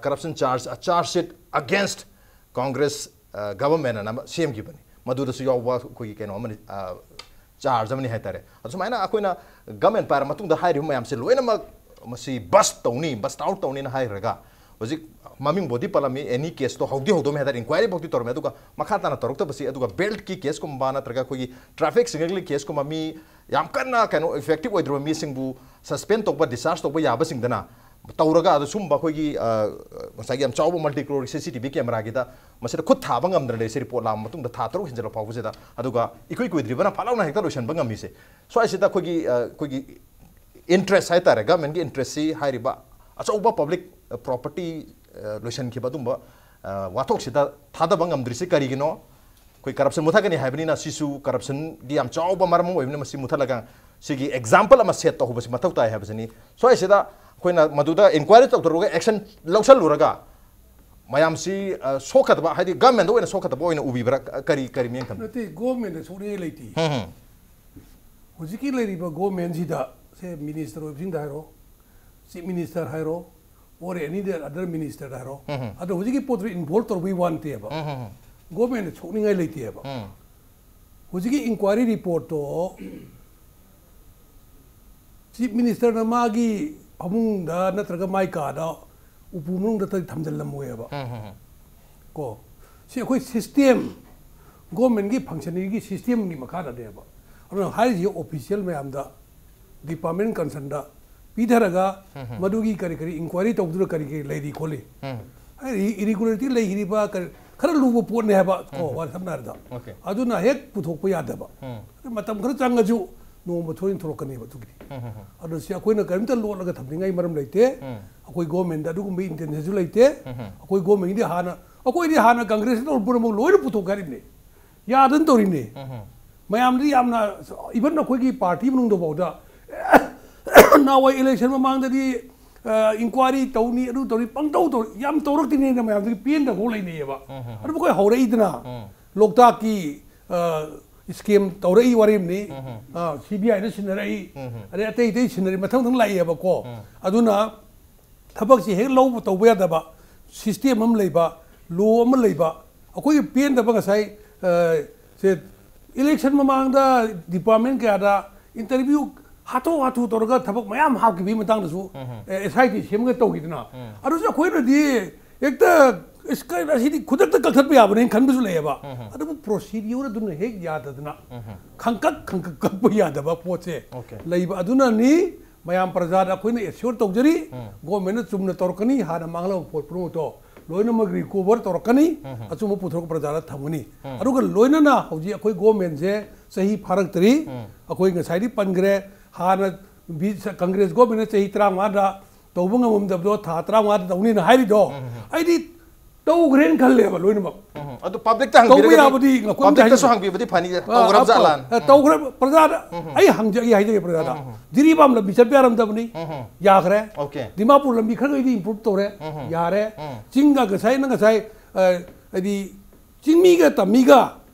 ꯀꯔꯞꯁꯟ ꯆꯥꯔꯖ, ꯆꯥꯔꯖ ꯁꯤꯠ ꯑꯒꯦꯟꯁ ꯀꯣꯡꯒ꯭ꯔꯦꯁ ꯒꯚꯔꯟꯃꯦꯟ ꯑꯅ ꯑꯃ ꯁꯦꯝꯈꯤꯕꯅꯤ꯫ ꯃꯗꯨꯗꯁꯨ ꯌꯥꯎꯕ ꯑꯩꯈꯣꯏꯒꯤ ꯀꯩꯅꯣ ꯑꯃꯅꯤ, ꯆꯥꯔꯖ ꯑꯃꯅꯤ ꯍꯥꯏꯇꯥꯔꯦ꯫ ꯑꯗꯨ ꯁꯨꯃꯥꯏꯅ ꯑꯩꯈꯣꯏꯅ ꯒꯚꯔꯟꯃꯦꯟ ꯄꯥꯏꯔ ꯃꯇꯨꯡꯗ ꯍꯥꯏꯔꯤꯕ ꯃꯌꯥꯝꯁꯦ ꯂꯣꯏꯅꯃꯛ ꯃꯁꯤ ꯕꯁ ꯇꯧꯅꯤ, ꯕꯁ ꯑꯥꯎꯠ ꯇꯧꯅꯤꯅ ꯍꯥꯏꯈ꯭ꯔꯒ, ꯍꯧꯖꯤꯛ ꯃꯃꯤꯡꯕꯨꯗꯤ ꯄꯜꯂꯝꯃꯤ, ꯑꯦꯅꯤ ꯀꯦꯁꯇꯣ ꯍꯧꯗꯤ ꯍꯧꯗꯣꯛꯑꯝꯃꯤ ꯍꯥꯏꯇꯥꯔꯦ, ꯏꯟꯀ꯭ꯋꯥꯏꯔꯤ ꯐꯥꯎꯗꯤ ꯇꯧꯔꯝꯃꯤ, ꯑꯗꯨꯒ ꯃꯈꯥ ꯇꯥꯅ ꯇꯧꯔꯛꯇꯕꯁꯤ, ꯑꯗꯨꯒ ꯕꯦꯜꯠꯀꯤ ꯀꯦꯁꯀꯨꯝꯕ ꯅꯠꯇ꯭ꯔꯒ ꯑꯩꯈꯣꯏꯒꯤ ꯇ꯭ꯔꯥꯐꯤꯛ ꯁꯤꯒꯅꯦꯜꯒꯤ ꯀꯦꯁꯀꯨꯝꯕ, ꯃꯤ ꯌꯥꯝ ꯀꯟꯅ ꯀꯩꯅꯣ ꯏꯐꯦꯛꯇꯤꯚ ꯑꯣꯏꯗ꯭ꯔꯕ ꯃꯤꯁꯤꯡꯕꯨ ꯁꯁꯄꯦꯟ ꯇꯧꯕ, ꯗꯤꯁꯆꯥꯔꯖ ꯇꯧꯕ ꯌꯥꯕꯁꯤꯡꯗꯅ ꯇꯧꯔꯒ, ꯑꯗꯨ ꯁꯨꯝꯕ ꯑꯩꯈꯣꯏꯒꯤ, ꯑ, ꯉꯁꯥꯏꯒꯤ ꯌꯥꯝ ꯆꯥꯎꯕ ꯃꯜꯇꯤ ꯀ꯭ꯔꯣꯔ ꯁꯤ ꯁꯤ ꯇꯤ ꯚꯤ ꯀꯦꯃꯦꯔꯥꯒꯤꯗ ꯃꯁꯤꯗ ꯈꯨꯠ ꯊꯥꯕ ꯉꯝꯗꯅ ꯂꯩꯔꯤꯁꯦ, ꯔꯤꯄꯣꯔꯠ ꯂꯥꯛꯑꯕ ꯃꯇꯨꯡꯗ ꯊꯥ ꯇꯔꯨꯛ ꯍꯦꯟꯖꯜꯂꯛ ꯐꯥꯎꯕꯁꯤꯗ, ꯑꯗꯨꯒ ꯏꯀꯨꯏ ꯀꯨꯏꯗ꯭ꯔꯤꯕꯅ ꯐꯠ ꯂꯥꯎꯅ ꯍꯦꯛꯇ ꯂꯣꯏꯁꯤꯟꯕ ꯉꯝꯃꯤꯁꯦ꯫ ꯁ꯭ꯋꯥꯏꯁꯤꯗ ꯑꯩꯈꯣꯏꯒꯤ, ꯑ, ꯑꯩꯈꯣꯏꯒꯤ ꯏꯟꯇꯔꯦꯁ ꯍꯥꯏꯇꯥꯔꯦ, ꯒꯚꯔꯟꯃꯦꯟꯒꯤ ꯏꯟꯇꯔꯦꯁꯁꯤ ꯍꯥꯏꯔꯤꯕ ꯑꯆꯧꯕ ꯄꯕ꯭ꯂꯤꯛ ꯄ꯭ꯔꯣꯄꯔꯇꯤ ꯂꯣꯏꯁꯤꯟꯈꯤꯕ ꯑꯗꯨꯝꯕ, ꯑ, ꯋꯥꯊꯣꯛꯁꯤꯗ ꯊꯥꯗꯕ ꯉꯝꯗ꯭ꯔꯤꯁꯤ ꯀꯔꯤꯒꯤꯅꯣ? ꯑꯩꯈꯣꯏ ꯀꯔꯞꯁꯟ ꯃꯨꯊꯠꯀꯅꯤ ꯍꯥꯏꯕꯅꯤꯅ, ꯁꯤꯁꯨ ꯀꯔꯞꯁꯟꯒꯤ ꯌꯥꯝ ꯆꯥꯎꯕ ꯃꯔꯝ ꯑꯃ ꯑꯣꯏꯕꯅꯤꯅ, ꯃꯁꯤ ꯃꯨꯊꯠꯂꯒ ꯁꯤꯒꯤ ꯑꯦꯛꯖꯥꯝꯄꯜ ꯑꯃ ꯁꯦꯠ ꯇꯧꯍꯧꯕꯁꯤ ꯃꯊꯧ ꯇꯥꯏ ꯍꯥꯏꯕꯁꯤꯅꯤ꯫ ꯁ꯭ꯋꯥꯏꯁꯤꯗ ꯑꯩꯈꯣꯏꯅ ꯃꯗꯨꯗ ꯏꯟꯀ꯭ꯋꯥꯏꯔꯤ ꯇꯧꯊꯔꯒ ꯑꯦꯛꯁꯟ ꯂꯧꯁꯜꯂꯨꯔꯒ ꯃꯌꯥꯝꯁꯤ, ꯑ, ꯁꯣꯛꯀꯗꯕ, ꯍꯥꯏꯗꯤ ꯒꯚꯔꯟꯃꯦꯟꯗ ꯑꯣꯏꯅ ꯁꯣꯛꯀꯗꯕ ꯑꯣꯏꯅ ꯎꯕꯤꯕ꯭ꯔꯥ? ꯀꯔꯤ, ꯀꯔꯤ ꯃꯤꯠꯌꯦꯡ ꯊꯝꯕꯤ? ꯅꯠꯇꯦ, ꯒꯣꯔꯃꯦꯟꯗ ꯁꯣꯛꯅꯤꯡꯉꯥꯏ ꯂꯩꯇꯦ꯫ ꯎꯝ, ꯎꯝ꯫ ꯍꯧꯖꯤꯛꯀꯤ ꯂꯩꯔꯤꯕ ꯒꯣꯔꯃꯦꯟꯁꯤꯗ, ꯁꯦ, ꯃꯤꯅꯤꯁꯇꯔ ꯑꯣꯏꯕꯁꯤꯡꯗ ꯍꯥꯏꯔꯣ, ꯆꯤꯐ ꯃꯤꯅꯤꯁꯇꯔ ꯍꯥꯏꯔꯣ, or any other ꯃꯤꯅꯤꯁꯇꯔꯗ ꯍꯥꯏꯔꯣ, ꯎꯝ, ꯎꯝ꯫ ꯑꯗꯣ ꯍꯧꯖꯤꯛꯀꯤ ꯄꯣꯠꯇꯨ ꯏꯟꯚꯣꯜꯕ ꯇꯧꯔꯨꯕꯩ ꯋꯥ ꯅꯠꯇꯦꯕ꯫ ꯎꯝ, ꯎꯝ, ꯎꯝ꯫ ꯒꯣꯔꯃꯦꯟꯗ ꯁꯣꯛꯅꯤꯡꯉꯥꯏ ꯂꯩꯇꯦꯕ꯫ ꯎꯝ꯫ ꯍꯧꯖꯤꯛꯀꯤ ꯏꯟꯀ꯭ꯋꯥꯏꯔꯤ ꯔꯤꯄꯣꯔꯠꯇꯣ ꯆꯤꯐ ꯃꯤꯅꯤꯁꯇꯔꯅ ꯃꯥꯒꯤ ꯐꯃꯨꯡꯗ ꯅꯠꯇ꯭ꯔꯒ ꯃꯥꯏ ꯀꯥꯗ ꯎꯄꯨ ꯃꯅꯨꯡꯗ ꯊꯝꯖꯤꯜꯂꯝꯃꯣꯏꯕ꯫ ꯎꯝ, ꯎꯝ, ꯎꯝ꯫ ꯀꯣ, ꯁꯤ ꯑꯩꯈꯣꯏ ꯁꯤꯁꯇꯦꯝ, ꯒꯣꯔꯃꯦꯟꯒꯤ ꯐꯪꯁꯟꯅꯤꯡꯒꯤ ꯁꯤꯁꯇꯦꯝꯒꯤ ꯃꯈꯥꯗꯅꯦꯕ꯫ ꯑꯗꯨꯅ ꯍꯥꯏꯔꯤꯁꯤ ꯑꯣꯐꯤꯁꯤꯌꯦꯜ ꯃꯌꯥꯝꯗ, ꯗꯤꯄꯥꯔꯠꯃꯦꯟ ꯀꯟꯁꯔꯟꯗ ꯄꯤꯊꯔꯒ, ꯎꯝ, ꯎꯝ꯫ ꯃꯗꯨꯒꯤ ꯀꯔꯤ ꯀꯔꯤ ꯏꯟꯀ꯭ꯋꯥꯏꯔꯤ ꯇꯧꯗꯨꯅ ꯀꯔꯤ ꯀꯔꯤ ꯂꯩꯔꯤ ꯈꯣꯠꯂꯤ, ꯎꯝ꯫ ꯍꯥꯏꯗꯤ ꯏꯔꯤꯒꯨꯂꯔꯤꯇꯤ ꯂꯩꯈꯤꯔꯤꯕ ꯀꯔꯤ, ꯈꯔ ꯂꯨꯕ ꯄꯣꯠꯅꯦ ꯍꯥꯏꯕ, ꯀꯣ, ꯎꯝ꯫ ꯋꯥ ꯁꯝꯅ ꯍꯥꯏꯔꯕꯗ꯫ ꯑꯣꯀꯦ꯫ ꯑꯗꯨꯅ ꯍꯦꯛ ꯄꯨꯊꯣꯛꯄ ꯌꯥꯗꯕ꯫ ꯎꯝ꯫ ꯃꯇꯝ ꯈꯔ ꯆꯪꯉꯁꯨ ꯅꯣꯡꯃ ꯊꯣꯏꯅ ꯊꯣꯛꯂꯛꯀꯅꯦꯕ ꯑꯗꯨꯒꯤꯗꯤ꯫ ꯑꯗꯨꯅ ꯁꯤ ꯑꯩꯈꯣꯏꯅ ꯀꯔꯤꯝꯇ ꯂꯣꯠꯂꯒ ꯊꯝꯅꯤꯡꯉꯥꯏ ꯃꯔꯝ ꯂꯩꯇꯦ꯫ ꯑꯩꯈꯣꯏ ꯒꯣꯔꯃꯦꯟꯗ ꯑꯗꯨꯒꯨꯝꯕ ꯏꯟꯇꯦꯟꯁꯟꯁꯨ ꯂꯩꯇꯦ꯫ ꯑꯩꯈꯣꯏ ꯒꯣꯔꯃꯦꯟꯒꯤꯗꯤ ꯍꯥꯟꯅ, ꯑꯩꯈꯣꯏꯗꯤ ꯍꯥꯟꯅ ꯀꯪꯒ꯭ꯔꯦꯁꯇ ꯇꯧꯔꯛꯄ ꯄꯨꯝꯅꯃꯛ ꯂꯣꯏꯅ ꯄꯨꯊꯣꯛꯀꯦ ꯍꯥꯏꯔꯤꯕꯅꯦ꯫ ꯌꯥꯗꯅ ꯇꯧꯔꯤꯅꯦ꯫ ꯃꯌꯥꯝꯗꯤ ꯌꯥꯝꯅ, ꯏꯚꯟ ꯑꯩꯈꯣꯏꯒꯤ ꯄꯥꯔꯇꯤ ꯃꯅꯨꯡꯗꯐꯥꯎꯗ ꯅꯍꯥꯟꯋꯥꯏ ꯏꯂꯦꯛꯁꯟ ꯃꯃꯥꯡꯗꯗꯤ ꯏꯟꯀ꯭ꯋꯥꯏꯔꯤ ꯇꯧꯅꯤ, ꯑꯗꯨ ꯇꯧꯅꯤ, ꯄꯪꯇꯧ ꯇꯧ, ꯌꯥꯝ ꯇꯧꯔꯛꯇꯤꯅꯦꯅ ꯃꯌꯥꯝꯗꯒꯤ ꯄꯦꯟꯗꯕ ꯐꯥꯎ ꯂꯩꯅꯩꯌꯦꯕ꯫ ꯑꯗꯨꯕꯨ ꯑꯩꯈꯣꯏ ꯍꯧꯔꯛꯏꯗꯅ꯫ ꯂꯣꯛꯇꯥꯛꯀꯤ ꯁ꯭ꯀꯦꯝ ꯇꯧꯔꯛꯏ ꯋꯥꯔꯤꯅꯤ꯫ ꯁꯤ ꯕꯤ ꯑꯥꯏꯅ ꯁꯤꯟꯅꯔꯛꯏ꯫ ꯑꯗꯩ ꯑꯇꯩ ꯑꯇꯩ ꯁꯤꯟꯅꯔꯛꯏ, ꯃꯊꯪ ꯃꯊꯪ ꯂꯥꯛꯏꯑꯕꯀꯣ꯫ ꯑꯗꯨꯅ ꯊꯕꯛꯁꯤ ꯍꯦꯛ ꯂꯧꯕ ꯇꯧꯕ ꯌꯥꯗꯕ, ꯁꯤꯁꯇꯦꯝ ꯑꯃ ꯂꯩꯕ, ꯂꯣ ꯑꯃ ꯂꯩꯕ, ꯑꯩꯈꯣꯏꯒꯤ ꯄꯦꯟꯗꯕ ꯉꯁꯥꯏ, ꯑ, ꯁꯦ, ꯏꯂꯦꯛꯁꯟ ꯃꯃꯥꯡꯗ ꯗꯤꯄꯥꯔꯠꯃꯦꯟ ꯀꯌꯥꯗ ꯏꯟꯇꯔꯚ꯭ꯌꯨ ꯍꯥꯊꯨ ꯍꯥꯊꯨ ꯇꯧꯔꯒ ꯊꯕꯛ ꯃꯌꯥꯝ ꯍꯥꯞꯈꯤꯕꯒꯤ ꯃꯇꯥꯡꯗꯁꯨ, ꯑꯦ, ꯑꯦꯁ ꯑꯥꯏ ꯇꯤ ꯁꯦꯝꯒ ꯇꯧꯈꯤꯗꯅ꯫ ꯑꯗꯨꯁꯨ ꯑꯩꯈꯣꯏꯅꯗꯤ ꯍꯦꯛꯇ, "ꯑꯁ, ꯀꯩꯅꯣ, ꯑꯁꯤꯗꯤ ꯈꯨꯗꯛꯇ ꯀꯛꯊꯠꯄ ꯌꯥꯕꯅꯦꯅ" ꯈꯟꯕꯁꯨ ꯂꯩꯌꯦꯕ꯫ ꯑꯗꯨꯕꯨ ꯄ꯭ꯔꯣꯁꯤꯗ꯭ꯌꯨꯔ ꯑꯗꯨꯅ ꯍꯦꯛ ꯌꯥꯗꯗꯅ ꯈꯪꯀꯛ ꯈꯪꯀꯛ ꯀꯛꯄ ꯌꯥꯗꯕ ꯄꯣꯠꯁꯦ ꯑꯣꯀꯦ꯫ ꯂꯩꯕ ꯑꯗꯨꯅꯅꯤ꯫ ꯃꯌꯥꯝ ꯄ꯭ꯔꯖꯥꯗ ꯑꯩꯈꯣꯏꯅ ꯑꯦꯁ꯭ꯌꯣꯔ ꯇꯧꯖꯔꯤ, ꯎꯝ꯫ ꯒꯣꯔꯃꯦꯟꯅ ꯆꯨꯝꯅ ꯇꯧꯔꯛꯀꯅꯤ, ꯍꯥꯟꯅ ꯃꯥꯡꯍꯜꯂꯕ ꯄꯣꯠ ꯄꯨꯝꯅꯃꯛꯇꯣ ꯂꯣꯏꯅꯃꯛ ꯔꯤꯀꯣꯚꯔ ꯇꯧꯔꯛꯀꯅꯤ, ꯎꯝ꯫ ꯑꯆꯨꯝꯕ ꯄꯨꯊꯣꯔꯛꯄ ꯄ꯭ꯔꯖꯥꯗ ꯊꯝꯒꯅꯤ꯫ ꯎꯝ꯫ ꯑꯗꯨꯒ ꯂꯣꯏꯅꯅ ꯍꯧꯖꯤꯛ ꯑꯩꯈꯣꯏ ꯒꯣꯔꯃꯦꯟꯁꯦ ꯆꯍꯤ ꯐꯥꯔꯛꯇ꯭ꯔꯤ, ꯎꯝ꯫ ꯑꯩꯈꯣꯏ ꯉꯁꯥꯏꯗꯤ ꯄꯟꯈ꯭ꯔꯦ, ꯍꯥꯟꯅ ꯕꯤ-, ꯀꯪꯒ꯭ꯔꯦꯁ ꯒꯣꯔꯃꯦꯟꯅ ꯆꯍꯤ ꯇꯔꯥꯃꯉꯥꯗ ꯇꯧꯕ ꯉꯝꯃꯝꯗꯕꯗꯣ ꯊꯥ ꯇꯔꯥꯃꯉꯥꯗ ꯇꯧꯅꯤꯅ ꯍꯥꯏꯔꯤꯗꯣ, ꯎꯝ꯫ ꯑꯩꯗꯤ ꯇꯧꯈ꯭ꯔꯦꯅ ꯈꯜꯂꯦꯕ ꯂꯣꯏꯅꯃꯛ꯫ ꯎꯝ, ꯑꯗꯨ ꯄꯕ꯭ꯂꯤꯛꯇ ꯇꯧꯕ ꯍꯪꯕꯤꯔꯒꯗꯤ, ꯌꯥꯕꯗꯤ ꯉꯥꯛꯇꯪ ꯄꯕ꯭ꯂꯤꯛꯇꯁꯨ ꯍꯥꯏꯖꯒꯦ꯫ ꯍꯪꯕꯤꯕꯗꯤ ꯐꯅꯤꯗ, ꯑ, ꯇꯧꯈ꯭ꯔꯕ ꯑ, ꯖꯥꯠꯂꯥꯅ? ꯑ, ꯎꯝ꯫ ꯇꯧꯈ꯭ꯔ-, ꯄ꯭ꯔꯖꯥꯗ ꯎꯝ꯫ ꯑꯩ ꯍꯪꯖꯒꯦ, ꯍꯥꯏꯖꯒꯦ ꯄ꯭ꯔꯖꯥꯗ꯫ ꯎꯝ꯫ ꯖꯤꯔꯤꯕꯥꯝ ꯂꯝꯕꯤ ꯆꯠꯄ ꯌꯥꯔꯝꯗꯕꯅꯤ꯫ ꯎꯝ꯫ ꯌꯥꯈ꯭ꯔꯦ꯫ ꯑꯣꯀꯦ꯫ ꯗꯤꯃꯥꯄꯨꯔ ꯂꯝꯕꯤ ꯈꯔ ꯈꯔꯗꯤ ꯏꯝꯄ꯭ꯔꯨꯚ ꯇꯧꯔꯦ꯫ ꯎꯝ꯫ ꯌꯥꯔꯦ꯫ ꯎꯝ꯫ ꯆꯤꯡꯒ ꯉꯁꯥꯏ, ꯅꯪ ꯉꯁꯥꯏ, ꯑ, ꯍꯥꯏꯗꯤ ꯆꯤꯡꯃꯤꯒ ꯇꯝꯃꯤꯒ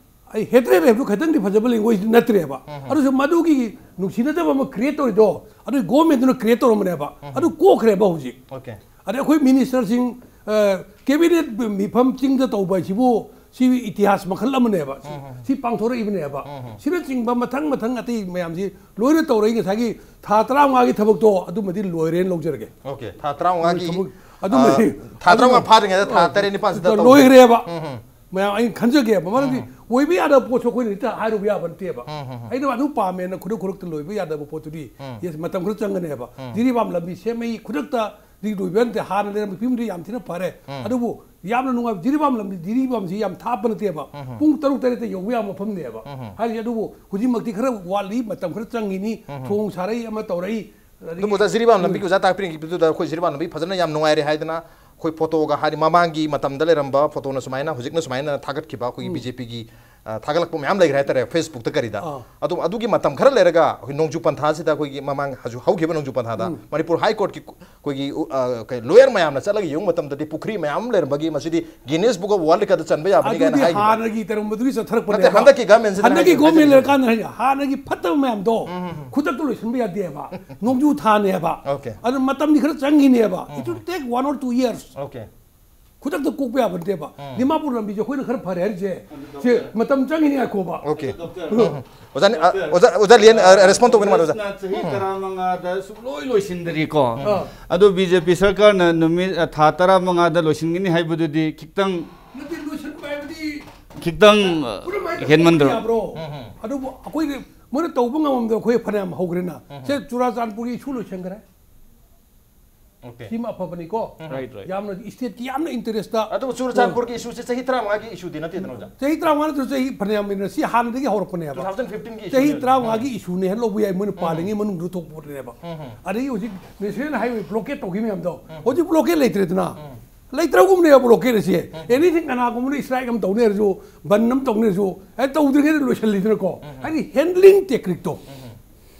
ꯑꯩ ꯍꯦꯇ꯭ꯔꯦꯠ ꯍꯥꯏꯕꯗꯨ ꯈꯤꯇꯪꯗꯤ ꯐꯖꯕ ꯂꯦꯡꯒ꯭ꯋꯦꯖꯇꯤ ꯅꯠꯇ꯭ꯔꯦꯕ꯫ ꯎꯝ꯫ ꯑꯗꯨꯁꯨ ꯃꯗꯨꯒꯤ ꯅꯨꯡꯁꯤꯅꯗꯕ ꯑꯃ ꯀ꯭ꯔꯤꯌꯦꯠ ꯇꯧꯔꯤꯗꯣ, ꯑꯗꯨꯒꯤ ꯒꯣꯔꯃꯦꯟꯗꯨꯅ ꯀ꯭ꯔꯤꯌꯦꯠ ꯇꯧꯔꯝꯕꯅꯦꯕ꯫ ꯎꯝ꯫ ꯑꯗꯨ ꯀꯣꯛꯈ꯭ꯔꯦꯕ ꯍꯧꯖꯤꯛ꯫ ꯑꯣꯀꯦ꯫ ꯑꯗꯩ ꯑꯩꯈꯣꯏ ꯃꯤꯅꯤꯁꯇꯔꯁꯤꯡ, ꯑ, ꯀꯦꯕꯤꯅꯦꯠ ꯃꯤꯐꯝ ꯆꯤꯡꯗ ꯇꯧꯕ ꯍꯥꯏꯁꯤꯕꯨ ꯁꯤ ꯏꯇꯤꯍꯥꯁ ꯃꯈꯜ ꯑꯃꯅꯦꯕ꯫ ꯁꯤ, ꯎꯝ꯫ ꯁꯤ ꯄꯥꯡꯊꯣꯔꯛꯏꯕꯅꯦꯕ꯫ ꯎꯝ꯫ ꯁꯤꯅꯆꯤꯡꯕ ꯃꯊꯪ ꯃꯊꯪ ꯑꯇꯩ ꯃꯌꯥꯝꯁꯤ ꯂꯣꯏꯅ ꯇꯧꯔꯛꯏ꯫ ꯉꯁꯥꯏꯒꯤ ꯊꯥ ꯇꯔꯥꯃꯉꯥꯒꯤ ꯊꯕꯛꯇꯣ ꯑꯗꯨꯃꯗꯤ ꯂꯣꯏꯔꯦꯅ ꯂꯧꯖꯔꯒꯦ꯫ ꯑꯣꯀꯦ, ꯊꯥ ꯇꯔꯥꯃꯉꯥꯒꯤ, ꯊꯕꯛ ꯑꯗꯨꯃꯗꯤ, ꯑ, ꯊꯥ ꯇꯔꯥꯃꯉꯥ ꯑꯗꯨꯃ-, ꯐꯥꯗ꯭ꯔꯤꯉꯩꯗ ꯊꯥ ꯑ, ꯇꯔꯦꯠ ꯅꯤꯄꯥꯟꯁꯤꯗ ꯇꯧ-, ꯂꯣꯏꯈ꯭ꯔꯦꯕ꯫ ꯎꯝ, ꯎꯝ꯫ ꯃꯌꯥꯝ ꯑꯩꯅ ꯈꯟꯖꯒꯦꯕ꯫ ꯃꯔꯝꯗꯤ ꯎꯝ꯫ ꯑꯣꯏꯕ ꯌꯥꯗꯕ ꯄꯣꯠꯁꯨ ꯑꯩꯈꯣꯏꯅ ꯍꯦꯛꯇ ꯍꯥꯏꯔꯨꯕ ꯌꯥꯕ ꯅꯠꯇꯦꯕ꯫ ꯎꯝ, ꯎꯝ, ꯎꯝ꯫ ꯑꯩꯅ ꯑꯗꯨ ꯄꯥꯝꯃꯦꯅ ꯈꯨꯗꯛ ꯈꯨꯗꯛꯇ ꯂꯣꯏꯕ ꯌꯥꯗꯕ ꯄꯣꯠꯇꯨꯗꯤ, ꯎꯝ꯫ ꯌꯦꯁ, ꯃꯇꯝ ꯈꯔ ꯆꯪꯒꯅꯦꯕ꯫ ꯎꯝ꯫ ꯖꯤꯔꯤꯕꯥꯝ ꯂꯝꯕꯤ ꯁꯦꯝꯃꯛꯏ, ꯈꯨꯗꯛꯇ ꯗꯤ ꯂꯣꯏꯕ ꯅꯠꯇꯦ, ꯍꯥꯟꯅ ꯂꯩꯔꯝꯕ ꯐꯤꯕꯝꯗꯤ ꯌꯥꯝ ꯊꯤꯅ ꯐꯔꯦ꯫ ꯑꯗꯨꯕꯨ ꯌꯥꯝꯅ ꯅꯨꯡꯉꯥꯏꯕ, ꯖꯤꯔꯤꯕꯥꯝ ꯂꯝꯕꯤ, ꯖꯤꯔꯤꯕꯥꯝꯁꯤ ꯌꯥꯝ ꯊꯥꯞꯄ ꯅꯠꯇꯦꯕ꯫ ꯄꯨꯡ ꯇꯔꯨꯛ ꯇꯔꯦꯠꯇ ꯌꯧꯕ ꯌꯥꯕ ꯃꯐꯝꯅꯦꯕ꯫ ꯍꯥꯏꯔꯤꯁꯦ, ꯑꯗꯨꯕꯨ ꯍꯧꯖꯤꯛꯃꯛꯇꯤ ꯈꯔ ꯋꯥꯠꯂꯤ, ꯃꯇꯝ ꯈꯔ ꯆꯪꯉꯤꯅꯤ꯫ ꯊꯣꯡ ꯁꯥꯔꯛꯏ, ꯑꯃ ꯇꯧꯔꯛꯏ꯫ ꯑꯗꯒꯤ ꯑꯗꯨꯕꯨ ꯑꯣꯖꯥ, ꯖꯤꯔꯤꯕꯥꯝ ꯂꯝꯕꯤꯒꯤ ꯑꯣꯖꯥ ꯇꯥꯛꯄꯤꯔꯤꯕꯗꯨꯗ ꯑꯩꯈꯣꯏ ꯖꯤꯔꯤꯕꯥꯝ ꯂꯝꯕꯤ ꯐꯖꯅ ꯌꯥꯝ ꯅꯨꯡꯉꯥꯏꯔꯦ ꯍꯥꯏꯗꯅ ꯑꯩꯈꯣꯏ ꯐꯣꯇꯣꯒ ꯍꯥꯏꯗꯤ ꯃꯃꯥꯡꯒꯤ ꯃꯇꯝꯗ ꯂꯩꯔꯝꯕ ꯐꯣꯇꯣꯅ ꯁꯨꯃꯥꯏꯅ, ꯍꯧꯖꯤꯛꯅ ꯁꯨꯃꯥꯏꯅ ꯊꯥꯒꯠꯈꯤꯕ ꯑꯩꯈꯣꯏꯒꯤ ꯕꯤ ꯖꯦ ꯄꯤꯒꯤ, ꯑ, ꯊꯥꯒꯠꯂꯛꯄ ꯃꯌꯥꯝ ꯂꯩꯈ꯭ꯔꯦ ꯍꯥꯏꯇꯥꯔꯦ, ꯐꯦꯁꯕꯨꯛꯇ ꯀꯔꯤꯗ꯫ ꯑꯥ꯫ ꯑꯗꯨ, ꯑꯗꯨꯒꯤ ꯃꯇꯝ ꯈꯔ ꯂꯩꯔꯒ ꯑꯩꯈꯣꯏ ꯅꯣꯡꯖꯨ ꯄꯟꯊꯥꯁꯤꯗ ꯑꯩꯈꯣꯏꯒꯤ ꯃꯃꯥꯡ ꯍꯧꯖꯤꯛ ꯍꯧꯈꯤꯕ ꯅꯣꯡꯖꯨ ꯄꯟꯊꯥꯗ ꯃꯅꯤꯄꯨꯔ ꯍꯥꯏ ꯀꯣꯔꯠꯀꯤ ꯑꯩꯈꯣꯏꯒꯤ, ꯑ, ꯀꯩ, ꯂꯣꯌꯔ ꯃꯌꯥꯝꯅ ꯆꯠꯂꯒ ꯌꯦꯡꯕ ꯃꯇꯝꯗꯗꯤ ꯄꯨꯈ꯭ꯔꯤ ꯃꯌꯥꯝ ꯂꯩꯔꯝꯕꯒꯤ ꯃꯁꯤꯗꯤ ꯒꯤꯅꯤꯁ ꯕꯨꯛ ꯑꯣꯐ ꯋꯥꯔꯜ ꯔꯦꯀꯣꯔꯗꯇ ꯆꯟꯕ ꯌꯥꯕꯅꯤ ꯀꯥꯏꯅ ꯑꯗꯨꯗꯤ ꯍꯥꯏꯈꯤꯕ꯫ ꯍꯥꯟꯅꯒꯤ ꯇꯧꯔꯝꯕꯗꯨꯒꯤ ꯆꯠꯊꯔꯛꯄꯅꯦꯕ꯫ ꯅꯠꯇꯦ, ꯍꯟꯗꯛꯀꯤ ꯒꯚꯔꯟꯃꯦꯟꯁꯤꯅ ꯍꯟꯗꯛꯀꯤ ꯍꯥꯏꯔꯤꯕ ꯒꯣꯔꯃꯦꯟ ꯍꯥꯏꯁꯤꯗꯤ ꯂꯩꯔꯀꯥꯟꯗ ꯍꯥꯏꯁꯦ, ꯍꯥꯟꯅꯒꯤ ꯐꯠꯇꯕ ꯃꯌꯥꯝꯗꯣ ꯈꯨꯗꯛꯇ ꯂꯣꯏꯁꯤꯟꯕ ꯌꯥꯗꯦꯕ꯫ ꯅꯣꯡꯖꯨ ꯊꯥꯅꯦꯕ꯫ Okay. ꯑꯗꯨ ꯃꯇꯝꯗꯤ ꯈꯔ ꯆꯪꯈꯤꯅꯦꯕ꯫ It will take one or two years. Okay. ꯈꯨꯗꯛꯇ ꯀꯣꯛꯄ ꯌꯥꯕ ꯅꯠꯇꯦꯕ꯫ ꯗꯤꯃꯥꯄꯨꯔ ꯂꯝꯕꯤꯁꯦ ꯑꯩꯈꯣꯏꯅ ꯈꯔ ꯐꯔꯦ ꯍꯥꯏꯔꯤꯁꯦ, ꯁꯦ ꯃꯇꯝ ꯆꯪꯉꯤꯅꯤ, ꯉꯥꯏꯈꯣꯕ꯫ Okay. ꯗꯣꯛꯇꯔ, ꯎꯝ꯫ ꯑꯣꯖꯥꯅꯤ, ꯑ, ꯑꯣꯖꯥ, ꯑꯣꯖꯥ ꯂꯤꯌꯟ, ꯑ, ꯔꯦꯁꯄꯣꯟ ꯇꯧꯕꯤꯅ ꯃꯥꯜꯂꯦ, ꯑꯣꯖꯥ꯫ ꯀꯪꯒ꯭ꯔꯦꯁꯅ ꯆꯍꯤ ꯎꯝ꯫ ꯇꯔꯥꯃꯉꯥꯗ ꯁꯨꯡꯂꯣꯏ ꯂꯣꯏꯁꯤꯟꯗꯔꯤꯀꯣ꯫ ꯑꯥ꯫ ꯑꯗꯣ ꯕꯤ ꯖꯦ ꯄꯤ ꯁꯔꯀꯥꯔꯅ ꯅꯨꯃꯤꯠ, ꯑ, ꯊꯥ ꯇꯔꯥꯃꯉꯥꯗ ꯂꯣꯏꯁꯤꯟꯒꯅꯤ ꯍꯥꯏꯕꯗꯨꯗꯤ ꯈꯤꯇꯪ, ꯅꯠꯇꯦ, ꯂꯣꯏꯁꯤꯟꯕ ꯍꯥꯏꯕꯗꯤ ꯈꯤꯇꯪ, ꯑ, ꯈꯨꯗꯝ ꯍꯥꯏꯗꯤ ꯍꯦꯟꯃꯟꯗ꯭ꯔꯣ? ꯌꯥꯕ꯭ꯔꯣ? ꯎꯝ, ꯎꯝ꯫ ꯑꯗꯨꯕꯨ ꯑꯩꯈꯣꯏꯅ, ꯃꯣꯏꯅ ꯇꯧꯕ ꯉꯝꯃꯝꯗ ꯑꯩꯈꯣꯏ ꯐꯅꯌꯥꯝ ꯍꯧꯈ꯭ꯔꯦꯅ꯫ ꯎꯝ, ꯎꯝ꯫ ꯁꯦ, ꯆꯨꯔꯥꯆꯥꯟꯄꯨꯔꯒꯤ ꯏꯁꯨ ꯂꯣꯏꯁꯤꯟꯈ꯭ꯔꯦ꯫ Okay. ꯁꯤꯃ ꯑꯐꯕꯅꯤꯀꯣ꯫ Right, right. ꯌꯥꯝꯅ state ꯀꯤ ꯌꯥꯝꯅ interest ꯇ꯫ ꯑꯗꯨꯕꯨ ꯆꯨꯔꯆꯥꯟꯄꯨꯔꯒꯤ issue ꯁꯦ ꯆꯍꯤ ꯇꯔꯥꯃꯉꯥꯒꯤ issue ꯗꯤ ꯅꯠꯇꯦꯗꯅ, ꯑꯣꯖꯥ? ꯆꯍꯤ ꯇꯔꯥꯃꯉꯥ ꯅꯠꯇ꯭ꯔꯁꯨ ꯆꯍꯤ ꯐꯅꯌꯥꯝ ꯂꯩꯅ ꯁꯤ ꯍꯥꯟꯅꯗꯒꯤ ꯍꯧꯔꯛꯄꯅꯦꯕ꯫ Two thousand fifteen ꯒꯤ issue ꯆꯍꯤ ꯅꯦ꯫ ꯇꯔꯥꯃꯉꯥꯒꯤ issue ꯅꯦ ꯍꯥꯏꯅ ꯂꯧꯕ ꯌꯥꯏ, ꯃꯣꯏꯅ ꯎꯝ꯫ ꯄꯥꯜꯂꯤꯉꯩ ꯃꯅꯨꯡꯗ ꯊꯣꯛꯄꯅꯦꯕ꯫ ꯎꯝ, ꯎꯝ꯫ ꯑꯗꯒꯤ ꯍꯧꯖꯤꯛ National Highway blockade ꯇꯧꯈꯤꯕ ꯃꯌꯥꯝꯗꯣ, ꯎꯝ꯫ ꯍꯧꯖꯤꯛ blockade ꯂꯩꯇ꯭ꯔꯦꯗꯅ꯫ ꯎꯝ꯫ ꯂꯩꯇ꯭ꯔꯒꯨꯝꯅꯦꯕ blockade ꯑꯁꯦ꯫ ꯎꯝ꯫ Anything, ꯀꯅꯥꯒꯨꯝꯕꯅ strike ꯑꯃ ꯇꯧꯅꯤ ꯍꯥꯏꯔꯁꯨ, ꯕꯟ ꯑꯃ ꯇꯧꯅꯤ ꯍꯥꯏꯔꯁꯨ, ꯑꯦ, ꯇꯧꯗ꯭ꯔꯤꯉꯩꯗ ꯂꯣꯏꯁꯤꯜꯂꯤꯗꯅꯀꯣ꯫ ꯎꯝ꯫ ꯍꯥꯏꯗꯤ handling tactic to. Um.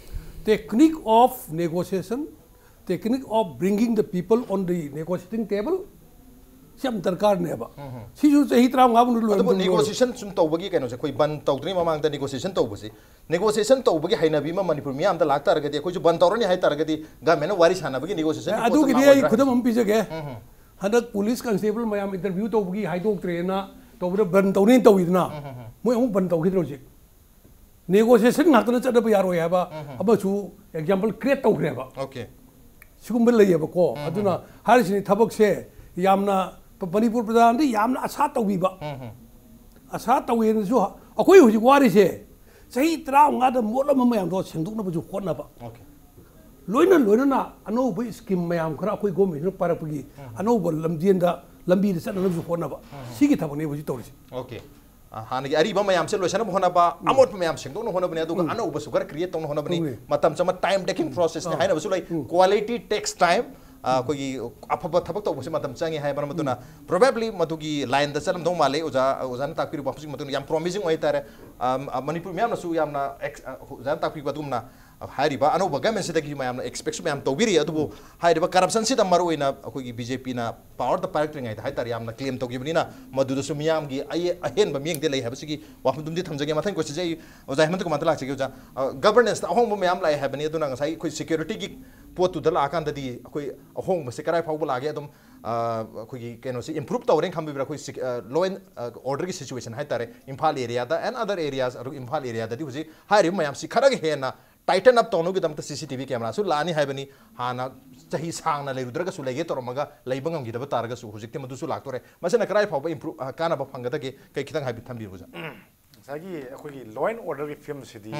Technique of negotiation, technique of bringing the people on the negotiating table, ꯁꯤ ꯌꯥꯝ ꯗꯔꯀꯥꯔꯅꯦꯕ꯫ ꯎꯝ꯫ ꯁꯤꯁꯨ ꯆꯍꯤ ꯇꯔꯥꯃꯉꯥ ꯃꯅꯨꯡꯗ ꯂꯣꯏꯔꯝꯗꯧꯅꯦꯕ꯫ ꯑꯗꯨꯕꯨ negotiation ꯁꯨꯝ ꯇꯧꯕꯒꯤ ꯀꯩꯅꯣꯁꯦ, ꯑꯩꯈꯣꯏ ꯕꯟ ꯇꯧꯗ꯭ꯔꯤꯉꯩ ꯃꯃꯥꯡꯗ negotiation ꯇꯧꯕꯁꯤ, negotiation ꯇꯧꯕꯒꯤ ꯍꯩꯅꯕꯤ ꯑꯃ ꯃꯅꯤꯄꯨꯔ ꯃꯤꯌꯥꯝꯗ ꯂꯥꯛꯇꯥꯔꯒꯗꯤ, ꯑꯩꯈꯣꯏꯁꯨ ꯕꯟ ꯇꯧꯔꯅꯤ ꯍꯥꯏꯇꯥꯔꯒꯗꯤ, government ꯅ ꯋꯥꯔꯤ ꯁꯥꯟꯅꯕꯒꯤ negotiation ꯒꯤ ꯑꯦ, ꯄꯣꯠꯇ ꯑꯗꯨꯒꯤꯗꯤ ꯉꯥ ꯑꯩ ꯑꯣꯏꯕ꯭ꯔꯥ? ꯈꯨꯗꯝ ꯑꯃ ꯄꯤꯖꯒꯦ꯫ ꯎꯝ, ꯎꯝ꯫ ꯍꯟꯗꯛ police constable ꯃꯌꯥꯝ interview ꯇꯧꯕꯒꯤ ꯍꯥꯏꯗꯣꯛꯇ꯭ꯔꯦꯅ ꯇꯧꯕꯗ ꯕꯟ ꯇꯧꯅꯤ ꯇꯧꯋꯤꯗꯅ, ꯎꯝ, ꯎꯝ, ꯎꯝ꯫ ꯃꯣꯏ ꯑꯃꯨꯛ ꯕꯟ ꯇꯧꯈꯤꯗ꯭ꯔꯦ ꯍꯧꯖꯤꯛ꯫ Negotiation ꯉꯥꯛꯇꯅ ꯆꯠꯅꯕ ꯌꯥꯔꯣꯏ ꯍꯥꯏꯕ ꯎꯝ, ꯎꯝ꯫ ꯑꯃꯁꯨ example create ꯇꯧꯈ꯭ꯔꯦꯕ꯫ Okay. ꯁꯤꯒꯨꯝꯕ ꯂꯩꯌꯦꯕꯀꯣ꯫ ꯎꯝ, ꯎꯝ, ꯑꯗꯨꯅ ꯎꯝ꯫ ꯍꯥꯏꯔꯤꯁꯤꯅꯤ ꯊꯕꯛꯁꯦ ꯌꯥꯝꯅ ꯄ-, ꯃꯅꯤꯄꯨꯔ ꯄ꯭ꯔꯖꯥꯅꯗꯤ ꯌꯥꯝꯅ ꯑꯁꯥ ꯇꯧꯕꯤꯕ꯫ ꯎꯝ, ꯎꯝ꯫ ꯑꯁꯥ ꯇꯧꯋꯦꯅꯁꯨ ꯑꯩꯈꯣꯏ ꯍꯧꯖꯤꯛ ꯋꯥꯔꯤꯁꯦ ꯆꯍꯤ ꯇꯔꯥꯃꯉꯥꯗ ꯃꯣꯠꯂꯝꯕ ꯃꯌꯥꯝꯗꯣ ꯁꯦꯡꯗꯣꯛꯅꯕꯁꯨ ꯍꯣꯠꯅꯕ꯫ Okay. ꯂꯣꯏꯅ ꯂꯣꯏꯅꯅ ꯑꯅꯧꯕ ꯁ꯭ꯀꯤꯝ ꯃꯌꯥꯝ ꯈꯔ ꯑꯩꯈꯣꯏ ꯒꯣꯔꯃꯦꯟꯁꯤꯅ ꯄꯥꯏꯔꯛꯄꯒꯤ ꯑꯅꯧꯕ ꯂꯝꯖꯦꯟꯗ, ꯂꯝꯕꯤꯗ ꯆꯠꯅꯅꯕꯁꯨ ꯍꯣꯠꯅꯕ, ꯁꯤꯒꯤ ꯊꯕꯛꯅꯦꯕ ꯍꯧꯖꯤꯛ ꯇꯧꯔꯤꯁꯦ꯫ ꯑꯣꯀꯦ꯫ ꯑ, ꯍꯥꯟꯅꯒꯤ ꯑꯔꯤꯕ ꯃꯌꯥꯝꯁꯦ ꯂꯣꯏꯁꯤꯟꯅꯕ ꯍꯣꯠꯅꯕ, ꯑꯃꯣꯠꯄ ꯃꯌꯥꯝ ꯁꯦꯡꯗꯣꯛꯅ ꯍꯣꯠꯅꯕꯅꯤ, ꯑꯗꯨꯒ ꯑꯅꯧꯕꯁꯨ ꯈꯔ ꯀ꯭ꯔꯤꯌꯦꯠ ꯇꯧꯅ ꯍꯣꯠꯅꯕꯅꯤ꯫ ꯇꯧꯅꯤ꯫ ꯃꯇꯝ ꯆꯪꯕ, time taking process ꯅꯤ ꯍꯥꯏꯅꯕꯁꯨ ꯂꯩ꯫ Quality takes time꯫ ꯑ, ꯑꯩꯈꯣꯏꯒꯤ ꯑꯐꯕ ꯊꯕꯛ ꯇꯧꯕꯁꯦ ꯃꯇꯝ ꯆꯪꯉꯤ ꯍꯥꯏ꯫ ꯃꯔꯝ ꯑꯗꯨꯅ probably ꯃꯗꯨꯒꯤ ꯂꯥꯏꯟꯗ ꯆꯠꯂꯝꯗꯧ ꯃꯥꯜꯂꯦ꯫ ꯑꯣꯖꯥ, ꯑꯣꯖꯥꯅ ꯇꯥꯛꯄꯤꯔꯤꯕ ꯋꯥꯐꯝꯁꯤꯒꯤ ꯃꯇꯨꯡ ꯏꯟꯅ ꯌꯥꯝ ꯄ꯭ꯔꯣꯃꯤꯁꯤꯡ ꯑꯣꯏ ꯍꯥꯏꯇꯥꯔꯦ꯫ ꯑ, ꯑ, ꯃꯅꯤꯄꯨꯔ ꯃꯤꯌꯥꯝꯅꯁꯨ ꯌꯥꯝꯅ ꯑꯦꯛꯁ-, ꯑ, ꯑꯣꯖꯥꯅ ꯇꯥꯛꯄꯤꯕ ꯑꯗꯨꯒꯨꯝꯅ ꯍꯥꯏꯔꯤꯕ ꯑꯅꯧꯕ ꯒꯃꯦꯟꯁꯤꯗꯒꯤ ꯃꯌꯥꯝꯅ ꯑꯦꯛꯁꯄꯦꯛꯁꯨ ꯃꯌꯥꯝ ꯇꯧꯕꯤꯔꯤ꯫ ꯑꯗꯨꯕꯨ ꯍꯥꯏꯔꯤꯕ ꯀꯔꯞꯁꯟꯁꯤꯗ ꯃꯔꯨꯑꯣꯏꯅ ꯑꯩꯈꯣꯏꯒꯤ ꯕꯤ ꯖꯦ ꯄꯤꯅ ꯄꯥꯋꯔꯗ ꯄꯥꯏꯔꯛꯇ꯭ꯔꯤꯉꯩꯗ ꯍꯥꯏꯇꯥꯔꯦ, ꯌꯥꯝꯅ ꯀ꯭ꯂꯦꯝ ꯇꯧꯈꯤꯕꯅꯤꯅ ꯃꯗꯨꯗꯁꯨ ꯃꯤꯌꯥꯝꯒꯤ ꯑꯌꯦ-, ꯑꯍꯦꯟꯕ ꯃꯤꯠꯌꯦꯡꯗꯤ ꯂꯩ ꯍꯥꯏꯕꯁꯤꯒꯤ ꯋꯥꯐꯝꯗꯨꯝꯗꯤ ꯊꯝꯖꯒꯦ꯫ ꯃꯊꯪ ꯀꯣꯏꯁꯟꯁꯦ ꯑꯩ ꯑꯣꯖꯥ ꯍꯦꯃꯟꯇ ꯀꯨꯃꯥꯔꯗ ꯂꯥꯛꯆꯒꯦ꯫ ꯑꯣꯖꯥ, ꯑ, ꯒꯕꯔꯅꯦꯟꯁꯇ ꯑꯍꯣꯡꯕ ꯃꯌꯥꯝ ꯂꯥꯛꯑꯦ ꯍꯥꯏꯕꯅꯤ꯫ ꯑꯗꯨꯅ ꯉꯁꯥꯏ ꯑꯩꯈꯣꯏ ꯁꯦꯀ꯭ꯌꯨꯔꯤꯇꯤꯒꯤ ꯄꯣꯠꯇꯨꯗ ꯂꯥꯛꯑꯀꯥꯟꯗꯗꯤ ꯑꯩꯈꯣꯏ ꯑꯍꯣꯡꯕꯁꯦ ꯀꯔꯥꯏ ꯐꯥꯎꯕ ꯂꯥꯛꯑꯒꯦ? ꯑꯗꯨꯝ, ꯑ, ꯑꯩꯈꯣꯏꯒꯤ ꯀꯩꯅꯣꯁꯦ ꯏꯝꯄ꯭ꯔꯨꯞ ꯇꯧꯔꯦꯅ ꯈꯟꯕꯤꯕ꯭ꯔꯥ? ꯑꯩꯈꯣꯏ ꯁꯤꯛ-, ꯑ, law and, ꯑ, order ꯒꯤ situation ꯍꯥꯏꯇꯥꯔꯦ, ꯏꯝꯐꯥꯜ ꯑꯦꯔꯤꯌꯥꯗ and other areas, ꯑꯗꯨꯒ ꯏꯝꯐꯥꯜ ꯑꯦꯔꯤꯌꯥꯗꯗꯤ ꯍꯧꯖꯤꯛ ꯍꯥꯏꯔꯤꯕ ꯃꯌꯥꯝꯁꯤ ꯈꯔꯒ ꯍꯦꯟꯅ tighten up ꯇꯧꯅꯕꯒꯤꯗꯃꯛꯇ ꯁꯤ ꯁꯤ ꯇꯤ ꯚꯤ ꯀꯦꯃꯦꯔꯥꯁꯨ ꯂꯥꯛꯑꯅꯤ ꯍꯥꯏꯕꯅꯤ꯫ ꯍꯥꯟꯅ ꯆꯍꯤ ꯁꯥꯡꯅ ꯂꯩꯔꯨꯗ꯭ꯔꯒꯁꯨ, ꯂꯩꯒꯦ ꯇꯧꯔꯝꯃꯒ ꯂꯩꯕ ꯉꯝꯈꯤꯗꯕ ꯇꯥꯔꯒꯁꯨ ꯍꯧꯖꯤꯛꯇꯤ ꯃꯗꯨꯁꯨ ꯂꯥꯛꯇꯣꯔꯦ꯫ ꯃꯁꯤꯅ ꯀꯔꯥꯏ ꯐꯥꯎꯕ ꯏꯝꯄ꯭ꯔꯨꯞ, ꯑ, ꯀꯥꯟꯅꯕ ꯐꯪꯒꯗꯒꯦ? ꯀꯩ ꯈꯤꯇꯪ ꯍꯥꯏꯕꯤ-, ꯊꯝꯕꯤꯌꯨ, ꯑꯣꯖꯥ꯫ ꯉꯁꯥꯏꯒꯤ ꯑꯩꯈꯣꯏꯒꯤ law and order ꯒꯤ ꯐꯤꯕꯝꯁꯤꯗꯤ,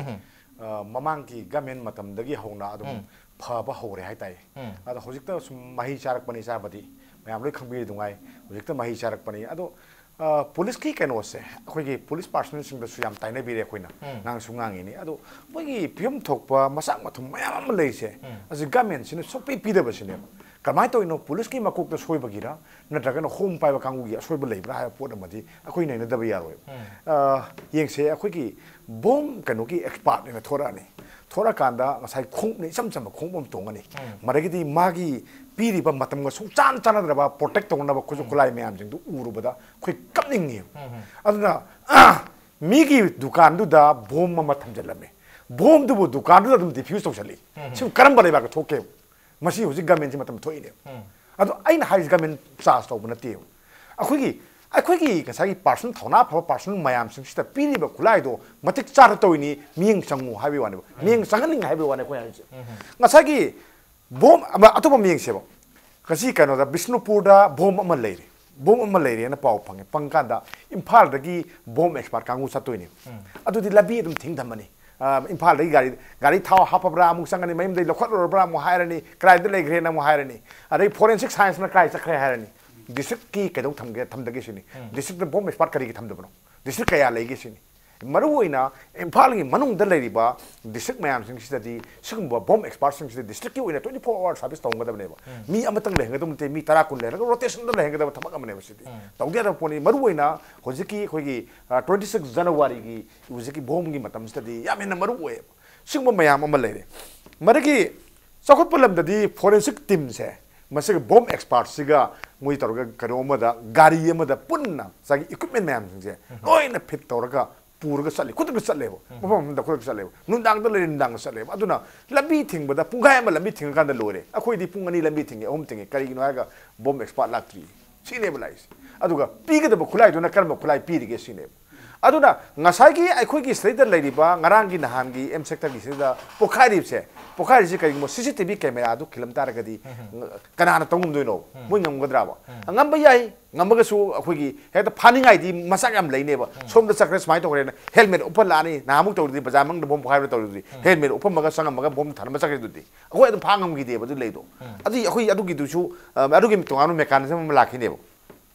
ꯑ, ꯃꯃꯥꯡꯒꯤ ꯒꯃꯦꯟ ꯃꯇꯝꯗꯒꯤ ꯍꯧꯅ ꯑꯗꯨꯝ ꯐꯕ ꯍꯧꯔꯦ ꯍꯥꯏꯇꯥꯔꯦ꯫ ꯑꯗꯣ ꯍꯧꯖꯤꯛꯇ ꯁꯨꯝ ꯃꯍꯩ ꯆꯥꯔꯛꯄꯅꯤ, ꯆꯥꯕꯗꯤ ꯃꯌꯥꯝ ꯂꯣꯏ ꯈꯪꯕꯤꯔꯤ ꯑꯗꯨꯉꯥꯏ꯫ ꯍꯧꯖꯤꯛꯇ ꯃꯍꯩ ꯆꯥꯔꯛꯄꯅꯤ꯫ ꯑꯗꯣ, ꯑ, ꯄꯨꯂꯤꯁꯀꯤ ꯀꯩꯅꯣꯁꯦ ꯑꯩꯈꯣꯏꯒꯤ ꯄꯨꯂꯤꯁ ꯄꯥꯔꯁꯅꯦꯜꯁꯤꯡꯗꯁꯨ ꯌꯥꯝ ꯇꯥꯏꯅꯕꯤꯔꯦ ꯑꯩꯈꯣꯏꯅ, ꯉꯥꯡꯁꯨ ꯉꯥꯡꯉꯤꯅꯤ꯫ ꯑꯗꯣ ꯃꯣꯏꯒꯤ ꯐꯤꯕꯝ ꯊꯣꯛꯄ ꯃꯁꯥꯛ ꯃꯊꯨꯝ ꯃꯌꯥꯝ ꯑꯃ ꯂꯩꯔꯤꯁꯦ, ꯑꯁꯤ ꯒꯃꯦꯟꯁꯤꯅ ꯁꯨꯡꯄꯤ ꯄꯤꯗꯕꯁꯤꯅꯦꯕ꯫ ꯀꯃꯥꯏꯅ ꯇꯧꯔꯤꯅꯣ? ꯄꯨꯂꯤꯁꯀꯤ ꯃꯀꯣꯛꯇ ꯁꯣꯏꯕꯒꯤꯔ, ꯅꯠꯇ꯭ꯔꯒꯅ ꯍꯣꯝ ꯄꯥꯏꯕ ꯀꯥꯡꯕꯨꯒꯤ ꯑꯁꯣꯏꯕ ꯂꯩꯕ꯭ꯔꯥ ꯍꯥꯏꯕ ꯄꯣꯠ ꯑꯃꯗꯤ ꯑꯩꯈꯣꯏ ꯅꯩꯅꯗꯕ ꯌꯥꯔꯣꯏꯕ꯫ ꯑ, ꯌꯦꯡꯁꯦ, ꯑꯩꯈꯣꯏꯒꯤ ꯕꯣꯝ ꯀꯩꯅꯣꯒꯤ ꯑꯦꯛꯁꯄꯥꯔꯠ ꯑꯣꯏꯅ ꯊꯣꯔꯛꯑꯅꯤ꯫ ꯊꯣꯔꯛꯑꯀꯥꯟꯗ ꯉꯁꯥꯏ ꯈꯣꯡꯎꯞꯅ ꯏꯆꯝ ꯆꯝꯕ ꯈꯣꯡꯎꯞ ꯑꯃ ꯇꯣꯡꯉꯅꯤ꯫ ꯃꯗꯒꯤꯗꯤ ꯃꯥꯒꯤ ꯄꯤꯔꯤꯕ ꯃꯇꯝꯒ ꯁꯨꯡꯆꯥꯟ ꯆꯥꯟꯅꯗ꯭ꯔꯕ ꯄ꯭ꯔꯣꯇꯦꯛ ꯇꯧꯅꯅꯕ ꯈꯨꯠꯁꯨ ꯈꯨꯠꯂꯥꯏ ꯃꯌꯥꯝꯁꯤꯡꯗꯨ ꯎꯔꯨꯕꯗ ꯑꯩꯈꯣꯏ ꯀꯞꯅꯤꯡꯉꯦꯕ꯫ ꯑꯗꯨꯅ, ꯑ, ꯃꯤꯒꯤ ꯗꯨꯀꯥꯟꯗꯨꯗ ꯕꯣꯝ ꯑꯃ ꯊꯝꯖꯤꯜꯂꯝꯃꯦ꯫ ꯕꯣꯝꯗꯨꯕꯨ ꯗꯨꯀꯥꯟꯗꯨꯗ ꯑꯗꯨꯝ ꯗꯤꯐ꯭ꯌꯨꯁ ꯇꯧꯁꯜꯂꯤ꯫ ꯁꯤꯕꯨ ꯀꯔꯝꯕ ꯂꯩꯕꯥꯛꯇ ꯊꯣꯛꯀꯦꯕ? ꯃꯁꯤ ꯍꯧꯖꯤꯛ ꯒꯃꯦꯟꯁꯤ ꯃꯇꯝ ꯊꯣꯛꯏꯅꯦꯕ꯫ ꯑꯗꯣ ꯑꯩꯅ ꯍꯥꯏꯔꯤꯁꯤ ꯒꯃꯦꯟ ꯆꯥꯔꯖ ꯇꯧꯕ ꯅꯠꯇꯦꯕ꯫ ꯑꯩꯈꯣꯏꯒꯤ, ꯑꯩꯈꯣꯏꯒꯤ ꯉꯁꯥꯏꯒꯤ ꯄꯥꯔꯁꯟ, ꯊꯧꯅꯥ ꯐꯕ ꯄꯥꯔꯁꯟ ꯃꯌꯥꯝꯁꯤꯡꯁꯤꯗ ꯄꯤꯔꯤꯕ ꯈꯨꯠꯂꯥꯏꯗꯣ ꯃꯇꯤꯛ ꯆꯥꯗ ꯇꯧꯔꯤꯅꯤ, ꯃꯤꯠꯌꯦꯡ ꯆꯪꯉꯨ ꯍꯥꯏꯕꯒꯤ ꯋꯥꯅꯦꯕ꯫ ꯃꯤꯠꯌꯦꯡ ꯆꯪꯍꯟꯅꯤꯡꯉꯦ ꯍꯥꯏꯕꯒꯤ ꯋꯥꯅꯦ ꯑꯩꯈꯣꯏꯅ ꯍꯥꯏꯔꯤꯁꯦ꯫ ꯉꯁꯥꯏꯒꯤ ꯕꯣꯝ ꯑꯃ, ꯑꯇꯣꯞꯄ ꯑꯃ ꯌꯦꯡꯁꯦꯕ꯫ ꯉꯁꯤ ꯀꯩꯅꯣꯗ ꯕꯤꯁꯅꯨꯄꯨꯔꯗ ꯕꯣꯝ ꯑꯃ ꯂꯩꯔꯦ, ꯕꯣꯝ ꯑꯃ ꯂꯩꯔꯦꯅ ꯄꯥꯎ ꯐꯪꯉꯦ꯫ ꯐꯪꯀꯥꯟꯗ ꯏꯝꯐꯥꯜꯗꯒꯤ ꯕꯣꯝ ꯑꯦꯛꯁꯄꯥꯔꯠ ꯀꯥꯡꯕꯨ ꯆꯠꯇꯣꯏꯅꯦ꯫ ꯑꯗꯨꯗꯤ ꯂꯝꯕꯤ ꯑꯗꯨꯝ ꯊꯤꯡ ꯊꯝꯃꯅꯤ꯫ ꯏꯝꯐꯥꯜꯗꯒꯤ ꯒꯥꯔꯤ ꯒꯥꯔꯤ ꯊꯥꯎ ꯍꯥꯞꯄꯕ꯭ꯔꯥ ꯑꯃꯨꯛ ꯆꯪꯒꯅꯤ, ꯃꯌꯨꯝꯗꯒꯤ ꯂꯧꯈꯠꯂꯨꯔꯕ꯭ꯔꯥ ꯑꯃꯨꯛ ꯍꯥꯏꯔꯅꯤ, ꯀꯗꯥꯏꯗ ꯂꯩꯈ꯭ꯔꯦꯅ ꯑꯃꯨꯛ ꯍꯥꯏꯔꯅꯤ, ꯑꯗꯩ ꯐꯣꯔꯦꯟꯁꯤꯛ ꯁꯥꯏꯟꯁꯅ ꯀꯗꯥꯏ ꯆꯠꯈ꯭ꯔꯦ ꯍꯥꯏꯔꯅꯤ꯫ ꯗꯤꯁꯇ꯭ꯔꯤꯛꯀꯤ ꯀꯩꯗꯧ ꯊꯝꯒꯦ ꯊꯝꯗꯒꯦ ꯁꯤꯅꯤ꯫ ꯗꯤꯁꯇ꯭ꯔꯤꯛꯇ ꯕꯣꯝ ꯑꯦꯛꯁꯄꯥꯔꯠ ꯀꯔꯤꯒꯤ ꯊꯝꯗꯕꯅꯣ? ꯗꯤꯁꯇ꯭ꯔꯤꯛ ꯀꯌꯥ ꯂꯩꯒꯦ ꯁꯤꯅꯤ꯫ ꯃꯔꯨꯑꯣꯏꯅ ꯏꯝꯐꯥꯜꯒꯤ ꯃꯅꯨꯡꯗ ꯂꯩꯔꯤꯕ ꯗꯤꯁꯇ꯭ꯔꯤꯛ ꯃꯌꯥꯝꯁꯤꯡꯁꯤꯗꯗꯤ ꯁꯤꯒꯨꯝꯕ ꯕꯣꯝ ꯑꯦꯛꯁꯄꯥꯔꯠꯁꯤꯡꯁꯤꯗ ꯗꯤꯁꯇ꯭ꯔꯤꯛꯀꯤ ꯑꯣꯏꯅ twenty four hour service ꯇꯧꯒꯗꯕꯅꯦꯕ꯫ ꯃꯤ ꯑꯃꯇꯪ ꯂꯩꯍꯟꯒꯗꯕ ꯅꯠꯇꯦ, ꯃꯤ ꯇꯔꯥ ꯀꯨꯟ ꯂꯩꯔꯒ ꯔꯣꯇꯦꯁꯟꯗ ꯂꯩꯍꯟꯒꯗꯕ ꯊꯕꯛ ꯑꯃꯅꯦꯕ ꯁꯤꯗꯤ꯫ ꯇꯧꯗ ꯌꯥꯗꯕ ꯄꯣꯠꯅꯤ꯫ ꯃꯔꯨꯑꯣꯏꯅ ꯍꯧꯖꯤꯛꯀꯤ ꯑꯩꯈꯣꯏꯒꯤ twenty six Januaryꯒꯤ ꯍꯧꯖꯤꯛꯀꯤ ꯕꯣꯝꯒꯤ ꯃꯇꯝꯁꯤꯗꯗꯤ ꯌꯥꯝ ꯍꯦꯟꯅ ꯃꯔꯨ ꯑꯣꯏꯌꯦꯕ꯫ ꯁꯤꯒꯨꯝꯕ ꯃꯌꯥꯝ ꯑꯃ ꯂꯩꯔꯦ꯫ ꯃꯗꯒꯤ ꯆꯥꯎꯈꯠꯄ ꯂꯝꯗꯗꯤ ꯐꯣꯔꯦꯟꯁꯤꯛ ꯇꯤꯝꯁꯦ ꯃꯁꯤꯒ ꯕꯣꯝ ꯑꯦꯛꯁꯄꯥꯔꯠꯁꯤꯒ ꯃꯣꯏ ꯇꯧꯔꯒ ꯀꯩꯅꯣ ꯑꯃꯗ, ꯒꯥꯔꯤ ꯑꯃꯗ ꯄꯨꯟꯅ ꯉꯁꯥꯏꯒꯤ ꯏꯀ꯭ꯋꯤꯞꯃꯦꯟ ꯃꯌꯥꯝꯁꯤꯡꯁꯦ ꯂꯣꯏꯅ ꯐꯤꯠ ꯇꯧꯔꯒ ꯄꯨꯔꯒ ꯆꯠꯂꯤ, ꯈꯨꯗꯛꯇ ꯆꯠꯂꯦꯕ꯫ ꯃꯐꯝ ꯑꯃꯗ ꯈꯨꯗꯛꯇ ꯆꯠꯂꯦꯕ, ꯅꯨꯡꯗꯥꯡꯗ ꯂꯩꯔꯦ, ꯅꯨꯡꯗꯥꯡꯗ ꯆꯠꯂꯦꯕ꯫ ꯑꯗꯨꯅ ꯂꯝꯕꯤ ꯊꯤꯡꯕꯗ ꯄꯨꯡꯈꯥꯏ ꯑꯃ ꯂꯝꯕꯤ ꯊꯤꯡꯉꯀꯥꯟꯗ ꯂꯣꯏꯔꯦ꯫ ꯑꯩꯈꯣꯏꯗꯤ ꯄꯨꯡ ꯑꯅꯤ ꯂꯝꯕꯤ ꯊꯤꯡꯉꯦ, ꯑꯍꯨꯝ ꯊꯤꯡꯉꯦ꯫ ꯀꯔꯤꯒꯤꯅꯣ ꯍꯥꯏꯔꯒ ꯕꯣꯝ ꯑꯦꯛꯁꯄꯥꯔꯠ ꯂꯥꯛꯇ꯭ꯔꯤ꯫ ꯁꯤꯅꯦꯕ ꯂꯥꯛꯏꯁꯦ꯫ ꯑꯗꯨꯒ ꯄꯤꯒꯗꯕ ꯈꯨꯠꯂꯥꯏꯗꯨꯅ ꯀꯔꯝꯕ ꯈꯨꯠꯂꯥꯏ ꯄꯤꯔꯤꯒꯦ ꯁꯤꯅꯦꯕ꯫ ꯑꯗꯨꯅ ꯉꯁꯥꯏꯒꯤ ꯑꯩꯈꯣꯏꯒꯤ ꯁꯤꯗꯩꯗ ꯂꯩꯔꯤꯕ ꯉꯔꯥꯡꯒꯤ ꯅꯍꯥꯟꯒꯤ ꯑꯦꯝ ꯁꯦꯛꯇꯔꯒꯤ ꯁꯤꯗ ꯄꯣꯈꯥꯏꯔꯤꯕꯁꯦ, ꯄꯣꯈꯥꯏꯔꯤꯁꯦ ꯀꯔꯤꯒꯨꯝꯕ ꯁꯤ ꯁꯤ ꯇꯤ ꯚꯤ ꯀꯦꯃꯦꯔꯥꯗꯨ ꯈꯤꯜꯂꯝ ꯇꯥꯔꯒꯗꯤ ꯀꯅꯥꯅ ꯇꯧ ꯉꯝꯗꯣꯏꯅꯣ? ꯃꯣꯏ ꯉꯝꯒꯗ꯭ꯔꯕ? ꯉꯝꯕ ꯌꯥꯏ꯫ ꯉꯝꯃꯒꯁꯨ ꯑꯩꯈꯣꯏꯒꯤ ꯍꯦꯛꯇ ꯐꯥꯅꯤꯡꯉꯥꯏꯗꯤ ꯃꯆꯥꯛ ꯌꯥꯝ ꯂꯩꯅꯦꯕ꯫ ꯁꯣꯝꯗ ꯆꯠꯈ꯭ꯔꯦ, ꯁꯨꯃꯥꯏꯅ ꯇꯧꯈ꯭ꯔꯦꯅ ꯍꯦꯜꯃꯦꯠ ꯎꯞꯍꯜꯂꯛꯑꯅꯤ꯫ ꯅꯍꯥꯟꯃꯨꯛ ꯇꯧꯔꯤꯗꯨꯗꯤ ꯕꯖꯥꯔ ꯃꯅꯨꯡꯗ ꯕꯣꯝ ꯄꯣꯈꯥꯏꯕ ꯇꯧꯔꯤꯗꯨꯗꯤ ꯍꯦꯜꯃꯦꯠ ꯎꯞꯍꯜꯂꯒ ꯆꯪꯉꯝꯃꯒ ꯕꯣꯝ ꯊꯥꯔꯝꯕ ꯆꯠꯈ꯭ꯔꯤꯗꯨꯗꯤ꯫ ꯑꯩꯈꯣꯏ ꯑꯗꯨꯝ ꯐꯥ ꯉꯝꯈꯤꯗꯦꯕ ꯑꯗꯨ ꯂꯩꯗꯣ꯫ ꯑꯗꯨ ꯑꯩꯈꯣꯏ ꯑꯗꯨꯒꯤꯗꯨꯁꯨ, ꯑ, ꯑꯗꯨꯒꯤ ꯇꯣꯉꯥꯟꯕ ꯃꯦꯀꯥꯅꯤꯖꯝ ꯑꯃ ꯂꯥꯛꯈꯤꯅꯦꯕ꯫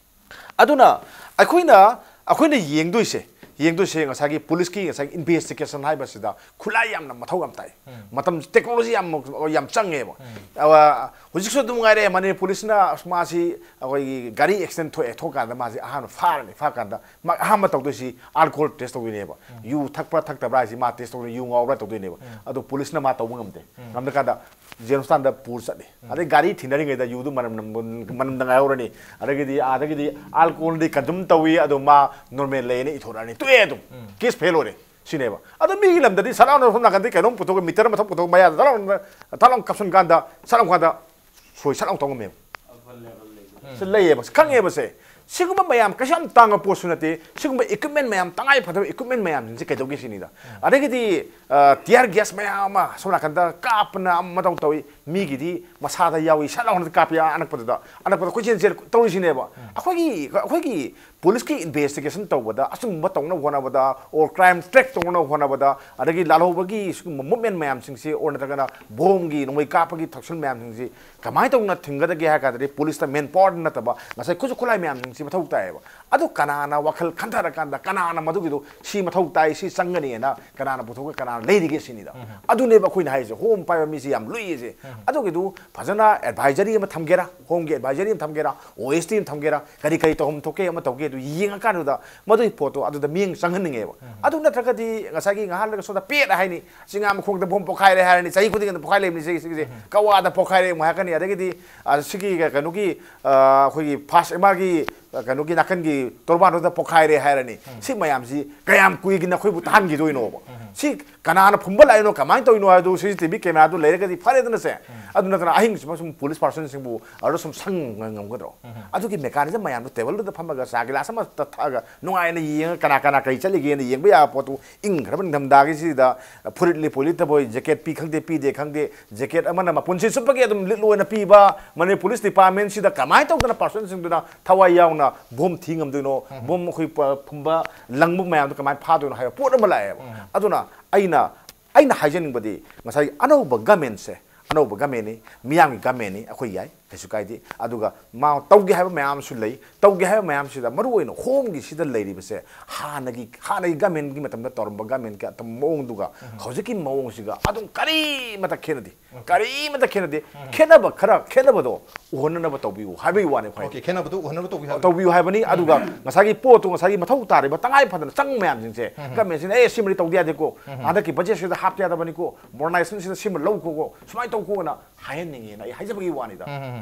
ꯑꯗꯨꯅ ꯑꯩꯈꯣꯏꯅ, ꯑꯩꯈꯣꯏꯅ ꯌꯦꯡꯗꯣꯏꯁꯦ, ꯌꯦꯡꯗꯣꯏꯁꯦ ꯉꯁꯥꯏꯒꯤ ꯄꯨꯂꯤꯁꯀꯤ ꯉꯁꯥꯏꯒꯤ ꯏꯟꯚꯦꯁꯇꯤꯒꯦꯁꯟ ꯍꯥꯏꯕꯁꯤꯗ ꯈꯨꯠꯂꯥꯏ ꯌꯥꯝꯅ ꯃꯊꯧ ꯌꯥꯝ ꯇꯥꯏ꯫ ꯃꯇꯝ, ꯇꯦꯛꯅꯣꯂꯣꯖꯤ ꯌꯥꯝ, ꯌꯥꯝ ꯆꯪꯉꯦꯕ꯫ ꯑ, ꯍꯧꯖꯤꯛꯁꯨ ꯑꯗꯨꯝ ꯉꯥꯏꯔꯦ, ꯃꯅꯤꯄꯨꯔ ꯄꯨꯂꯤꯁꯅ ꯑꯁ ꯃꯥꯁꯤ ꯑꯩꯈꯣꯏꯒꯤ ꯒꯥꯔꯤ ꯑꯦꯛꯁꯤꯗꯦꯟ ꯊꯣꯛꯑꯦ, ꯊꯣꯛꯀꯥꯟꯗ ꯃꯥꯁꯤ ꯑꯍꯥꯟꯕ ꯐꯥꯔꯅꯤ, ꯐꯥꯀꯥꯟꯗ ꯃꯥ ꯑꯍꯥꯟꯕ ꯇꯧꯗꯣꯏꯁꯤ ꯑꯜꯀꯣꯍꯣꯜ ꯇꯦꯁ ꯇꯧꯗꯣꯏꯅꯦꯕ꯫ ꯌꯨ ꯊꯛꯄ꯭ꯔꯥ ꯊꯛꯇꯕ꯭ꯔꯥ ꯍꯥꯏꯁꯤ ꯃꯥ ꯇꯦꯁ ꯇꯧꯗꯣꯏꯅꯤ, ꯌꯨ ꯉꯥꯎꯕ꯭ꯔꯥ ꯇꯧꯗꯣꯏꯅꯦꯕ꯫ ꯑꯗꯣ ꯄꯨꯂꯤꯁꯅ ꯃꯥ ꯇꯧꯕ ꯉꯝꯗꯦ꯫ ꯉꯝꯗ꯭ꯔꯀꯥꯟꯗ ꯖꯦꯜ ꯍꯣꯁꯄꯤꯇꯥꯜꯗ ꯄꯨꯔ ꯆꯠꯂꯤ꯫ ꯑꯗꯩ ꯒꯥꯔꯤ ꯊꯤꯅꯔꯤꯉꯩꯗ ꯌꯨꯗꯨ ꯃꯅꯝ ꯅꯝꯕ-, ꯃꯅꯝꯗ ꯉꯥꯏꯍꯧꯔꯅꯤ꯫ ꯑꯗꯒꯤꯗꯤ ꯑꯥꯗꯒꯤꯗꯤ ꯑꯜꯀꯣꯍꯣꯜꯗꯤ ꯀꯟꯖꯨꯝ ꯇꯧꯏ, ꯑꯗꯨ ꯃꯥ ꯅꯣꯔꯃꯦꯜ ꯂꯩꯌꯦꯅ ꯏꯊꯣꯔꯛꯑꯅꯤ꯫ ꯇꯣꯛꯑꯦ ꯑꯗꯨꯝ꯫ ꯀꯦꯁ ꯐꯦꯜ ꯑꯣꯏꯔꯦ꯫ ꯁꯤꯅꯦꯕ꯫ ꯑꯗꯣ ꯃꯤꯒꯤ ꯂꯝꯗꯗꯤ ꯁꯠ ꯂꯥꯎꯅ ꯁꯣꯝ ꯅꯥꯀꯟꯗꯒꯤ ꯀꯩꯅꯣꯝ ꯄꯨꯊꯣꯛꯑꯒ ꯃꯤꯇꯔ ꯃꯊꯛ ꯄꯨꯊꯣꯛꯑꯒ ꯃꯌꯥꯗ ꯊꯠ ꯂꯥꯎꯅ, ꯊꯠ ꯂꯥꯎꯅ ꯀꯥꯞꯁꯤꯟ ꯀꯥꯟꯗ ꯁꯠ ꯂꯥꯎ ꯀꯥꯟꯗ ꯁꯣꯏ ꯁꯠ ꯂꯥꯎ ꯇꯧ ꯉꯝꯃꯦꯕ꯫ ꯁꯤ ꯂꯩꯌꯦꯕ, ꯁꯤ ꯈꯪꯉꯦꯕ ꯁꯦ꯫ ꯁꯤꯒꯨꯝꯕ ꯃꯌꯥꯝ ꯀꯩꯁꯨ ꯌꯥꯝ ꯇꯥꯡꯕ ꯄꯣꯠꯁꯨ ꯅꯠꯇꯦ꯫ ꯁꯤꯒꯨꯝꯕ ꯏꯀ꯭ꯋꯤꯞꯃꯦꯟ ꯃꯌꯥꯝ, ꯇꯉꯥꯏ ꯐꯗꯕ ꯏꯀ꯭ꯋꯤꯞꯃꯦꯟ ꯃꯌꯥꯝꯁꯤꯡꯁꯦ ꯀꯩꯗꯧꯒꯦ ꯁꯤꯅꯤꯗ꯫ ꯑꯗꯒꯤꯗꯤ, ꯑ, ꯇꯤꯌꯥꯔ ꯒ꯭ꯌꯥꯁ ꯃꯌꯥꯝ ꯑꯃ ꯁꯣꯝ ꯅꯥꯀꯟꯗ ꯀꯥꯞꯄꯅ ꯑꯃ ꯃꯇꯧ ꯇꯧꯏ꯫ ꯃꯤꯒꯤꯗꯤ ꯃꯁꯥꯗ ꯌꯥꯎꯏ, ꯁꯠ ꯂꯥꯎꯅ ꯀꯥꯞꯄꯤ ꯑꯅꯛꯄꯗꯨꯗ꯫ ꯑꯅꯛꯄꯗ ꯀꯣꯏꯆꯦꯟ ꯆꯦꯟ ꯇꯧꯔꯤꯁꯤꯅꯦꯕ꯫ ꯑꯩꯈꯣꯏꯒꯤ, ꯑꯩꯈꯣꯏꯒꯤ ꯄꯨꯂꯤꯁꯀꯤ ꯏꯟꯚꯦꯁꯇꯤꯒꯦꯁꯟ ꯇꯧꯕꯗ, ꯑꯆꯨꯝꯕ ꯇꯧꯅꯕ ꯍꯣꯠꯅꯕꯗ, ꯑꯣꯔ ꯀ꯭ꯔꯥꯏꯝ ꯇ꯭ꯔꯦꯛ ꯇꯧꯅꯕ ꯍꯣꯠꯅꯕꯗ, ꯑꯗꯒꯤ ꯂꯥꯜꯍꯧꯕꯒꯤ ꯁꯤꯒꯨꯝꯕ ꯃꯨꯞꯃꯦꯟ ꯃꯌꯥꯝꯁꯤꯡꯁꯤ, ꯑꯣꯔ ꯅꯠꯇ꯭ꯔꯒꯅ ꯕꯣꯝꯒꯤ, ꯅꯣꯡꯃꯩ ꯀꯥꯞꯄꯒꯤ ꯊꯛꯁꯤꯜ ꯃꯌꯥꯝꯁꯤꯡꯁꯤ ꯀꯃꯥꯏꯅ ꯇꯧꯅ ꯊꯤꯡꯒꯗꯒꯦ ꯍꯥꯏ ꯀꯥꯟꯗꯗꯤ, ꯄꯨꯂꯤꯁꯇ ꯃꯦꯟ ꯄꯥꯋꯔ ꯅꯠꯇꯕ ꯉꯁꯥꯏ ꯈꯨꯠꯁꯨ ꯈꯨꯠꯂꯥꯏ ꯃꯌꯥꯝꯁꯤꯡꯁꯤ ꯃꯊꯧ ꯇꯥꯏꯌꯦꯕ꯫ ꯑꯗꯨ ꯀꯅꯥꯅ ꯋꯥꯈꯜ ꯈꯟꯊꯔꯀꯥꯟꯗ, ꯀꯅꯥꯅ ꯃꯗꯨꯒꯤꯗꯣ ꯁꯤ ꯃꯊꯧ ꯇꯥꯏ, ꯁꯤ ꯆꯪꯒꯅꯤꯅ ꯀꯅꯥꯅ ꯄꯨꯊꯣꯛꯑꯒ ꯀꯅꯥꯅ ꯂꯩꯔꯤꯒꯦ ꯁꯤꯅꯤꯗ꯫ ꯑꯗꯨꯅꯦꯕ ꯑꯩꯈꯣꯏꯅ ꯍꯥꯏꯔꯤꯁꯦ, ꯍꯣꯝ ꯄꯥꯏꯕ ꯃꯤꯁꯦ ꯌꯥꯝ ꯂꯨꯏꯌꯦꯁꯦ꯫ ꯑꯗꯨꯒꯤꯗꯨ ꯐꯖꯅ ꯑꯦꯗꯚꯥꯏꯖꯔꯤ ꯑꯃ ꯊꯝꯒꯦꯔꯥ, ꯍꯣꯝꯒꯤ ꯑꯦꯗꯚꯥꯏꯖꯔꯤ ꯑꯃ ꯊꯝꯒꯦꯔꯥ, ꯑꯣ ꯑꯦꯁ ꯇꯤ ꯑꯃ ꯊꯝꯒꯦꯔꯥ, ꯀꯔꯤ ꯀꯔꯤ ꯇꯧꯐꯝ ꯊꯣꯛꯀꯦ ꯑꯃ ꯇꯧꯒꯦ, ꯑꯗꯨ ꯌꯦꯡꯉꯀꯥꯟꯗꯨꯗ ꯃꯗꯨꯒꯤ ꯄꯣꯠꯇꯣ ꯑꯗꯨꯗ ꯃꯤꯠꯌꯦꯡ ꯆꯪꯍꯟꯅꯤꯡꯉꯦꯕ꯫ ꯑꯗꯨ ꯅꯠꯇ꯭ꯔꯒꯗꯤ ꯉꯁꯥꯏꯒꯤ ꯉꯥꯏꯍꯥꯛ ꯂꯩꯔꯒ ꯁꯣꯝꯗ ꯄꯦꯠ ꯍꯥꯏꯅꯤ, ꯆꯤꯡꯉꯥ ꯃꯈꯣꯡꯗ ꯕꯣꯝ ꯄꯣꯈꯥꯏꯔꯦ ꯍꯥꯏꯔꯅꯤ, ꯆꯍꯤ ꯈꯨꯗꯤꯡꯒꯤ ꯑꯗꯨꯝ ꯄꯣꯈꯥꯏ ꯂꯩꯕꯅꯤ ꯁꯤꯒꯤ, ꯁꯤꯒꯤꯁꯦ꯫ ꯀꯋꯥꯗ ꯄꯣꯈꯥꯏꯔꯦ ꯑꯃꯨꯛ ꯍꯥꯏꯔꯛꯀꯅꯤ, ꯑꯗꯒꯤꯗꯤ ꯑ, ꯁꯤꯒꯤ ꯀꯩꯅꯣꯒꯤ, ꯑ, ꯑꯩꯈꯣꯏꯒꯤ ꯐꯥꯁ ꯑꯦꯝ ꯑꯥꯔꯒꯤ, ꯑ, ꯀꯩꯅꯣꯒꯤ ꯅꯥꯀꯟꯒꯤ ꯇꯣꯔꯕꯥꯟꯗꯨꯗ ꯄꯣꯈꯥꯏꯔꯦ ꯍꯥꯏꯔꯅꯤ꯫ ꯁꯤ ꯃꯌꯥꯝꯁꯤ ꯀꯌꯥꯝ ꯀꯨꯏꯒꯤꯅ ꯑꯩꯈꯣꯏꯕꯨ ꯇꯥꯍꯟꯈꯤꯗꯣꯏꯅꯣꯕ? ꯁꯤ ꯀꯅꯥꯅ ꯐꯨꯝꯕ ꯂꯥꯛꯏꯅꯣ, ꯀꯃꯥꯏꯅ ꯇꯧꯔꯤꯅꯣ ꯍꯥꯏꯕꯗꯨ ꯁꯤ ꯁꯤ ꯇꯤ ꯚꯤ ꯀꯦꯃꯦꯔꯥꯗꯨ ꯂꯩꯔꯒꯗꯤ ꯐꯔꯦꯗꯅ ꯁꯦ꯫ ꯑꯗꯨ ꯅꯠꯇꯅ ꯑꯍꯤꯡꯁꯤꯃ ꯁꯨꯝ ꯄꯨꯂꯤꯁ ꯄꯥꯔꯁꯟꯁꯤꯡꯕꯨ ꯑꯗꯨꯗ ꯁꯨꯝ ꯁꯪ ꯉꯝꯒꯗ꯭ꯔꯣ? ꯑꯗꯨꯒꯤ ꯃꯦꯀꯥꯅꯤꯖꯝ ꯃꯌꯥꯝꯗꯣ ꯇꯦꯕꯜꯗꯨꯗ ꯐꯝꯃꯒ ꯆꯥ ꯒꯤꯂꯥꯁ ꯑꯃ ꯊꯛꯑꯒ ꯅꯨꯡꯉꯥꯏꯅ ꯌꯦꯡꯉꯒ ꯀꯅꯥ ꯀꯅꯥ ꯀꯔꯤ ꯆꯠꯂꯤꯒꯦꯅ ꯌꯦꯡꯕ ꯌꯥꯕ ꯄꯣꯠꯇꯨ, ꯏꯪꯈ꯭ꯔꯕ ꯅꯤꯡꯊꯝꯊꯥꯒꯤꯁꯤꯗ ꯐꯨꯔꯤꯠ ꯂꯤꯠꯄꯣꯏ ꯂꯤꯠꯇꯕꯣꯏ, ꯖꯦꯀꯦꯠ ꯄꯤ ꯈꯪꯗꯦ ꯄꯤꯗꯦ ꯈꯪꯗꯦ, ꯖꯦꯀꯦꯠ ꯑꯃꯅ ꯃꯄꯨꯟꯁꯤ ꯆꯨꯞꯄꯒꯤ ꯑꯗꯨꯝ ꯂꯤꯠꯂꯣꯅ ꯄꯤꯕ ꯃꯅꯤꯄꯨꯔ ꯄꯨꯂꯤꯁ ꯗꯤꯄꯥꯔꯠꯃꯦꯟꯁꯤꯗ ꯀꯃꯥꯏꯅ ꯇꯧꯗꯅ ꯄꯥꯔꯁꯟꯁꯤꯡꯗꯨꯅ ꯊꯋꯥꯏ ꯌꯥꯎꯅ ꯕꯣꯝ ꯊꯤ ꯉꯝꯗꯣꯏꯅꯣ? ꯕꯣꯝ ꯑꯩꯈꯣꯏ ꯄ-, ꯐꯨꯝꯕ ꯂꯪꯕ ꯃꯌꯥꯝꯗꯣ ꯀꯃꯥꯏꯅ ꯐꯥꯗꯣꯏꯅꯣ ꯍꯥꯏꯕ ꯄꯣꯠ ꯑꯃ ꯂꯥꯛꯑꯦꯕ꯫ ꯑꯗꯨꯅ ꯑꯩꯅ, ꯑꯩꯅ ꯍꯥꯏꯖꯅꯤꯡꯕꯗꯤ ꯉꯁꯥꯏꯒꯤ ꯑꯅꯧꯕ ꯒꯃꯦꯟꯁꯦ, ꯑꯅꯧꯕ ꯒꯃꯦꯟꯅꯤ, ꯃꯤꯌꯥꯝꯒꯤ ꯒꯃꯦꯟꯅꯤ, ꯑꯩꯈꯣꯏ ꯌꯥꯏ, ꯀꯩꯁꯨ ꯀꯥꯏꯗꯦ꯫ ꯑꯗꯨꯒ ꯃꯥ ꯇꯧꯒꯦ ꯍꯥꯏꯕ ꯃꯌꯥꯝ ꯑꯃꯁꯨ ꯂꯩ꯫ ꯇꯧꯒꯦ ꯍꯥꯏꯕ ꯃꯌꯥꯝꯁꯤꯗ ꯃꯔꯨ ꯑꯣꯏꯅ ꯍꯣꯝꯒꯤꯁꯤꯗ ꯂꯩꯔꯤꯕꯁꯦ ꯍꯥꯟꯅꯒꯤ, ꯍꯥꯟꯅꯒꯤ ꯒꯃꯦꯟꯒꯤ ꯃꯇꯝꯗ ꯇꯧꯔꯝꯕ ꯒꯃꯦꯟꯒꯤ ꯑꯇꯝ-, ꯃꯑꯣꯡꯗꯨꯒ ꯍꯧꯖꯤꯛꯀꯤ ꯃꯑꯣꯡꯁꯤꯒ ꯑꯗꯨꯝ ꯀꯔꯤꯃꯠꯇ ꯈꯦꯠꯅꯗꯦ꯫ ꯀꯔꯤꯃꯠꯇ ꯈꯦꯠꯅꯗꯦ꯫ ꯈꯦꯠꯅꯕ ꯈꯔ, ꯈꯦꯠꯅꯕꯗꯣ ꯎꯍꯟꯅꯅꯕ ꯇꯧꯕꯤꯌꯨ ꯍꯥꯏꯕꯒꯤ ꯋꯥꯅꯤ ꯑꯩꯈꯣꯏ꯫ ꯑꯣꯀꯦ, ꯈꯦꯠꯅꯕꯗꯨ ꯎꯍꯟꯅꯕ ꯇꯧꯕꯤꯌꯨ ꯍꯥꯏꯕ꯫ ꯇꯧꯕꯤꯌꯨ ꯍꯥꯏꯕꯅꯤ꯫ ꯑꯗꯨꯒ ꯉꯁꯥꯏꯒꯤ ꯄꯣꯠꯇꯣ, ꯉꯁꯥꯏꯒꯤ ꯃꯊꯧ ꯇꯥꯔꯤꯕ ꯇꯉꯥꯏ ꯐꯗꯅ ꯆꯪ ꯃꯌꯥꯝꯁꯤꯡꯁꯦ, ꯒꯃꯦꯟꯁꯤꯅ, "ꯑꯦ, ꯁꯤꯃꯗꯤ ꯇꯧꯗ ꯌꯥꯗꯦꯀꯣ, ꯍꯟꯗꯛꯀꯤ ꯕꯖꯦꯠꯁꯤꯗ ꯍꯥꯞꯇ ꯌꯥꯗꯕꯅꯤꯀꯣ, ꯃꯣꯗꯔꯅꯥꯏꯖꯦꯁꯟꯁꯤꯗ ꯁꯤꯃ ꯂꯧꯀꯣ, ꯁꯨꯃꯥꯏꯅ ꯇꯧꯀꯣꯅ" ꯍꯥꯏꯍꯟꯅꯤꯡꯉꯦꯅ ꯑꯩ ꯍꯥꯏꯖꯕꯒꯤ ꯋꯥꯅꯤꯗ꯫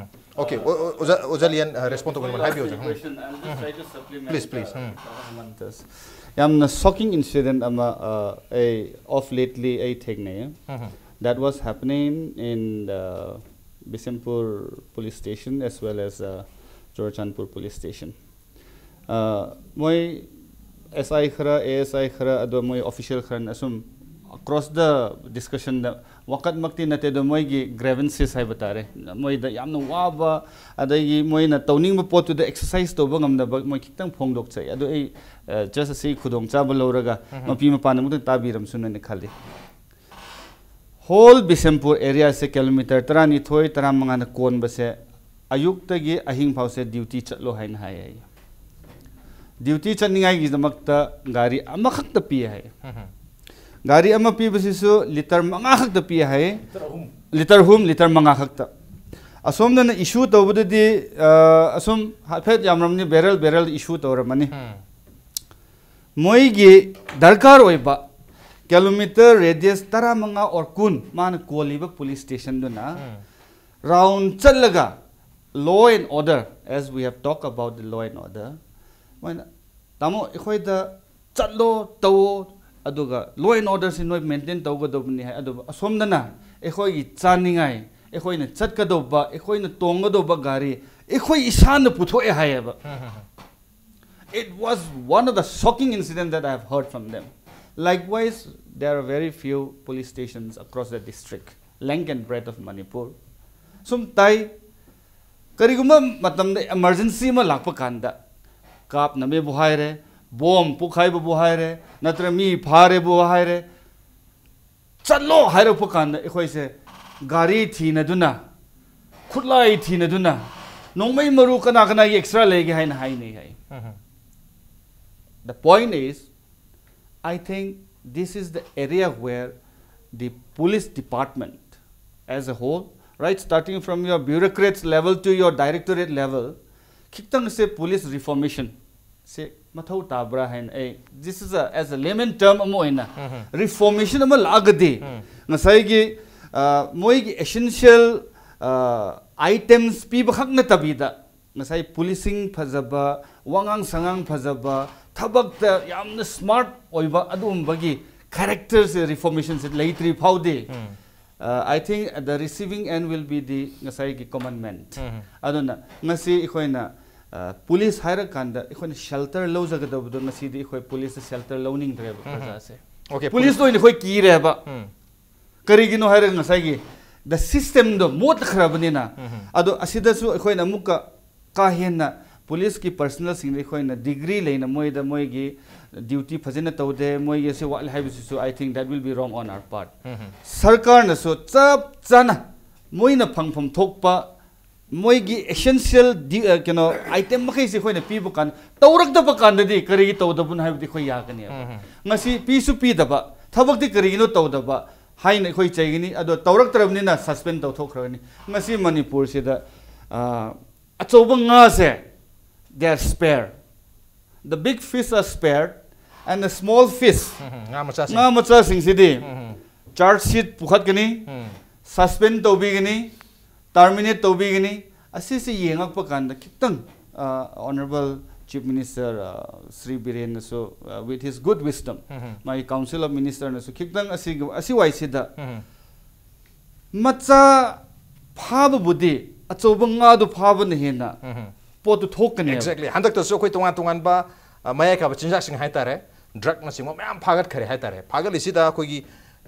ꯑꯣꯀꯦ, ꯑꯣ-, ꯑꯣ-, ꯑꯣꯖꯥ, ꯑꯣꯖꯥ ꯂꯤꯌꯟ, ꯑ, ꯔꯦꯁꯄꯣꯟ ꯇꯧꯕꯤꯅꯕ ꯍꯥꯏꯕꯤꯌꯨ, ꯑꯣꯖꯥ꯫ Question, I'll just try to supplement, Please, please. Uh, Doctor Hemanta. ꯌꯥꯝꯅ ꯁꯣꯀꯤꯡ ꯏꯟꯁꯤꯗꯦꯟ ꯑꯃ, ꯑ, ꯑꯩ ꯑꯣꯐ ꯂꯦꯠꯂꯤ ꯑꯩ ꯊꯦꯡꯅꯩꯌꯦ꯫ That was happening in the Bishnupur police station as well as, uh, Churachandpur police station. ꯑ, ꯃꯣꯏ ꯑꯦꯁ ꯑꯥꯏ ꯈꯔ, ꯑꯦ ꯑꯦꯁ ꯑꯥꯏ ꯈꯔ, ꯑꯗꯣ ꯃꯣꯏ ꯑꯣꯐꯤꯁꯤꯌꯦꯜ ꯈꯔꯅ ꯑꯁꯨꯝ Across the discussion ꯗ ꯋꯥꯀꯠꯃꯛꯇꯤ ꯅꯠꯇꯦ, ꯑꯗꯣ ꯃꯣꯏꯒꯤ grievances ꯍꯥꯏꯕ ꯇꯥꯔꯦ, ꯃꯣꯏꯗ ꯌꯥꯝꯅ ꯋꯥꯕ, ꯑꯗꯒꯤ ꯃꯣꯏꯅ ꯇꯧꯅꯤꯡꯕ ꯄꯣꯠꯇꯨꯗ exercise ꯇꯧꯕ ꯉꯝꯗꯕ ꯃꯣꯏ ꯈꯤꯇꯪ ꯐꯣꯡꯗꯣꯛꯆꯩ꯫ ꯑꯗꯣ ꯑꯩ just ꯑꯁꯤ ꯈꯨꯗꯣꯡꯆꯥꯕ ꯂꯧꯔꯒ ꯃꯄꯤ ꯃꯄꯥꯅ ꯑꯃꯨꯛꯇꯪ ꯇꯥꯕꯤꯔꯝꯁꯅꯨ ꯍꯥꯏꯅ ꯈꯜꯂꯤ꯫ Whole ꯕꯤꯁꯦꯝꯄꯨꯔ area ꯁꯦ ꯀꯤꯂꯣꯃꯤꯇꯔ ꯇꯔꯥꯅꯤꯊꯣꯏ ꯇꯔꯥꯃꯉꯥꯅ ꯀꯣꯟꯕꯁꯦ ꯑꯌꯨꯛꯇꯒꯤ ꯑꯍꯤꯡ ꯐꯥꯎꯁꯦ duty ꯆꯠꯂꯣ ꯍꯥꯏꯅ ꯍꯥꯏ ꯍꯥꯏꯌꯦ꯫ Duty ꯆꯠꯅꯤꯡꯉꯥꯏꯒꯤꯗꯃꯛꯇ ꯒꯥꯔꯤ ꯑꯃꯈꯛꯇ ꯄꯤ ꯍꯥꯏ꯫ ꯒꯥꯔꯤ ꯑꯃ ꯄꯤꯕꯁꯤꯁꯨ ꯂꯤꯇꯔ ꯃꯉꯥ ꯈꯛꯇ ꯄꯤ ꯍꯥꯏ꯫ ꯂꯤꯇꯔ ꯑꯍꯨꯝ, ꯂꯤꯇꯔ ꯃꯉꯥ ꯈꯛꯇ꯫ ꯑꯁꯣꯝꯗꯅ issue ꯇꯧꯕꯗꯗꯤ ꯑ, ꯑꯁꯨꯝ ꯍꯥꯏꯐꯦꯠ ꯌꯥꯝꯔꯝꯅꯤ, barrel barrel issue ꯇꯧꯔꯝꯃꯅꯤ꯫ ꯃꯣꯏꯒꯤ ꯗꯔꯀꯥꯔ ꯑꯣꯏꯕ ꯀꯤꯂꯣꯃꯤꯇꯔ radius ꯇꯔꯥꯃꯉꯥ or ꯀꯨꯟ ꯃꯥꯅ ꯀꯣꯜꯂꯤꯕ police station ꯗꯨꯅ round ꯆꯠꯂꯒ law and order, as we have talked about the law and order, ꯃꯣꯏꯅ, "ꯇꯥꯃꯣ, ꯑꯩꯈꯣꯏꯗ ꯆꯠꯂꯣ, ꯇꯧꯋꯣ, ꯑꯗꯨꯒ law and order ꯁꯤ ꯅꯣꯏ maintain ꯇꯧꯒꯗꯧꯕꯅꯤ" ꯍꯥꯏ꯫ ꯑꯗꯨꯕꯨ ꯑꯁꯣꯝꯗꯅ ꯑꯩꯈꯣꯏꯒꯤ ꯆꯥꯅꯤꯡꯉꯥꯏ, ꯑꯩꯈꯣꯏꯅ ꯆꯠꯀꯗꯧꯕ, ꯑꯩꯈꯣꯏꯅ ꯇꯣꯡꯒꯗꯧꯕ ꯒꯥꯔꯤ ꯑꯩꯈꯣꯏ ꯏꯁꯥꯅ ꯄꯨꯊꯣꯛꯑꯦ ꯍꯥꯏꯌꯦꯕ꯫ It was one of the shocking incidents that I have heard from them. Likewise, there are very few police stations across the district, length and breadth of Manipur. ꯁꯨꯝ ꯇꯥꯏ, ꯀꯔꯤꯒꯨꯝꯕ ꯃꯇꯝꯗ emergency ꯑꯃ ꯂꯥꯛꯄ ꯀꯥꯟꯗ, ꯀꯥꯞꯅꯕꯕꯨ ꯍꯥꯏꯔꯦ, bomb ꯄꯣꯈꯥꯏꯕꯕꯨ ꯍꯥꯏꯔꯦ, ꯅꯠꯇ꯭ꯔꯒ ꯃꯤ ꯐꯥꯔꯦꯕꯨ ꯍꯥꯏꯔꯦ, ꯆꯠꯂꯣ ꯍꯥꯏꯔꯛꯄ ꯀꯥꯟꯗ ꯑꯩꯈꯣꯏꯁꯦ ꯒꯥꯔꯤ ꯊꯤꯅꯗꯨꯅ, ꯈꯨꯠꯂꯥꯏ ꯊꯤꯅꯗꯨꯅ, ꯅꯣꯡꯃꯩ ꯃꯔꯨ ꯀꯅꯥ ꯀꯅꯥꯒꯤ extra ꯂꯩꯒꯦ ꯍꯥꯏꯅ ꯍꯥꯏꯅꯩ ꯍꯥꯏ꯫ The point is, I think this is the area where the police department as a whole, right, starting from your bureaucrats level to your directorate level, ꯈꯤꯇꯪꯁꯦ police reformation ꯁꯦ ꯃꯊꯧ ꯇꯥꯕ꯭ꯔꯥ ꯍꯥꯏꯅ ꯑꯩ, this is a, as a layman term ꯑꯃ ꯑꯣꯏꯅ reformation ꯑꯃ ꯂꯥꯛꯑꯒꯗꯤ ꯉꯁꯥꯏꯒꯤ ꯑ, ꯃꯣꯏꯒꯤ essential ꯑ, items ꯄꯤꯕꯈꯛ ꯅꯠꯇꯕꯤꯗ ꯉꯁꯥꯏ policing ꯐꯖꯕ, ꯋꯥꯉꯥꯡ ꯁꯉꯥꯡ ꯐꯖꯕ, ꯊꯕꯛꯇ ꯌꯥꯝꯅ smart ꯑꯣꯏꯕ ꯑꯗꯨꯒꯨꯝꯕꯒꯤ character ꯁꯦ reformation ꯁꯦ ꯂꯩꯇ꯭ꯔꯤ ꯐꯥꯎꯗꯤ, uh, I think the receiving end will be the ꯉꯁꯥꯏꯒꯤ common man. ꯑꯗꯨꯅ ꯉꯁꯤ ꯑꯩꯈꯣꯏꯅ ꯑ, police ꯍꯥꯏꯔꯀꯥꯟꯗ ꯑꯩꯈꯣꯏꯅ shelter ꯂꯧꯖꯒꯗꯕꯗꯣ ꯉꯁꯤꯗꯤ ꯑꯩꯈꯣꯏ police ꯇ shelter ꯂꯧꯅꯤꯡꯗ꯭ꯔꯦꯕ ꯄ꯭ꯔꯖꯥꯁꯦ꯫ Okay, ꯄꯨꯂꯤꯁꯇ ꯑꯣꯏꯅ ꯑꯩꯈꯣꯏ ꯀꯤꯔꯦꯕ꯫ ꯎꯝ. ꯀꯔꯤꯒꯤꯅꯣ ꯍꯥꯏꯔꯒ ꯉꯁꯥꯏꯒꯤ the systemꯗꯣ ꯃꯣꯠꯈ꯭ꯔꯕꯅꯤꯅ꯫ ꯑꯗꯣ ꯑꯁꯤꯗꯁꯨ ꯑꯩꯈꯣꯏꯅ ꯑꯃꯨꯛꯀ ꯀꯥ ꯍꯦꯟꯅ ꯄꯨꯂꯤꯁꯀꯤ ꯄꯔꯁꯅꯦꯜꯁꯤꯡꯗ ꯑꯩꯈꯣꯏꯅ ꯗꯤꯒ꯭ꯔꯤ ꯂꯩꯅ ꯃꯣꯏꯗ ꯃꯣꯏꯒꯤ ꯗ꯭ꯌꯨꯇꯤ ꯐꯖꯅ ꯇꯧꯗꯦ, ꯃꯣꯏꯒꯤ ꯑꯁꯤ ꯋꯥꯠꯂꯦ ꯍꯥꯏꯕꯁꯤꯁꯨ, I think that will be wrong on our part. ꯁꯔꯀꯥꯔꯅꯁꯨ ꯆꯞ ꯆꯥꯅ ꯃꯣꯏꯅ ꯐꯪꯐꯝ ꯊꯣꯛꯄ ꯃꯣꯏꯒꯤ essential ꯀꯩꯅꯣ item ꯃꯈꯩꯁꯦ ꯑꯩꯈꯣꯏꯅ ꯄꯤꯕ ꯀꯥꯟꯗ, ꯇꯧꯔꯛꯇꯕ ꯀꯥꯟꯗꯗꯤ ꯀꯔꯤꯒꯤ ꯇꯧꯗꯕꯅꯣ ꯍꯥꯏꯕꯗꯤ ꯑꯩꯈꯣꯏ ꯌꯥꯒꯅꯦꯕ꯫ ꯉꯁꯤ ꯄꯤꯁꯨ ꯄꯤꯗꯕ, ꯊꯕꯛꯇꯤ ꯀꯔꯤꯒꯤꯅꯣ ꯇꯧꯗꯕ ꯍꯥꯏꯅ ꯑꯩꯈꯣꯏ ꯆꯩꯒꯅꯤ꯫ ꯑꯗꯣ ꯇꯧꯔꯛꯇ꯭ꯔꯕꯅꯤꯅ suspend ꯇꯧꯊꯣꯛꯈ꯭ꯔꯒꯅꯤ꯫ ꯉꯁꯤ ꯃꯅꯤꯄꯨꯔꯁꯤꯗ, ꯑ, ꯑꯆꯧꯕ ꯉꯥꯁꯦ, they are spared. The big fish are spared and the small fish, ꯎꯝ, ꯉꯥ ꯃꯆꯥꯁꯤꯡ. ꯉꯥ ꯃꯆꯥꯁꯤꯡꯁꯤꯗꯤ charge sheet ꯄꯨꯈꯠꯀꯅꯤ, suspend ꯇꯧꯕꯤꯒꯅꯤ, terminate ꯇꯧꯕꯤꯒꯅꯤ꯫ ꯑꯁꯤꯁꯤ ꯌꯦꯡꯉꯛꯄ ꯀꯥꯟꯗ ꯈꯤꯇꯪ, ꯑ, Honourable Chief Minister, ꯑ, ꯁ꯭ꯔꯤ ꯕꯤꯔꯦꯟꯅꯁꯨ, ꯑ, with his good wisdom, ꯃꯥꯒꯤ Council of Ministerꯅꯁꯨ ꯈꯤꯇꯪ ꯑꯁꯤꯒꯤ, ꯑꯁꯤꯋꯥꯏꯁꯤꯗ ꯃꯆꯥ ꯐꯥꯕꯕꯨꯗꯤ ꯑꯆꯧꯕ ꯉꯥꯗꯨ ꯐꯥꯕꯅ ꯍꯦꯟꯅ ꯄꯣꯠꯇꯨ ꯊꯣꯛꯀꯅꯦꯕ꯫ Exactly. ꯍꯟꯗꯛꯇꯁꯨ ꯑꯩꯈꯣꯏ ꯇꯣꯉꯥꯟ ꯇꯣꯉꯥꯟꯕ, ꯑ, ꯃꯌꯥꯏ ꯀꯥꯕ ꯆꯤꯟꯖꯥꯛꯁꯤꯡ ꯍꯥꯏꯇꯥꯔꯦ, drugꯅꯆꯤꯡꯕ ꯃꯌꯥꯝ ꯐꯥꯒꯠꯈꯔꯦ ꯍꯥꯏꯇꯥꯔꯦ꯫ ꯐꯥꯒꯠꯂꯤꯁꯤꯗ ꯑꯩꯈꯣꯏꯒꯤ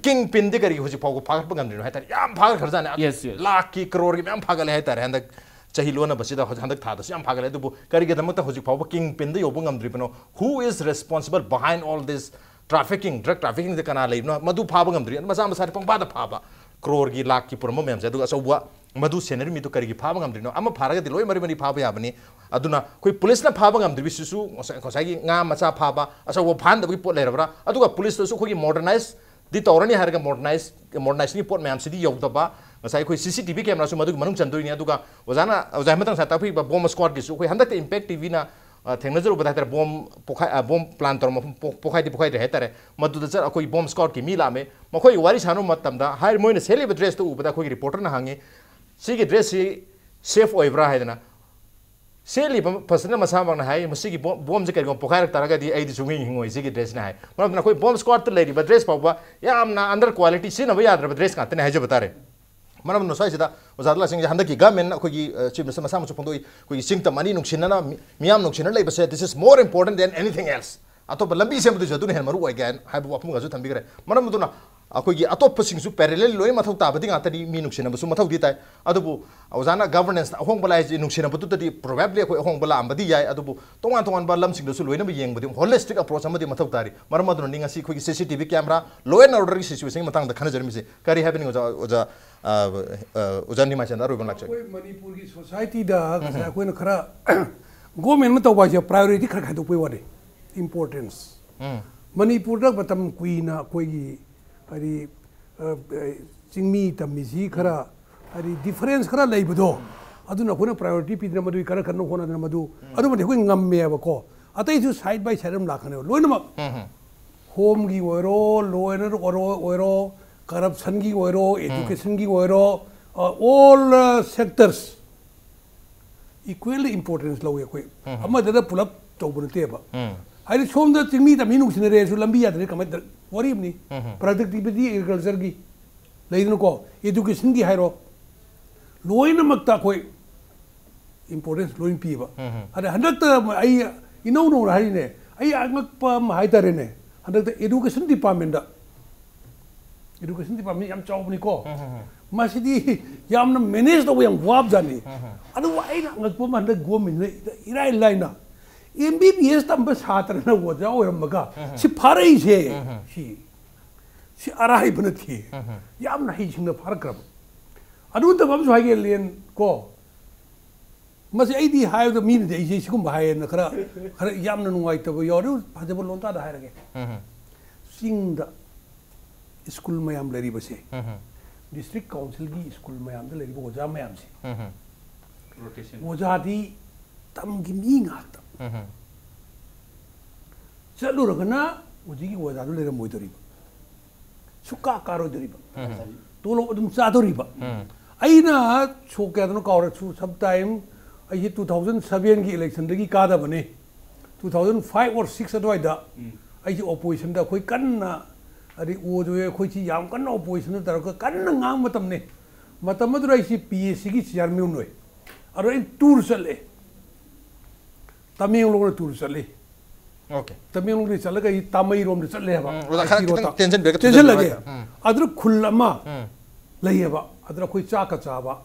king pinꯗꯤ ꯀꯔꯤꯒꯤ ꯍꯧꯖꯤꯛ ꯐꯥꯎꯕ ꯐꯥꯒꯠꯄ ꯉꯝꯗ꯭ꯔꯤꯅꯣ ꯍꯥꯏꯇꯥꯔꯦ꯫ ꯌꯥꯝ ꯐꯥꯒꯠꯈ꯭ꯔꯖꯥꯠꯅꯦ꯫ Yes, yes. ꯂꯥꯛꯀꯤ ꯀ꯭ꯔꯣꯔꯒꯤ ꯃꯌꯥꯝ ꯐꯥꯒꯠꯂꯦ ꯍꯥꯏꯇꯥꯔꯦ꯫ ꯍꯟꯗꯛ ꯆꯍꯤ ꯂꯣꯟꯅꯕꯁꯤꯗ, ꯍꯧꯖꯤꯛ ꯍꯟꯗꯛ ꯊꯥꯗꯁꯨ ꯌꯥꯝ ꯐꯥꯒꯠꯂꯦ꯫ ꯑꯗꯨꯕꯨ ꯀꯔꯤꯒꯤꯗꯃꯛꯇ ꯍꯧꯖꯤꯛ ꯐꯥꯎꯕ king pinꯗ ꯌꯧꯕ ꯉꯝꯗ꯭ꯔꯤꯕꯅꯣ? Who is responsible behind all this trafficking? Drug traffickingꯗ ꯀꯅꯥ ꯂꯩꯕꯅꯣ? ꯃꯗꯨ ꯐꯥꯕ ꯉꯝꯗ꯭ꯔꯤ꯫ ꯃꯆꯥ ꯃꯆꯥꯗꯤ ꯄꯪꯐꯥꯗ ꯐꯥꯕ, ꯀ꯭ꯔꯣꯔꯒꯤ ꯂꯥꯛꯀꯤ ꯄꯨꯔꯝꯕ ꯃꯌꯥꯝꯁꯦ꯫ ꯑꯗꯨꯒ ꯑꯆꯧꯕ ꯃꯗꯨ ꯁꯦꯟꯅꯔꯤ ꯃꯤꯗꯨ ꯀꯔꯤꯒꯤ ꯐꯥꯕ ꯉꯝꯗ꯭ꯔꯤꯅꯣ? ꯑꯃ ꯐꯥꯔꯒꯗꯤ ꯂꯣꯏ ꯃꯔꯤ ꯃꯔꯤ ꯐꯥꯕ ꯌꯥꯕꯅꯤ꯫ ꯑꯗꯨꯅ ꯑꯩꯈꯣꯏ ꯄꯨꯂꯤꯁꯅ ꯐꯥꯕ ꯉꯝꯗ꯭ꯔꯤꯕꯁꯤꯁꯨ ꯉꯁꯥꯏ, ꯉꯁꯥꯏꯒꯤ ꯉꯥ ꯃꯆꯥ ꯐꯥꯕ, ꯑꯆꯧꯕ ꯐꯥꯍꯟꯗꯕꯒꯤ ꯄꯣꯠ ꯂꯩꯔꯕ꯭ꯔꯥ? ꯑꯗꯨꯒ ꯄꯨꯂꯤꯁꯇꯁꯨ ꯑꯩꯈꯣꯏꯒꯤ modernize ꯗꯤ ꯇꯧꯔꯅꯤ ꯍꯥꯏꯔꯒ modernize, modernizeꯀꯤ ꯄꯣꯠ ꯃꯌꯥꯝꯁꯤꯗꯤ ꯌꯧꯗꯕ꯫ ꯉꯁꯥꯏ ꯑꯩꯈꯣꯏ CCTV cameraꯁꯨ ꯃꯗꯨꯒꯤ ꯃꯅꯨꯡ ꯆꯟꯗꯣꯏꯅꯤ꯫ ꯑꯗꯨꯒ ꯑꯣꯖꯥꯅ, ꯑꯣꯖꯥ ꯍꯦꯃꯟꯇ ꯉꯁꯥꯏ ꯇꯥꯛꯄꯤꯕ bomb squadꯀꯤꯁꯨ ꯑꯩꯈꯣꯏ ꯍꯟꯗꯛꯇ Impact TVꯅ, ꯑ, ꯊꯦꯡꯅꯖꯔꯨꯕꯗ ꯍꯥꯏꯇꯥꯔꯦ, bomb ꯄꯣꯈꯥꯏ-, ꯑ, bomb plan ꯇꯧꯔ ꯃꯐꯝ ꯄꯣ-, ꯄꯣꯈꯥꯏꯗꯤ ꯄꯣꯈꯥꯏꯗ꯭ꯔꯦ ꯍꯥꯏꯇꯥꯔꯦ꯫ ꯃꯗꯨꯗ ꯆꯠ-, ꯑꯩꯈꯣꯏ bomb squadꯀꯤ ꯃꯤ ꯂꯥꯛꯑꯝꯃꯦ꯫ ꯃꯈꯣꯏ ꯋꯥꯔꯤ ꯁꯥꯟꯅꯕ ꯃꯇꯝꯗ ꯍꯥꯏ-, ꯃꯣꯏꯅ ꯁꯦꯠꯂꯤꯕ dressꯇꯨ ꯎꯕꯗ ꯑꯩꯈꯣꯏꯒꯤ reporterꯅ ꯍꯪꯉꯤ, "ꯁꯤꯒꯤ dressꯁꯤ safe ꯑꯣꯏꯕ꯭ꯔꯥ?" ꯍꯥꯏꯗꯅ꯫ ꯁꯦꯠꯂꯤꯕ personꯅ ꯃꯁꯥꯃꯛꯅ ꯍꯥꯏ, "ꯃꯁꯤꯒꯤ ꯕꯣꯝ-, bombꯁꯦ ꯀꯔꯤꯒꯨꯝꯕ ꯄꯣꯈꯥꯏꯔꯛ ꯇꯥꯔꯒꯗꯤ ꯑꯩꯗꯤ ꯁꯨꯡꯍꯤꯡ ꯍꯤꯡꯉꯣꯏ ꯁꯤꯒꯤ dressꯅ" ꯍꯥꯏ꯫ ꯃꯔꯝ ꯑꯗꯨꯅ ꯑꯩꯈꯣꯏ bomb squadꯇ ꯂꯩꯔꯤꯕ dress ꯐꯥꯎꯕ ꯌꯥꯝꯅ under quality, ꯁꯤꯖꯤꯟꯅꯕ ꯌꯥꯗ꯭ꯔꯕ dress ꯉꯥꯛꯇꯅꯦ ꯍꯥꯏꯖꯕ ꯇꯥꯔꯦ꯫ ꯃꯔꯝ ꯑꯗꯨꯅ ꯁ꯭ꯋꯥꯏꯁꯤꯗ ꯑꯣꯖꯥ ꯂꯥꯁꯤꯡꯁꯦ ꯍꯟꯗꯛꯀꯤ government ꯑꯩꯈꯣꯏꯒꯤ, ꯑ, Chief Minister ꯃꯁꯥꯃꯛꯁꯨ ꯐꯣꯡꯗꯣꯛꯏ, ꯑꯩꯈꯣꯏꯒꯤ ꯆꯤꯡ ꯇꯝ ꯑꯅꯤ ꯅꯨꯡꯁꯤꯅꯅ, ꯃꯤ-, ꯃꯤꯌꯥꯝ ꯅꯨꯡꯁꯤꯅ ꯂꯩꯕꯁꯦ, this is more important than anything else꯫ ꯑꯇꯣꯞꯄ ꯂꯝꯕꯤ ꯁꯦꯝꯕꯗꯨꯁꯨ ꯑꯗꯨꯅ ꯍꯦꯟꯅ ꯃꯔꯨ ꯑꯣꯏꯒꯦ ꯍꯥꯏꯅ ꯍꯥꯏꯕ ꯋꯥꯐꯝꯒꯁꯨ ꯊꯝꯕꯤꯈ꯭ꯔꯦ꯫ ꯃꯔꯝ ꯑꯗꯨꯅ ꯑꯩꯈꯣꯏꯒꯤ ꯑꯇꯣꯞꯄꯁꯤꯡꯁꯨ parallel ꯂꯣꯏꯅ ꯃꯊꯧ ꯇꯥꯕꯗꯤ ꯉꯥꯛꯇꯅꯤ, ꯃꯤ ꯅꯨꯡꯁꯤꯅꯕꯁꯨ ꯃꯊꯧꯗꯤ ꯇꯥꯏ꯫ ꯑꯗꯨꯕꯨ ꯑꯣꯖꯥꯅ governance ꯇ ꯑꯍꯣꯡꯕ ꯂꯥꯛꯏꯁꯦ ꯅꯨꯡꯁꯤꯅꯕꯗꯨꯗꯗꯤ probably ꯑꯩꯈꯣꯏ ꯑꯍꯣꯡꯕ ꯂꯥꯛꯑꯝꯕꯗꯤ ꯌꯥꯏ, ꯑꯗꯨꯕꯨ ꯇꯣꯉꯥꯟ ꯇꯣꯉꯥꯟꯕ ꯂꯝꯁꯤꯡꯗꯁꯨ ꯂꯣꯏꯅꯃꯛ ꯌꯦꯡꯕꯗꯤ holistic approach ꯑꯃꯗꯤ ꯃꯊꯧ ꯇꯥꯔꯤ꯫ ꯃꯔꯝ ꯑꯗꯨꯅꯅꯤ ꯉꯁꯤ ꯑꯩꯈꯣꯏꯒꯤ C C T V camera, law and order ꯒꯤ situation ꯒꯤ ꯃꯇꯥꯡꯗ ꯈꯟꯅꯖꯔꯝꯃꯤꯁꯦ꯫ ꯀꯔꯤ ꯍꯥꯏꯕꯅꯤ ꯑꯣꯖꯥ, ꯑꯣꯖꯥ, ꯑ, ꯑ, ꯑꯣꯖꯥ ꯅꯤꯃꯥꯏꯆꯟꯗ ꯑꯔꯣꯏꯕ ꯂꯥꯛꯆꯒꯦ꯫ ꯑꯩꯈꯣꯏ ꯃꯅꯤꯄꯨꯔꯒꯤ society ꯗ ꯉꯁꯥꯏ ꯑꯩꯈꯣꯏꯅ ꯈꯔ government ꯑꯃ ꯇꯧꯕ ꯍꯥꯏꯁꯦ priority ꯈꯔ ꯈꯥꯏꯗꯣꯛꯄꯩ ꯋꯥꯅꯤ, importance꯫ ꯎꯝ꯫ ꯃꯅꯤꯄꯨꯔꯗ ꯃꯇꯝ ꯀꯨꯏꯅ ꯑꯩꯈꯣꯏꯒꯤ ꯍꯥꯏꯗꯤ, ꯑ, ꯑ, ꯆꯤꯡꯃꯤ ꯇꯝꯃꯤꯁꯤ ꯈꯔ ꯍꯥꯏꯗꯤ difference ꯈꯔ ꯂꯩꯕꯗꯣ, ꯑꯗꯨꯅ ꯑꯩꯈꯣꯏꯅ priority ꯄꯤꯗꯅ ꯃꯗꯨꯒꯤ ꯈꯔ ꯀꯟꯅ ꯍꯣꯠꯅꯗꯅ ꯃꯗꯨ, ꯑꯗꯨꯃꯗꯤ ꯑꯩꯈꯣꯏ ꯉꯝꯃꯦꯕꯀꯣ꯫ ꯑꯇꯩꯁꯨ side by side ꯑꯗꯨꯝ ꯂꯥꯛꯀꯅꯦꯕ ꯂꯣꯏꯅꯃꯛ꯫ ꯎꯝ ꯍꯝ꯫ Home ꯒꯤ ꯑꯣꯏꯔꯣ, law and order ꯑꯣꯏꯔꯣ, corruption ꯒꯤ ꯑꯣꯏꯔꯣ, education ꯒꯤ ꯑꯣꯏꯔꯣ, ꯑ, all, ꯑ, sectors equally importance ꯂꯧꯋꯤ ꯑꯩꯈꯣꯏ꯫ ꯎꯝ꯫ ꯑꯃꯗꯅ ꯄꯨꯂꯞ ꯇꯧꯕ ꯅꯠꯇꯦꯕ꯫ ꯎꯝ꯫ ꯍꯥꯏꯗꯤ ꯁꯣꯝꯗ ꯆꯤꯡꯃꯤ ꯇꯝꯃꯤ ꯅꯨꯡꯁꯤꯅꯔꯦꯁꯨ ꯂꯝꯕꯤ ꯌꯥꯗ꯭ꯔꯗꯤ ꯀꯃꯥꯏꯅ ꯇꯧ-, ꯋꯥꯔꯤ ꯑꯃꯅꯤ꯫ ꯎꯝ꯫ Productivity, agriculture ꯒꯤ ꯂꯩꯗꯅꯀꯣ, education ꯒꯤ ꯍꯥꯏꯔꯣ, ꯂꯣꯏꯅꯃꯛꯇ ꯑꯩꯈꯣꯏ importance ꯂꯣꯏ ꯄꯤꯕ꯫ ꯎꯝ꯫ ꯑꯗ ꯍꯟꯗꯛꯇ ꯑꯩ ꯏꯅꯧ ꯅꯧꯅ ꯍꯥꯏꯔꯤꯅꯦ, ꯑꯩ ꯑꯉꯛꯄ ꯑꯃ ꯍꯥꯏꯇꯥꯔꯦꯅꯦ, ꯍꯟꯗꯛꯇ education department ꯇ education department ꯌꯥꯝ ꯆꯥꯎꯕꯅꯤꯀꯣ꯫ ꯎꯝ, ꯎꯝ, ꯎꯝ꯫ ꯃꯁꯤꯗꯤ ꯌꯥꯝꯅ manage ꯇꯧꯕ ꯌꯥꯝ ꯋꯥꯕꯖꯥꯠꯅꯤ꯫ ꯎꯝ, ꯎꯝ꯫ ꯑꯗꯨꯕꯨ ꯑꯩꯅ ꯑꯉꯛꯄ ꯑꯃ ꯍꯟꯗꯛ government ꯅ ꯏꯔꯥꯏ ꯂꯥꯏꯅ M B B S ꯇꯝꯕ ꯁꯥꯇ꯭ꯔꯅ ꯑꯣꯖꯥ ꯑꯣꯏꯔꯝꯃꯒ ꯎꯝ, ꯎꯝ꯫ ꯁꯤ ꯐꯥꯔꯛꯏꯁꯦ, ꯎꯝ, ꯎꯝ꯫ ꯁꯤ, ꯁꯤ ꯑꯔꯥꯏꯕ ꯅꯠꯇꯦ꯫ ꯎꯝ, ꯎꯝ꯫ ꯌꯥꯝꯅ ꯍꯩꯁꯤꯡꯅ ꯐꯥꯔꯛꯈ꯭ꯔꯕ꯫ ꯑꯗꯨ ꯅꯠꯇꯕ ꯑꯃꯁꯨ ꯍꯥꯏꯒꯦ, ꯂꯦꯟ ꯀꯣ, ꯃꯁꯤ ꯑꯩꯗꯤ ꯍꯥꯏꯕꯗ ꯃꯤꯅꯗꯤ ꯑꯩꯁꯦ ꯁꯤꯒꯨꯝꯕ ꯍꯥꯏꯌꯦꯅ ꯈꯔ, ꯈꯔ ꯌꯥꯝꯅ ꯅꯨꯡꯉꯥꯏꯇꯕ ꯌꯥꯎꯔꯦ꯫ ꯐꯖꯕ ꯂꯣꯟꯗꯥꯗ ꯍꯥꯏꯔꯒꯦ꯫ ꯎꯝ꯫ ꯆꯤꯡꯗ school ꯃꯌꯥꯝ ꯂꯩꯔꯤꯕꯁꯦ, ꯎꯝ꯫ District Council ꯒꯤ school ꯃꯌꯥꯝꯗ ꯂꯩꯔꯤꯕ ꯑꯣꯖꯥ ꯃꯌꯥꯝꯁꯦ, ꯎꯝ꯫ Rotation꯫ ꯑꯣꯖꯥꯗꯤ ꯇꯝꯒꯤ ꯃꯤ ꯉꯥꯛꯇ꯫ ꯎꯝ꯫ ꯆꯠꯂꯨꯔꯒꯅ ꯍꯧꯖꯤꯛꯀꯤ ꯑꯣꯖꯥꯗꯨ ꯂꯩꯔꯝꯃꯣꯏꯗꯧꯔꯤꯕ, ꯁꯨꯛꯀꯥ ꯀꯥꯔꯣꯏꯗꯧꯔꯤꯕ, ꯎꯝ꯫ ꯇꯣꯂꯣꯞ ꯑꯗꯨꯝ ꯆꯥꯗꯧꯔꯤꯕ꯫ ꯎꯝ꯫ ꯑꯩꯅ ꯁꯣꯛ ꯀꯌꯥꯗꯅꯣ ꯀꯥꯎꯔꯦ, ꯁꯨ-, sometime ꯑꯩꯁꯦ two thousand seven ꯒꯤ election ꯗꯒꯤ ꯀꯥꯗꯕꯅꯦ꯫ Two thousand five or six ꯑꯗꯨꯋꯥꯏꯗ ꯎꯝ꯫ ꯑꯩꯁꯦ opposition ꯗ ꯑꯩꯈꯣꯏ ꯀꯟꯅ, ꯍꯥꯏꯗꯤ ꯑꯣꯏꯗꯣꯏ ꯑꯩꯈꯣꯏꯁꯤ ꯌꯥꯝ ꯀꯟꯅ opposition ꯗ ꯇꯧꯔꯒ ꯀꯟꯅ ꯉꯥꯡꯕ ꯃꯇꯝꯅꯦ꯫ ꯃꯇꯝ ꯑꯗꯨꯗ ꯑꯩꯁꯦ P S C ꯒꯤ chairman ꯑꯣꯏ꯫ ꯑꯗꯣ ꯑꯩ tour ꯆꯠꯂꯦ꯫ ꯇꯃꯦꯡꯂꯣꯡꯗ tour ꯆꯠꯂꯤ꯫ Okay. ꯇꯃꯦꯡꯂꯣꯡꯗꯒꯤ ꯆꯠꯂꯒ ꯑꯩ ꯇꯥꯃꯩꯔꯣꯝꯗ ꯆꯠꯂꯦꯕ꯫ ꯎꯝ, ꯑꯣꯖꯥ, ꯈꯔ ꯇꯦꯟꯁꯤꯟꯕꯤꯔꯒ ꯇꯦꯟꯁꯤꯜꯂꯒꯦ꯫ ꯎꯝ꯫ ꯑꯗꯨꯗ ꯈꯨꯜ ꯑꯃ ꯎꯝ꯫ ꯂꯩꯌꯦꯕ꯫ ꯑꯗꯨꯗ ꯑꯩꯈꯣꯏ ꯆꯥꯛꯀ ꯆꯥꯕ꯫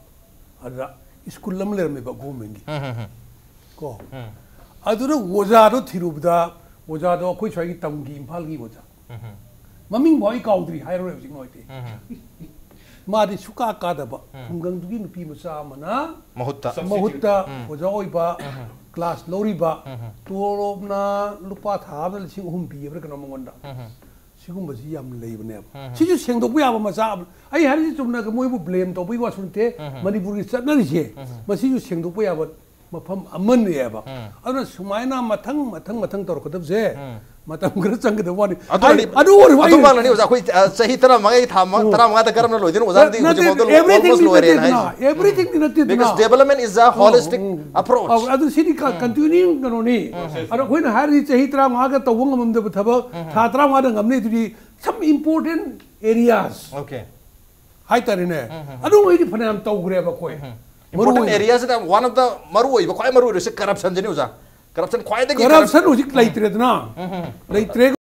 ꯑꯗꯨꯗ ꯁ꯭ꯀꯨꯜ ꯑꯃ ꯂꯩꯔꯝꯃꯦꯕ ꯒꯣꯔꯃꯦꯟꯒꯤ꯫ ꯎꯝ, ꯎꯝ, ꯎꯝ꯫ ꯀꯣ꯫ ꯎꯝ꯫ ꯑꯗꯨꯗ ꯑꯣꯖꯥꯗꯣ ꯊꯤꯔꯨꯕꯗ, ꯑꯣꯖꯥꯗꯣ ꯑꯩꯈꯣꯏ ꯁ꯭ꯋꯥꯏꯒꯤ ꯇꯝꯒꯤ ꯏꯝꯐꯥꯜꯒꯤ ꯑꯣꯖꯥ꯫ ꯎꯝ, ꯎꯝ꯫ ꯃꯃꯤꯡ ꯐꯥꯎ ꯑꯩ ꯀꯥꯎꯗ꯭ꯔꯤ, ꯍꯥꯏꯔꯔꯣꯏ ꯍꯧꯖꯤꯛ ꯅꯨꯡꯉꯥꯏꯇꯦ꯫ ꯎꯝ, ꯎꯝ꯫ ꯃꯥꯗꯤ ꯁꯨꯀꯥ ꯀꯥꯗꯕ ꯎꯝ꯫ ꯈꯨꯡꯒꯪꯗꯨꯒꯤ ꯅꯨꯄꯤ ꯃꯆꯥ ꯑꯃꯅ ꯃꯍꯨꯠꯇ꯫ ꯃꯍꯨꯠꯇ ꯎꯝ꯫ ꯑꯣꯖꯥ ꯑꯣꯏꯕ, ꯎꯝ꯫ ꯀ꯭ꯂꯥꯁ ꯂꯧꯔꯤꯕ, ꯎꯝ꯫ ꯇꯣꯂꯣꯞꯅ ꯂꯨꯄꯥ ꯊꯥ ꯑꯃꯗ ꯂꯤꯁꯤꯡ ꯑꯍꯨꯝ ꯄꯤꯌꯦꯕ꯭ꯔꯥ ꯀꯩꯅꯣ ꯃꯉꯣꯟꯗ꯫ ꯎꯝ꯫ ꯁꯤꯒꯨꯝꯕꯁꯤ ꯌꯥꯝ ꯂꯩꯕꯅꯦꯕ꯫ ꯎꯝ꯫ ꯁꯤꯁꯨ ꯁꯦꯡꯗꯣꯛꯄ ꯌꯥꯕ ꯃꯆꯥ ꯑꯃ-, ꯑꯩ ꯍꯥꯏꯔꯤꯁꯤ ꯆꯨꯝꯅꯒ ꯃꯣꯏꯕꯨ ꯕ꯭ꯂꯦꯝ ꯇꯧꯕꯒꯤ ꯋꯥꯁꯨ ꯅꯠꯇꯦ꯫ ꯎꯝ꯫ ꯃꯅꯤꯄꯨꯔꯒꯤ ꯆꯠꯅꯔꯤꯁꯦ, ꯎꯝ꯫ ꯃꯁꯤꯁꯨ ꯁꯦꯡꯗꯣꯛꯄ ꯌꯥꯕ ꯃꯐꯝ ꯑꯃꯅꯦꯕ꯫ ꯎꯝ꯫ ꯑꯗꯨꯅ ꯁꯨꯃꯥꯏꯅ ꯃꯊꯪ, ꯃꯊꯪ, ꯃꯊꯪ ꯇꯧꯔꯛꯀꯗꯕꯁꯦ ꯎꯝ꯫ ꯃꯇꯝ ꯈꯔ ꯆꯪꯒꯗꯕ ꯋꯥꯅꯤ꯫ ꯑꯗꯨ ꯑꯩ-, ꯑꯣꯏꯔꯗꯤ, ꯑꯗꯨ ꯑꯣꯏꯔꯕ ꯑꯗꯨ ꯑꯩ ꯃꯥꯡꯂꯅꯤ ꯑꯣꯖꯥ, ꯑꯩꯈꯣꯏ, ꯑ, ꯆꯍꯤ ꯇꯔꯥꯃꯉꯥ, ꯊꯥ ꯃ-, ꯎꯝ꯫ ꯇꯔꯥꯃꯉꯥꯗ ꯀꯔꯝꯅ ꯂꯣꯏꯗꯣꯏꯅꯣ? ꯑꯣꯖꯥꯅꯗꯤ ꯅꯠꯇꯦ, ꯍꯧꯖꯤꯛꯐꯥꯎꯗ almost everythingꯗꯤ ꯂꯣꯏꯔꯦꯅ ꯅꯠꯇꯦꯗꯅ, ꯍꯥꯏꯁꯦ꯫ Everythingꯗꯤ ꯅꯠꯇꯦꯗꯅ꯫ Because development is a um, holistic um. approach. ꯑꯧ, ꯑꯗꯨ ꯁꯤꯗꯤ ꯀ-, ꯎꯝ꯫ Continuing ꯀꯩꯅꯣꯅꯤ꯫ ꯎꯝ꯫ ꯑꯗꯣ ꯑꯩꯈꯣꯏꯅ ꯍꯥꯏꯔꯤꯁꯤ ꯆꯍꯤ ꯇꯔꯥꯃꯉꯥꯒ ꯇꯧꯕ ꯉꯝꯃꯝꯗꯕ ꯊꯕꯛ ꯎꯝ꯫ ꯊꯥ ꯇꯔꯥꯃꯉꯥꯗ ꯉꯝꯅꯤ꯫ ꯑꯗꯨꯗꯤ some important areas꯫ Okay. ꯍꯥꯏꯇꯥꯔꯦꯅꯦ꯫ ꯎꯝ, ꯎꯝ, ꯎꯝ꯫ ꯑꯗꯨꯉꯩꯗꯤ ꯐꯅꯌꯥꯝ ꯇꯧꯈ꯭ꯔꯦꯕ ꯑꯩꯈꯣꯏ꯫ ꯎꯝ, ꯎꯝ꯫ ꯃꯔꯨ Important ꯑꯣꯏꯅ꯫ Areaꯁꯤꯗ one of the ꯃꯔꯨ ꯑꯣꯏꯕ, ꯈ꯭ꯋꯥꯏ ꯃꯔꯨ ꯑꯣꯏꯔꯤꯁꯦ corruptionꯁꯤꯅꯤ ꯑꯣꯖꯥ꯫ Corruption ꯈ꯭ꯋꯥꯏꯗꯒꯤ corruption corrupt-, ꯍꯧꯖꯤꯛ ꯎꯝ꯫ ꯂꯩꯇ꯭ꯔꯦꯗꯅ꯫ ꯎꯝ, ꯎꯝ, ꯎꯝ꯫ ꯂꯩꯇ꯭ꯔꯦ꯫